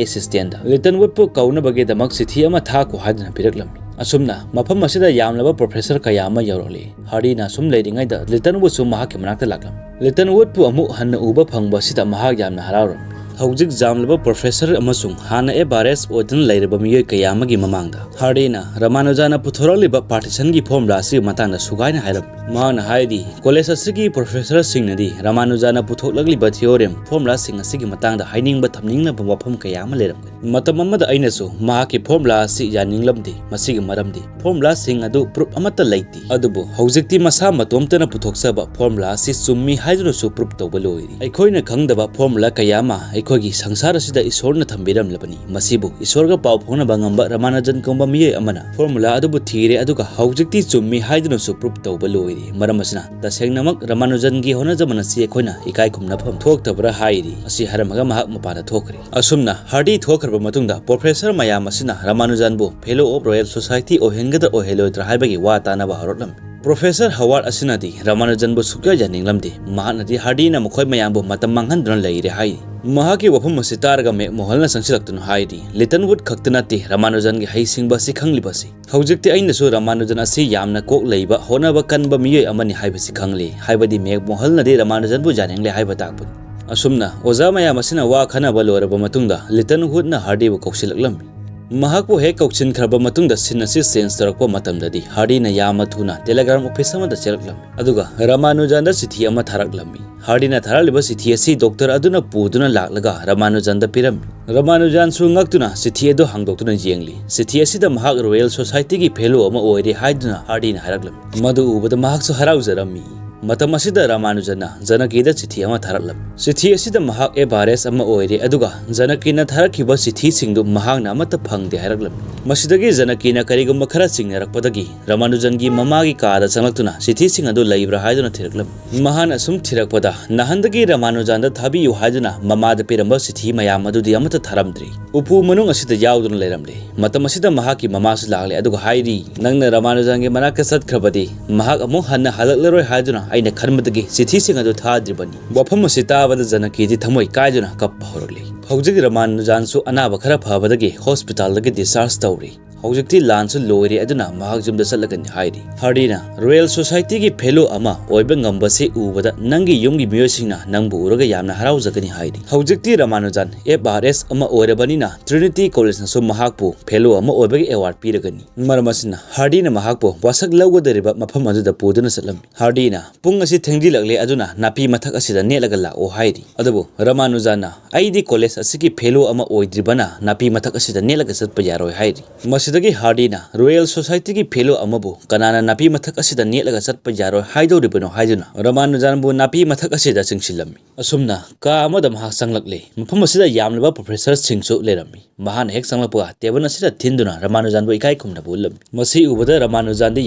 ꯑꯦꯁꯤꯁꯇꯦꯟꯗ ꯂꯤꯇꯟꯋꯨꯗꯄꯨ ꯀꯧꯅꯕꯒꯤꯗꯃꯛ ꯆꯤꯊꯤ ꯑꯃ ꯊꯥꯈꯣ ꯍꯥꯏꯗꯨꯅ ꯄꯤꯔꯛꯂꯝꯃꯤ꯫ ꯑꯁꯨꯝꯅ ꯃꯐꯝ ꯑꯁꯤꯗ ꯌꯥꯝꯂꯕ ꯄ꯭ꯔꯣꯐꯦꯁꯔ ꯀꯌꯥ ꯑꯃ ꯌꯧꯔꯛꯂꯤ꯫ ꯍꯥꯔꯗꯤꯅ ꯑꯁꯨꯝ ꯂꯩꯔꯤꯉꯩꯗ ꯂꯤꯇꯟꯋꯨꯗꯁꯨ ꯃꯍꯥꯛꯀꯤ ꯃꯅꯥꯛꯇ ꯂꯥꯛꯂꯝꯃꯤ꯫ ꯂꯤꯇꯟꯋꯨꯗꯄꯨ ꯑꯃꯨꯛ ꯍꯟꯅ ꯎꯕ ꯐꯪꯕ ꯑꯁꯤꯗ ꯃꯍꯥꯛ ꯌꯥꯝꯅ ꯍꯔꯥꯎꯔꯝꯃꯤ꯫ ꯍꯧꯖꯤꯛ ꯌꯥꯝꯂꯕ ꯄ꯭ꯔꯣꯐꯦꯁꯔ ꯑꯃꯁꯨꯡ ꯍꯥꯟꯅ ꯑꯦꯚꯔꯦꯖ ꯑꯣꯏꯗꯨꯅ ꯂꯩꯔꯕ ꯃꯤꯑꯣꯏ ꯀꯌꯥ ꯑꯃꯒꯤ ꯃꯃꯥꯡꯗ ꯍꯥꯔꯗꯤꯅ ꯔꯃꯥꯅꯨꯖꯥꯅ ꯄꯨꯊꯣꯔꯛꯂꯤꯕ ꯄꯥꯔꯇꯤꯁꯟꯒꯤ ꯐꯣꯔꯃꯨꯂꯥ ꯑꯁꯤꯒꯤ ꯃꯇꯥꯡꯗ ꯁꯨꯒꯥꯏꯅ ꯍꯥꯏꯔꯝꯃꯤ꯫ ꯃꯍꯥꯛꯅ ꯍꯥꯏꯔꯤ, ꯀꯣꯂꯦꯖ ꯑꯁꯤꯒꯤ ꯄ꯭ꯔꯣꯐꯦꯁꯔꯁꯤꯡꯅꯗꯤ ꯔꯃꯥꯅꯨꯖꯥꯅ ꯄꯨꯊꯣꯛꯂꯛꯂꯤꯕ ꯊꯤꯑꯣꯔꯦꯝ ꯐꯣꯔꯃꯨꯂꯥꯁꯤꯡ ꯑꯁꯤꯒꯤ ꯃꯇꯥꯡꯗ ꯍꯥꯏꯅꯤꯡꯕ ꯊꯝꯅꯤꯡꯂꯕ ꯋꯥꯐꯝ ꯀꯌꯥ ꯑꯃ ꯂꯩꯔꯝꯒꯅꯤ꯫ ꯃꯇꯝ ꯑꯃꯗ ꯑꯩꯅꯁꯨ ꯃꯍꯥꯛꯀꯤ ꯐꯣꯔꯃꯨꯂꯥ ꯑꯁꯤ ꯌꯥꯅꯤꯡꯂꯝꯗꯦ꯫ ꯃꯁꯤꯒꯤ ꯃꯔꯝꯗꯤ ꯐꯣꯔꯃꯨꯂꯥꯁꯤꯡ ꯑꯗꯨ ꯄ꯭ꯔꯨꯐ ꯑꯃꯠꯇ ꯂꯩꯇꯦ꯫ ꯑꯗꯨꯕꯨ ꯍꯧꯖꯤꯛꯇꯤ ꯃꯁꯥ ꯃꯇꯣꯝꯇꯅ ꯄꯨꯊꯣꯛꯆꯕ ꯐꯣꯔꯃꯨꯂꯥ ꯑꯁꯤ ꯆꯨꯝꯃꯤ ꯍꯥꯏꯗꯨꯅꯁꯨ ꯄ꯭ꯔꯨꯐ ꯇꯧꯕ ꯂꯣꯏꯔꯤ꯫ ꯑꯩꯈꯣꯏꯅ ꯈꯪꯗꯕ ꯐꯣꯔꯃꯨꯂꯥ ꯀꯌꯥ ꯑꯃ ꯑꯩꯈꯣꯏꯒꯤ ꯁꯪꯁꯥꯔ ꯑꯁꯤꯗ ꯏꯁꯣꯔꯅ ꯊꯝꯕꯤꯔꯝꯂꯕꯅꯤ꯫ ꯃꯁꯤꯕꯨ ꯏꯁꯣꯔꯒ ꯄꯥꯎ ꯐꯥꯎꯅꯕ ꯉꯝꯕ ꯔꯃꯥꯅꯨꯖꯟ ꯀꯧꯕ ꯃꯤꯑꯣꯏ ꯑꯃꯅ ꯐꯣꯔꯃꯨꯂꯥ ꯑꯗꯨꯕꯨ ꯊꯤꯔꯦ, ꯑꯗꯨꯒ ꯍꯧꯖꯤꯛꯇꯤ ꯆꯨꯝꯃꯤ ꯍꯥꯏꯗꯨꯅꯁꯨ ꯄ꯭ꯔꯨꯐ ꯇꯧꯕ ꯂꯣꯏꯔꯤ꯫ ꯃꯔꯝ ꯑꯁꯤꯅ ꯇꯁꯦꯡꯅꯃꯛ ꯔꯃꯥꯅꯨꯖꯟꯒꯤ ꯍꯣꯠꯅꯖꯃꯟ ꯑꯁꯤ ꯑꯩꯈꯣꯏꯅ ꯏꯀꯥꯏ ꯈꯨꯝꯅꯐꯝ ꯊꯣꯛꯇꯕ꯭ꯔꯥ ꯍꯥꯏꯔꯤ꯫ ꯑꯁꯤ ꯍꯥꯏꯔꯝꯃꯒ ꯃꯍꯥꯛ ꯃꯄꯥꯟꯗ ꯊꯣꯛꯈ꯭ꯔꯦ꯫ ꯑꯁꯨꯝꯅ ꯍꯥꯔꯗꯤ ꯊꯣꯛꯈ꯭ꯔꯕ ꯃꯇꯨꯡꯗ ꯄ꯭ꯔꯣꯐꯦꯁꯔ ꯃꯌꯥꯝ ꯑꯁꯤꯅ ꯔꯃꯥꯅꯨꯖꯟꯕꯨ Fellow of Royal Society ꯑꯣꯏꯍꯟꯒꯗ꯭ꯔꯥ ꯑꯣꯏꯍꯜꯂꯣꯏꯗ꯭ꯔꯥ ꯍꯥꯏꯕꯒꯤ ꯋꯥ ꯇꯥꯅꯕ ꯍꯧꯔꯛꯂꯝꯃꯤ꯫ ꯄ꯭ꯔꯣꯐꯦꯁꯔ ꯍꯋꯥꯔꯗ ꯑꯁꯤꯅꯗꯤ ꯔꯃꯥꯅꯨꯖꯟꯕꯨ ꯁꯨꯛꯌꯥ ꯌꯥꯅꯤꯡꯂꯝꯗꯦ꯫ ꯃꯍꯥꯛꯅꯗꯤ ꯍꯥꯔꯗꯤꯅ ꯃꯈꯣꯏ ꯃꯌꯥꯝꯕꯨ ꯃꯇꯝ ꯃꯥꯡꯍꯟꯗꯨꯅ ꯂꯩꯔꯦ ꯍꯥꯏꯔꯤ꯫ ꯃꯍꯥꯛꯀꯤ ꯋꯥꯐꯝ ꯑꯁꯤ ꯇꯥꯔꯒ ꯃꯦꯛꯃꯣꯍꯜꯅ ꯆꯪꯁꯤꯜꯂꯛꯇꯨꯅ ꯍꯥꯏꯔꯤ, "ꯂꯤꯇꯟꯋꯨꯗ ꯈꯛꯇ ꯅꯠꯇꯦ ꯔꯃꯥꯅꯨꯖꯟꯒꯤ ꯍꯩꯁꯤꯡꯕ ꯑꯁꯤ ꯈꯪꯂꯤꯕꯁꯤ꯫ ꯍꯧꯖꯤꯛꯇꯤ ꯑꯩꯅꯁꯨ ꯔꯃꯥꯅꯨꯖꯟ ꯑꯁꯤ ꯌꯥꯝꯅ ꯀꯣꯛ ꯂꯩꯕ, ꯍꯣꯠꯅꯕ ꯀꯟꯕ ꯃꯤꯑꯣꯏ ꯑꯃꯅꯤ ꯍꯥꯏꯕꯁꯤ ꯈꯪꯂꯦ"꯫ ꯍꯥꯏꯕꯗꯤ ꯃꯦꯛꯃꯣꯍꯜꯅꯗꯤ ꯔꯃꯥꯅꯨꯖꯟꯕꯨ ꯌꯥꯅꯤꯡꯂꯦ ꯍꯥꯏꯕ ꯇꯥꯛꯄꯅꯤ꯫ ꯑꯁꯨꯝꯅ ꯑꯣꯖꯥ ꯃꯌꯥꯝ ꯑꯁꯤꯅ ꯋꯥ ꯈꯟꯅꯕ ꯂꯣꯏꯔꯕ ꯃꯇꯨꯡꯗ ꯂꯤꯇꯟꯋꯨꯗꯅ ꯍꯥꯔꯗꯤꯕꯨ ꯀꯧꯁꯤꯜꯂꯛꯂꯝꯃꯤ꯫ ꯃꯍꯥꯛꯄꯨ ꯍꯦꯛ ꯀꯧꯁꯤꯟꯈ꯭ꯔꯕ ꯃꯇꯨꯡꯗ ꯁꯤꯟ ꯑꯁꯤ ꯆꯦꯟꯖ ꯇꯧꯔꯛꯄ ꯃꯇꯝꯗꯗꯤ ꯍꯥꯔꯗꯤꯅ ꯌꯥꯝꯅ ꯊꯨꯅ ꯇꯦꯂꯦꯒ꯭ꯔꯥꯝ ꯑꯣꯐꯤꯁ ꯑꯃꯗ ꯆꯦꯜꯂꯛꯂꯝꯃꯤ꯫ ꯑꯗꯨꯒ ꯔꯃꯥꯅꯨꯖꯟꯗ ꯆꯤꯊꯤ ꯑꯃ ꯊꯥꯔꯛꯂꯝꯃꯤ꯫ ꯍꯥꯔꯗꯤꯅ ꯊꯥꯔꯛꯂꯤꯕ ꯆꯤꯊꯤ ꯑꯁꯤ ꯗꯣꯛꯇꯔ ꯑꯗꯨꯅ ꯄꯨꯗꯨꯅ ꯂꯥꯛꯂꯒ ꯔꯃꯥꯅꯨꯖꯟꯗ ꯄꯤꯔꯝꯃꯤ꯫ ꯔꯃꯥꯅꯨꯖꯟꯁꯨ ꯉꯛꯇꯨꯅ ꯆꯤꯊꯤ ꯑꯗꯨ ꯍꯥꯡꯗꯣꯛꯇꯨꯅ ꯌꯦꯡꯂꯤ꯫ ꯆꯤꯊꯤ ꯑꯁꯤꯗ ꯃꯍꯥꯛ ꯔꯣꯌꯦꯜ ꯁꯣꯁꯥꯏꯇꯤꯒꯤ ꯐꯦꯂꯣ ꯑꯃ ꯑꯣꯏꯔꯦ ꯍꯥꯏꯗꯨꯅ ꯍꯥꯔꯗꯤꯅ ꯍꯥꯏꯔꯛꯂꯝꯃꯤ꯫ ꯃꯗꯨ ꯎꯕꯗ ꯃꯍꯥꯛꯁꯨ ꯍꯔꯥꯎꯖꯔꯝꯃꯤ꯫ ꯃꯇꯝ ꯑꯁꯤꯗ ꯔꯥꯃꯥꯅꯨꯖꯟꯅ ꯖꯅꯀꯤꯗ ꯆꯤꯊꯤ ꯑꯃ ꯊꯥꯔꯛꯂꯝꯃꯤ꯫ ꯆꯤꯊꯤ ꯑꯁꯤꯗ ꯃꯍꯥꯛ ꯑꯦꯐ ꯑꯥꯔ ꯑꯦꯁ ꯑꯃ ꯑꯣꯏꯔꯦ, ꯑꯗꯨꯒ ꯖꯅꯀꯤꯅ ꯊꯥꯔꯛꯈꯤꯕ ꯆꯤꯊꯤꯁꯤꯡꯗꯨ ꯃꯍꯥꯛꯅ ꯑꯃꯠꯇ ꯐꯪꯗꯦ ꯍꯥꯏꯔꯛꯂꯝꯃꯤ꯫ ꯃꯁꯤꯗꯒꯤ ꯖꯅꯀꯤꯅ ꯀꯔꯤꯒꯨꯝꯕ ꯈꯔ ꯆꯤꯡꯅꯔꯛꯄꯗꯒꯤ ꯔꯥꯃꯥꯅꯨꯖꯟꯒꯤ ꯃꯃꯥꯒꯤ ꯀꯥꯗ ꯆꯪꯂꯛꯇꯨꯅ ꯆꯤꯊꯤꯁꯤꯡ ꯑꯗꯨ ꯂꯩꯕ꯭ꯔꯥ ꯍꯥꯏꯗꯨꯅ ꯊꯤꯔꯛꯂꯝꯃꯤ꯫ ꯃꯍꯥꯛꯅ ꯑꯁꯨꯝ ꯊꯤꯔꯛꯄꯗ, ꯅꯍꯥꯟꯗꯒꯤ ꯔꯥꯃꯥꯅꯨꯖꯟꯗ ꯊꯥꯕꯤꯌꯨ ꯍꯥꯏꯗꯨꯅ ꯃꯃꯥꯗ ꯄꯤꯔꯝꯕ ꯆꯤꯊꯤ ꯃꯌꯥꯝ ꯑꯗꯨꯗꯤ ꯑꯃꯠꯇ ꯊꯥꯔꯝꯗ꯭ꯔꯤ꯫ ꯎꯄꯨ ꯃꯅꯨꯡ ꯑꯁꯤꯗ ꯌꯥꯎꯗꯨꯅ ꯂꯩꯔꯝꯂꯦ꯫ ꯃꯇꯝ ꯑꯁꯤꯗ ꯃꯍꯥꯛꯀꯤ ꯃꯃꯥꯁꯨ ꯂꯥꯛꯂꯦ, ꯑꯗꯨꯒ ꯍꯥꯏꯔꯤ, "ꯅꯪꯅ ꯔꯥꯃꯥꯅꯨꯖꯟꯒꯤ ꯃꯅꯥꯛꯇ ꯆꯠꯈ꯭ꯔꯕꯗꯤ ꯃꯍꯥꯛ ꯑꯃꯨꯛ ꯍꯟꯅ ꯍꯜꯂꯛꯂꯔꯣꯏ ꯍꯥꯏꯗꯨꯅ ꯑꯩꯅ ꯈꯟꯕꯗꯒꯤ ꯆꯤꯊꯤꯁꯤꯡ ꯑꯗꯨ ꯊꯥꯗ꯭ꯔꯤꯕꯅꯤ"꯫ ꯋꯥꯐꯝ ꯑꯁꯤ ꯇꯥꯕꯗ ꯖꯅꯀꯤꯗꯤ ꯊꯃꯣꯏ ꯀꯥꯏꯗꯨꯅ ꯀꯞꯄ ꯍꯧꯔꯛꯂꯤ꯫ ꯍꯧꯖꯤꯛ ꯔꯥꯃꯥꯅꯨꯖꯟꯁꯨ ꯑꯅꯥꯕ ꯈꯔ ꯐꯕꯗꯒꯤ ꯍꯣꯁꯄꯤꯇꯥꯜꯗꯒꯤ ꯗꯤꯁꯆꯥꯔꯖ ꯇꯧꯔꯤ꯫ ꯍꯧꯖꯤꯛꯇꯤ ꯂꯥꯟꯁꯨ ꯂꯣꯏꯔꯦ, ꯑꯗꯨꯅ ꯃꯍꯥꯛ ꯌꯨꯝꯗ ꯆꯠꯂꯒꯅꯤ ꯍꯥꯏꯔꯤ꯫ ꯍꯥꯔꯗꯤꯅ, "ꯔꯣꯌꯦꯜ ꯁꯣꯁꯥꯏꯇꯤꯒꯤ ꯐꯦꯂꯣ ꯑꯃ ꯑꯣꯏꯕ ꯉꯝꯕꯁꯤ ꯎꯕꯗ ꯅꯪꯒꯤ ꯌꯨꯝꯒꯤ ꯃꯤꯑꯣꯏꯁꯤꯡꯅ ꯅꯪꯕꯨ ꯎꯔꯒ ꯌꯥꯝꯅ ꯍꯔꯥꯎꯖꯒꯅꯤ" ꯍꯥꯏꯔꯤ꯫ ꯍꯧꯖꯤꯛꯇꯤ ꯔꯥꯃꯥꯅꯨꯖꯟ ꯑꯦꯐ ꯑꯥꯔ ꯑꯦꯁ ꯑꯃ ꯑꯣꯏꯔꯕꯅꯤꯅ ꯇ꯭ꯔꯤꯅꯤꯇꯤ ꯀꯣꯂꯦꯖꯅꯁꯨ ꯃꯍꯥꯛꯄꯨ ꯐꯦꯂꯣ ꯑꯃ ꯑꯣꯏꯕꯒꯤ ꯑꯦꯋꯥꯔꯗ ꯄꯤꯔꯒꯅꯤ꯫ ꯃꯔꯝ ꯑꯁꯤꯅ ꯍꯥꯔꯗꯤꯅ ꯃꯍꯥꯛꯄꯨ ꯋꯥꯁꯛ ꯂꯧꯒꯗꯧꯔꯤꯕ ꯃꯐꯝ ꯑꯗꯨꯗ ꯄꯨꯗꯨꯅ ꯆꯠꯂꯝꯃꯤ꯫ ꯍꯥꯔꯗꯤꯅ, "ꯄꯨꯡ ꯑꯁꯤ ꯊꯦꯡꯖꯤꯜꯂꯛꯂꯦ, ꯑꯗꯨꯅ ꯅꯥꯄꯤ ꯃꯊꯛ ꯑꯁꯤꯗ ꯅꯦꯠꯂꯒ ꯂꯥꯛꯑꯣ" ꯍꯥꯏꯔꯤ꯫ ꯑꯗꯨꯕꯨ ꯔꯥꯃꯥꯅꯨꯖꯟꯅ, "ꯑꯩꯗꯤ ꯀꯣꯂꯦꯖ ꯑꯁꯤꯒꯤ ꯐꯦꯂꯣ ꯑꯃ ꯑꯣꯏꯗ꯭ꯔꯤꯕꯅ ꯅꯥꯄꯤ ꯃꯊꯛ ꯑꯁꯤꯗ ꯅꯦꯠꯂꯒ ꯆꯠꯄ ꯌꯥꯔꯣꯏ" ꯍꯥꯏꯔꯤ꯫ ꯃꯁꯤꯗꯒꯤ ꯍꯥꯔꯗꯤꯅ ꯔꯣꯌꯦꯜ ꯁꯣꯁꯥꯏꯇꯤꯒꯤ ꯐꯦꯂꯣ ꯑꯃꯕꯨ ꯀꯅꯥꯅ ꯅꯥꯄꯤ ꯃꯊꯛ ꯑꯁꯤꯗ ꯅꯦꯠꯂꯒ ꯆꯠꯄ ꯌꯥꯔꯣꯏ ꯍꯥꯏꯗꯧꯔꯤꯕꯅꯣ ꯍꯥꯏꯗꯨꯅ ꯔꯥꯃꯥꯅꯨꯖꯟꯕꯨ ꯅꯥꯄꯤ ꯃꯊꯛ ꯑꯁꯤꯗ ꯆꯤꯡꯁꯤꯜꯂꯝꯃꯤ꯫ ꯑꯁꯨꯝꯅ ꯀꯥ ꯑꯃꯗ ꯃꯍꯥꯛ ꯆꯪꯂꯛꯂꯦ꯫ ꯃꯐꯝ ꯑꯁꯤꯗ ꯌꯥꯝꯂꯕ ꯄ꯭ꯔꯣꯐꯦꯁꯔꯁꯤꯡꯁꯨ ꯂꯩꯔꯝꯃꯤ꯫ ꯃꯍꯥꯛꯅ ꯍꯦꯛ ꯆꯪꯂꯛꯄꯒ ꯇꯦꯕꯜ ꯑꯁꯤꯗ ꯊꯤꯟꯗꯨꯅ ꯔꯥꯃꯥꯅꯨꯖꯟꯕꯨ ꯏꯀꯥꯏ ꯈꯨꯝꯅꯕ ꯎꯠꯂꯝꯃꯤ꯫ ꯃꯁꯤ ꯎꯕꯗ ꯔꯥꯃꯥꯅꯨꯖꯟꯗꯤ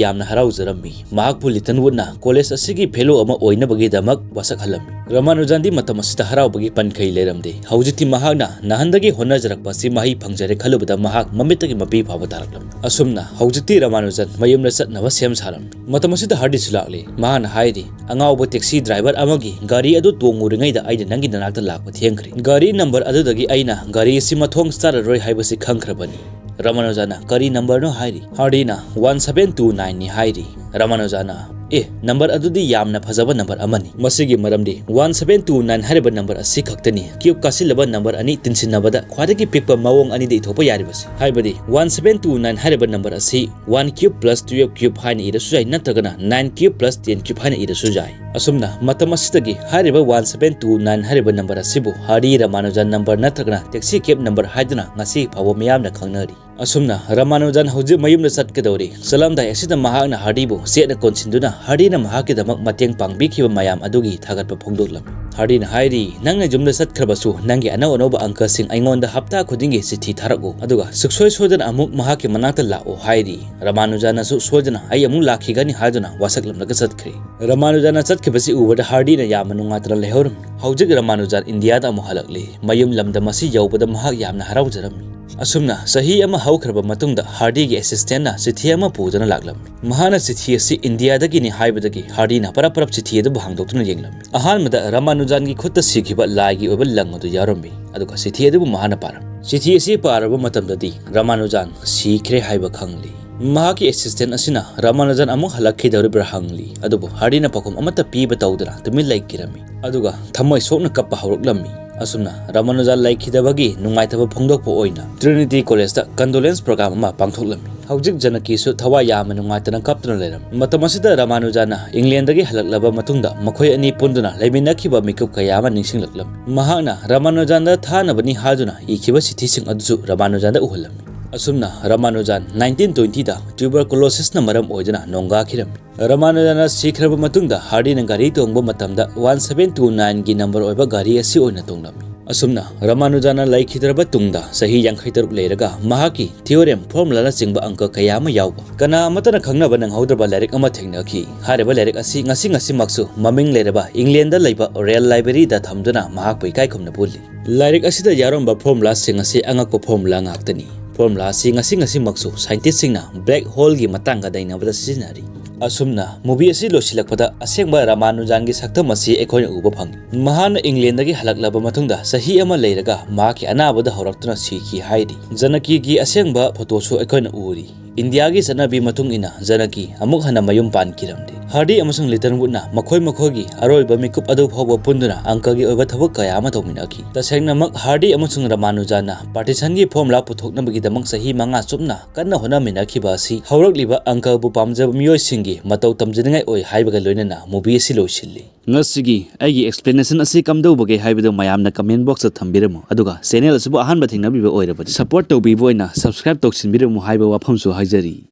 ꯌꯥꯝꯅ ꯍꯔꯥꯎꯖꯔꯝꯃꯤ꯫ ꯃꯍꯥꯛꯄꯨ ꯂꯤꯇꯟ ꯋꯨꯗꯅ ꯀꯣꯂꯦꯖ ꯑꯁꯤꯒꯤ ꯐꯦꯂꯣ ꯑꯃ ꯑꯣꯏꯅꯕꯒꯤꯗꯃꯛ ꯋꯥꯁꯛꯍꯜꯂꯝꯃꯤ꯫ ꯔꯥꯃꯥꯅꯨꯖꯟꯗꯤ ꯃꯇꯝ ꯑꯁꯤꯗ ꯍꯔꯥꯎꯕꯒꯤ ꯄꯟꯈꯩ ꯂꯩꯔꯝꯗꯦ꯫ ꯍꯧꯖꯤꯛꯇꯤ ꯃꯍꯥꯛꯅ ꯅꯍꯥꯟꯗꯒꯤ ꯍꯣꯠꯅꯖꯔꯛꯄ ꯑꯁꯤ ꯃꯍꯩ ꯐꯪꯖꯔꯦ ꯈꯜꯂꯨꯕꯗ ꯃꯍꯥꯛ ꯃꯃꯤꯠꯇꯒꯤ ꯃꯄꯤ ꯐꯥꯎꯕ ꯇꯥꯔꯛꯂꯝꯃꯤ꯫ ꯑꯁꯨꯝꯅ ꯍꯧꯖꯤꯛꯇꯤ ꯔꯥꯃꯥꯅꯨꯖꯟ ꯃꯌꯨꯝꯗ ꯆꯠꯅꯕ ꯁꯦꯝ ꯁꯥꯔꯝꯃꯤ꯫ ꯃꯇꯝ ꯑꯁꯤꯗ ꯍꯥꯔꯗꯤꯁꯨ ꯂꯥꯛꯂꯦ꯫ ꯃꯍꯥꯛꯅ ꯍꯥꯏꯔꯤ, "ꯑꯉꯥꯎꯕ ꯇꯦꯛꯁꯤ ꯗ꯭ꯔꯥꯏꯚꯔ ꯑꯃꯒꯤ ꯒꯥꯔꯤ ꯑꯗꯨ ꯇꯣꯡꯉꯨꯔꯤꯉꯩꯗ ꯑꯩꯅ ꯅꯪꯒꯤ ꯅꯅꯥꯛꯇ ꯂꯥꯛꯄ ꯊꯦꯡꯈ꯭ꯔꯦ꯫ ꯒꯥꯔꯤ ꯅꯝꯕꯔ ꯑꯗꯨꯗꯒꯤ ꯑꯩꯅ ꯒꯥꯔꯤ ꯑꯁꯤ ꯃꯊꯣꯡ ꯆꯥꯔꯔꯣꯏ ꯍꯥꯏꯕꯁꯤ ꯈꯪꯈ꯭ꯔꯕꯅꯤ"꯫ ꯔꯥꯃꯥꯅꯨꯖꯥꯅ, "ꯀꯔꯤ ꯅꯝꯕꯔꯅꯣ?" ꯍꯥꯏꯔꯤ꯫ ꯍꯥꯔꯗꯤꯅ, "ꯋꯥꯟ ꯁꯚꯦꯟ ꯇꯨ ꯅꯥꯏꯟꯅꯤ" ꯍꯥꯏꯔꯤ꯫ ꯔꯥꯃꯥꯅꯨꯖꯥꯅ, "ꯑꯦ, ꯅꯝꯕꯔ ꯑꯗꯨꯗꯤ ꯌꯥꯝꯅ ꯐꯖꯕ ꯅꯝꯕꯔ ꯑꯃꯅꯤ꯫ ꯃꯁꯤꯒꯤ ꯃꯔꯝꯗꯤ ꯋꯥꯟ ꯁꯚꯦꯟ ꯇꯨ ꯅꯥꯏꯟ ꯍꯥꯏꯔꯤꯕ ꯅꯝꯕꯔ ꯑꯁꯤ ꯈꯛꯇꯅꯤ ꯀ꯭ꯌꯨꯕ ꯀꯥꯁꯤꯜꯂꯕ ꯅꯝꯕꯔ ꯑꯅꯤ ꯇꯤꯟꯁꯤꯟꯅꯕꯗ ꯈ꯭ꯋꯥꯏꯗꯒꯤ ꯄꯤꯛꯄ ꯃꯑꯣꯡ ꯑꯅꯤꯗ ꯏꯊꯣꯛꯄ ꯌꯥꯔꯤꯕꯁꯤ꯫ ꯍꯥꯏꯕꯗꯤ ꯋꯥꯟ ꯁꯚꯦꯟ ꯇꯨ ꯅꯥꯏꯟ ꯍꯥꯏꯔꯤꯕ ꯅꯝꯕꯔ ꯑꯁꯤ one cube plus twelve cube ꯍꯥꯏꯅ ꯏꯔꯁꯨ ꯌꯥꯏ, ꯅꯠꯇ꯭ꯔꯒꯅ nine cube plus ten cube ꯍꯥꯏꯅ ꯏꯔꯁꯨ ꯌꯥꯏ꯫ ꯑꯁꯨꯝꯅ ꯃꯇꯝ ꯑꯁꯤꯗꯒꯤ ꯍꯥꯏꯔꯤꯕ ꯋꯥꯟ ꯁꯚꯦꯟ ꯇꯨ ꯅꯥꯏꯟ ꯍꯥꯏꯔꯤꯕ ꯅꯝꯕꯔ ꯑꯁꯤꯕꯨ ꯍꯥꯔꯤ ꯔꯥꯃꯥꯅꯨꯖꯟ ꯅꯝꯕꯔ ꯅꯠꯇ꯭ꯔꯒꯅ ꯇꯦꯛꯁꯤ ꯀꯦꯕ ꯅꯝꯕꯔ ꯍꯥꯏꯗꯨꯅ ꯉꯁꯤ ꯐꯥꯎꯕ ꯃꯤꯌꯥꯝꯅ ꯈꯪꯅꯔꯤ꯫ ꯑꯁꯨꯝꯅ ꯔꯃꯥꯅꯨꯖꯟ ꯍꯧꯖꯤꯛ ꯃꯌꯨꯝꯗ ꯆꯠꯀꯗꯧꯔꯤ꯫ ꯆꯠꯂꯝꯗꯥꯏ ꯑꯁꯤꯗ ꯃꯍꯥꯛꯅ ꯍꯥꯔꯗꯤꯕꯨ ꯆꯦꯠꯅ ꯀꯣꯟꯁꯤꯟꯗꯨꯅ ꯍꯥꯔꯗꯤꯅ ꯃꯍꯥꯛꯀꯤꯗꯃꯛ ꯃꯇꯦꯡ ꯄꯥꯡꯕꯤꯈꯤꯕ ꯃꯌꯥꯝ ꯑꯗꯨꯒꯤ ꯊꯥꯒꯠꯄ ꯐꯣꯡꯗꯣꯛꯂꯝꯃꯤ꯫ ꯍꯥꯔꯗꯤꯅ ꯍꯥꯏꯔꯤ, "ꯅꯪꯅ ꯌꯨꯝꯗ ꯆꯠꯈ꯭ꯔꯕꯁꯨ ꯅꯪꯒꯤ ꯑꯅꯧ ꯑꯅꯧꯕ ꯑꯪꯀꯁꯤꯡ ꯑꯩꯉꯣꯟꯗ ꯍꯞꯇꯥ ꯈꯨꯗꯤꯡꯒꯤ ꯆꯤꯊꯤ ꯊꯥꯔꯛꯎ, ꯑꯗꯨꯒ ꯁꯨꯡꯁꯣꯏ ꯁꯣꯏꯗꯅ ꯑꯃꯨꯛ ꯃꯍꯥꯛꯀꯤ ꯃꯅꯥꯛꯇ ꯂꯥꯛꯑꯣ" ꯍꯥꯏꯔꯤ꯫ ꯔꯃꯥꯅꯨꯖꯟꯅꯁꯨ ꯁꯣꯏꯗꯅ "ꯑꯩ ꯑꯃꯨꯛ ꯂꯥꯛꯈꯤꯒꯅꯤ" ꯍꯥꯏꯗꯨꯅ ꯋꯥꯁꯛꯂꯝꯂꯒ ꯆꯠꯈ꯭ꯔꯦ꯫ ꯔꯃꯥꯅꯨꯖꯟꯅ ꯆꯠꯈꯤꯕꯁꯤ ꯎꯕꯗ ꯍꯥꯔꯗꯤꯅ ꯌꯥꯝꯅ ꯅꯨꯡꯉꯥꯏꯇꯅ ꯂꯩꯍꯧꯔꯝꯃꯤ꯫ ꯍꯧꯖꯤꯛ ꯔꯃꯥꯅꯨꯖꯟ ꯏꯟꯗꯤꯌꯥꯗ ꯑꯃꯨꯛ ꯍꯜꯂꯛꯂꯦ꯫ ꯃꯌꯨꯝ ꯂꯝꯗꯝ ꯑꯁꯤ ꯌꯧꯕꯗ ꯃꯍꯥꯛ ꯌꯥꯝꯅ ꯍꯔꯥꯎꯖꯔꯝꯃꯤ꯫ ꯑꯁꯨꯝꯅ ꯆꯍꯤ ꯑꯃ ꯍꯧꯈ꯭ꯔꯕ ꯃꯇꯨꯡꯗ ꯍꯥꯔꯗꯤꯒꯤ ꯑꯦꯁꯤꯁꯇꯦꯟꯅ ꯆꯤꯊꯤ ꯑꯃ ꯄꯨꯗꯨꯅ ꯂꯥꯛꯂꯝꯃꯤ꯫ ꯃꯍꯥꯛꯅ ꯆꯤꯊꯤ ꯑꯁꯤ ꯏꯟꯗꯤꯌꯥꯗꯒꯤꯅꯤ ꯍꯥꯏꯕꯗꯒꯤ ꯍꯥꯔꯗꯤꯅ ꯄꯔꯞ ꯄꯔꯞ ꯆꯤꯊꯤ ꯑꯗꯨꯕꯨ ꯍꯥꯡꯗꯣꯛꯇꯨꯅ ꯌꯦꯡꯂꯝꯃꯤ꯫ ꯑꯍꯥꯟꯕꯗ ꯔꯃꯥꯅꯨꯖꯥꯟꯒꯤ ꯈꯨꯠꯇ ꯁꯤꯈꯤꯕ ꯂꯥꯏꯒꯤ ꯑꯣꯏꯕ ꯂꯪ ꯑꯗꯨ ꯌꯥꯎꯔꯝꯃꯤ, ꯑꯗꯨꯒ ꯆꯤꯊꯤ ꯑꯗꯨꯕꯨ ꯃꯍꯥꯛꯅ ꯄꯥꯔꯝꯃꯤ꯫ ꯆꯤꯊꯤ ꯑꯁꯤ ꯄꯥꯔꯕ ꯃꯇꯝꯗꯗꯤ ꯔꯃꯥꯅꯨꯖꯥꯟ ꯁꯤꯈ꯭ꯔꯦ ꯍꯥꯏꯕ ꯈꯪꯂꯤ꯫ ꯃꯍꯥꯛꯀꯤ ꯑꯦꯁꯤꯁꯇꯦꯟ ꯑꯁꯤꯅ ꯔꯃꯥꯅꯨꯖꯥꯟ ꯑꯃꯨꯛ ꯍꯜꯂꯛꯈꯤꯗꯧꯔꯤꯕ꯭ꯔꯥ ꯍꯪꯂꯤ, ꯑꯗꯨꯕꯨ ꯍꯥꯔꯗꯤꯅ ꯄꯥꯎꯈꯨꯝ ꯑꯃꯠꯇ ꯄꯤꯕ ꯇꯧꯗꯅ ꯇꯨꯃꯤꯟ ꯂꯩꯈꯤꯔꯝꯃꯤ꯫ ꯑꯗꯨꯒ ꯊꯃꯣꯏ ꯁꯣꯛꯅ ꯀꯞꯄ ꯍꯧꯔꯛꯂꯝꯃꯤ꯫ ꯑꯁꯨꯝꯅ ꯔꯃꯥꯅꯨꯖꯥꯟ ꯂꯩꯈꯤꯗꯕꯒꯤ ꯅꯨꯡꯉꯥꯏꯇꯕ ꯐꯣꯡꯗꯣꯛꯄ ꯑꯣꯏꯅ ꯇ꯭ꯔꯤꯅꯤꯇꯤ ꯀꯣꯂꯦꯖꯇ ꯀꯟꯗꯣꯂꯦꯟꯁ ꯄ꯭ꯔꯣꯒ꯭ꯔꯥꯝ ꯑꯃ ꯄꯥꯡꯊꯣꯛꯂꯝꯃꯤ꯫ ꯍꯧꯖꯤꯛ ꯖꯥꯅꯀꯤꯁꯨ ꯊꯋꯥꯏ ꯌꯥꯝꯅ ꯅꯨꯡꯉꯥꯏꯇꯅ ꯀꯞꯇꯨꯅ ꯂꯩꯔꯝꯃꯤ꯫ ꯃꯇꯝ ꯑꯁꯤꯗ ꯔꯃꯥꯅꯨꯖꯥꯟꯅ ꯏꯪꯂꯦꯟꯗꯒꯤ ꯍꯜꯂꯛꯂꯕ ꯃꯇꯨꯡꯗ ꯃꯈꯣꯏ ꯑꯅꯤ ꯄꯨꯟꯗꯨꯅ ꯂꯩꯃꯤꯟꯅꯈꯤꯕ ꯃꯤꯀꯨꯞ ꯀꯌꯥ ꯑꯃ ꯅꯤꯡꯁꯤꯡꯂꯛꯂꯝꯃꯤ꯫ ꯃꯍꯥꯛꯅ ꯔꯃꯥꯅꯨꯖꯥꯟꯗ ꯊꯥꯅꯕꯅꯤ ꯍꯥꯏꯗꯨꯅ ꯏꯈꯤꯕ ꯆꯤꯊꯤꯁꯤꯡ ꯑꯗꯨꯁꯨ ꯔꯃꯥꯅꯨꯖꯥꯟꯗ ꯎꯍꯜꯂꯝꯃꯤ꯫ ꯑꯁꯨꯝꯅ ꯔꯃꯥꯅꯨꯖꯥꯟ ꯅꯥꯏꯟꯇꯤꯟ ꯇ꯭ꯋꯦꯟꯇꯤꯗ ꯇ꯭ꯌꯨꯕꯔꯀꯨꯂꯣꯁꯤꯁꯅ ꯃꯔꯝ ꯑꯣꯏꯗꯨꯅ ꯅꯣꯡꯒꯥꯈꯤꯔꯝꯃꯤ꯫ ꯔꯃꯥꯅꯨꯖꯥꯅ ꯁꯤꯈ꯭ꯔꯕ ꯃꯇꯨꯡꯗ ꯍꯥꯔꯗꯤꯅ ꯒꯥꯔꯤ ꯇꯣꯡꯕ ꯃꯇꯝꯗ ꯋꯥꯟ ꯁꯚꯦꯟ ꯇꯨ ꯅꯥꯏꯟꯒꯤ ꯅꯝꯕꯔ ꯑꯣꯏꯕ ꯒꯥꯔꯤ ꯑꯁꯤ ꯑꯣꯏꯅ ꯇꯣꯡꯂꯝꯃꯤ꯫ ꯑꯁꯨꯝꯅ ꯔꯃꯥꯅꯨꯖꯥꯅ ꯂꯩꯈꯤꯗ꯭ꯔꯕ ꯇꯨꯡꯗ ꯆꯍꯤ ꯌꯥꯡꯈꯩ ꯇꯔꯨꯛ ꯂꯩꯔꯒ ꯃꯍꯥꯛꯀꯤ ꯊꯤꯑꯣꯔꯦꯝ, ꯐꯣꯔꯃꯨꯂꯥꯅꯆꯤꯡꯕ ꯑꯪꯀ ꯀꯌꯥ ꯑꯃ ꯌꯥꯎꯕ ꯀꯅꯥ ꯑꯃꯠꯇꯅ ꯈꯪꯅꯕ ꯅꯪꯍꯧꯗ꯭ꯔꯕ ꯂꯥꯏꯔꯤꯛ ꯑꯃ ꯊꯦꯡꯅꯈꯤ꯫ ꯍꯥꯏꯔꯤꯕ ꯂꯥꯏꯔꯤꯛ ꯑꯁꯤ ꯉꯁꯤ ꯉꯁꯤꯃꯛꯁꯨ ꯃꯃꯤꯡ ꯂꯩꯔꯕ ꯏꯪꯂꯦꯟꯗ ꯂꯩꯕ ꯔꯣꯌꯦꯜ ꯂꯥꯏꯕ꯭ꯔꯦꯔꯤꯗ ꯊꯝꯗꯨꯅ ꯃꯍꯥꯛꯄꯨ ꯏꯀꯥꯏ ꯈꯨꯝꯅꯕ ꯎꯠꯂꯤ꯫ ꯂꯥꯏꯔꯤꯛ ꯑꯁꯤꯗ ꯌꯥꯎꯔꯝꯕ ꯐꯣꯔꯃꯨꯂꯥꯁꯤꯡ ꯑꯁꯤ ꯑꯉꯛꯄ ꯐꯣꯔꯃꯨꯂꯥ ꯉꯥꯛꯇꯅꯤ꯫ ꯐꯣꯔꯃꯨꯂꯥ ꯑꯁꯤ ꯉꯁꯤ ꯉꯁꯤꯃꯛꯁꯨ ꯁꯥꯏꯟꯇꯤꯁꯁꯤꯡꯅ ꯕ꯭ꯂꯦꯛ ꯍꯣꯜꯒꯤ ꯃꯇꯥꯡꯗ ꯅꯩꯅꯕꯗ ꯁꯤꯖꯤꯟꯅꯔꯤ꯫ ꯑꯁꯨꯝꯅ ꯃꯨꯚꯤ ꯑꯁꯤ ꯂꯣꯏꯁꯤꯜꯂꯛꯄꯗ ꯑꯁꯦꯡꯕ ꯔꯃꯥꯅꯨꯖꯥꯟꯒꯤ ꯁꯛꯇꯝ ꯑꯁꯤ ꯑꯩꯈꯣꯏꯅ ꯎꯕ ꯐꯪꯏ꯫ ꯃꯍꯥꯛꯅ ꯏꯪꯂꯦꯟꯗꯒꯤ ꯍꯜꯂꯛꯂꯕ ꯃꯇꯨꯡꯗ ꯆꯍꯤ ꯑꯃ ꯂꯩꯔꯒ ꯃꯍꯥꯛꯀꯤ ꯑꯅꯥꯕꯗ ꯍꯧꯔꯛꯇꯨꯅ ꯁꯤꯈꯤ ꯍꯥꯏꯔꯤ꯫ ꯖꯅꯀꯤꯒꯤ ꯑꯁꯦꯡꯕ ꯐꯣꯇꯣꯁꯨ ꯑꯩꯈꯣꯏꯅ ꯎꯔꯤ꯫ ꯏꯟꯗꯤꯌꯥꯒꯤ ꯆꯠꯅꯕꯤ ꯃꯇꯨꯡ ꯏꯟꯅ ꯖꯅꯀꯤ ꯑꯃꯨꯛ ꯍꯟꯅ ꯃꯌꯨꯝ ꯄꯥꯟꯈꯤꯔꯝꯗꯦ꯫ ꯍꯥꯔꯗꯤ ꯑꯃꯁꯨꯡ ꯂꯤꯇꯟꯋꯨꯗꯅ ꯃꯈꯣꯏ ꯃꯈꯣꯏꯒꯤ ꯑꯔꯣꯏꯕ ꯃꯤꯀꯨꯞ ꯑꯗꯨ ꯐꯥꯎꯕ ꯄꯨꯟꯗꯨꯅ ꯑꯪꯀꯒꯤ ꯑꯣꯏꯕ ꯊꯕꯛ ꯀꯌꯥ ꯑꯃ ꯇꯧꯃꯤꯟꯅꯈꯤ꯫ ꯇꯁꯦꯡꯅꯃꯛ ꯍꯥꯔꯗꯤ ꯑꯃꯁꯨꯡ ꯔꯃꯥꯅꯨꯖꯥꯟꯅ ꯄꯥꯔꯇꯤꯁꯟꯒꯤ ꯐꯣꯔꯃꯨꯂꯥ ꯄꯨꯊꯣꯛꯅꯕꯒꯤꯗꯃꯛ ꯆꯍꯤ ꯃꯉꯥ ꯆꯨꯞꯅ ꯀꯟꯅ ꯍꯣꯠꯅꯃꯤꯟꯅꯈꯤꯕ ꯑꯁꯤ ꯍꯧꯔꯛꯂꯤꯕ ꯑꯪꯀꯕꯨ ꯄꯥꯝꯖꯕ ꯃꯤꯑꯣꯏꯁꯤꯡꯒꯤ ꯃꯇꯧ ꯇꯝꯖꯅꯤꯡꯉꯥꯏ ꯑꯣꯏ ꯍꯥꯏꯕꯒ ꯂꯣꯏꯅꯅ ꯃꯨꯚꯤ ꯑꯁꯤ ꯂꯣꯏꯁꯤꯜꯂꯤ꯫ ꯉꯁꯤꯒꯤ ꯑꯩꯒꯤ explanation ꯑꯁꯤ ꯀꯝꯗꯧꯕꯒꯦ ꯍꯥꯏꯕꯗꯨ ꯃꯌꯥꯝꯅ comment box ꯇ ꯊꯝꯕꯤꯔꯝꯃꯨ, ꯑꯗꯨꯒ channel ꯑꯁꯤꯕꯨ ꯑꯍꯥꯟꯕ ꯊꯦꯡꯅꯕꯤꯕ ꯑꯣꯏꯔꯕꯗꯤ support ꯇꯧꯕꯤꯕ ꯑꯣꯏꯅ subscribe ꯇꯧꯁꯤꯟꯕꯤꯔꯝꯃꯨ ꯍꯥꯏꯕ ꯋꯥꯐꯝꯁꯨ ꯍꯥꯏꯖꯔꯤ꯫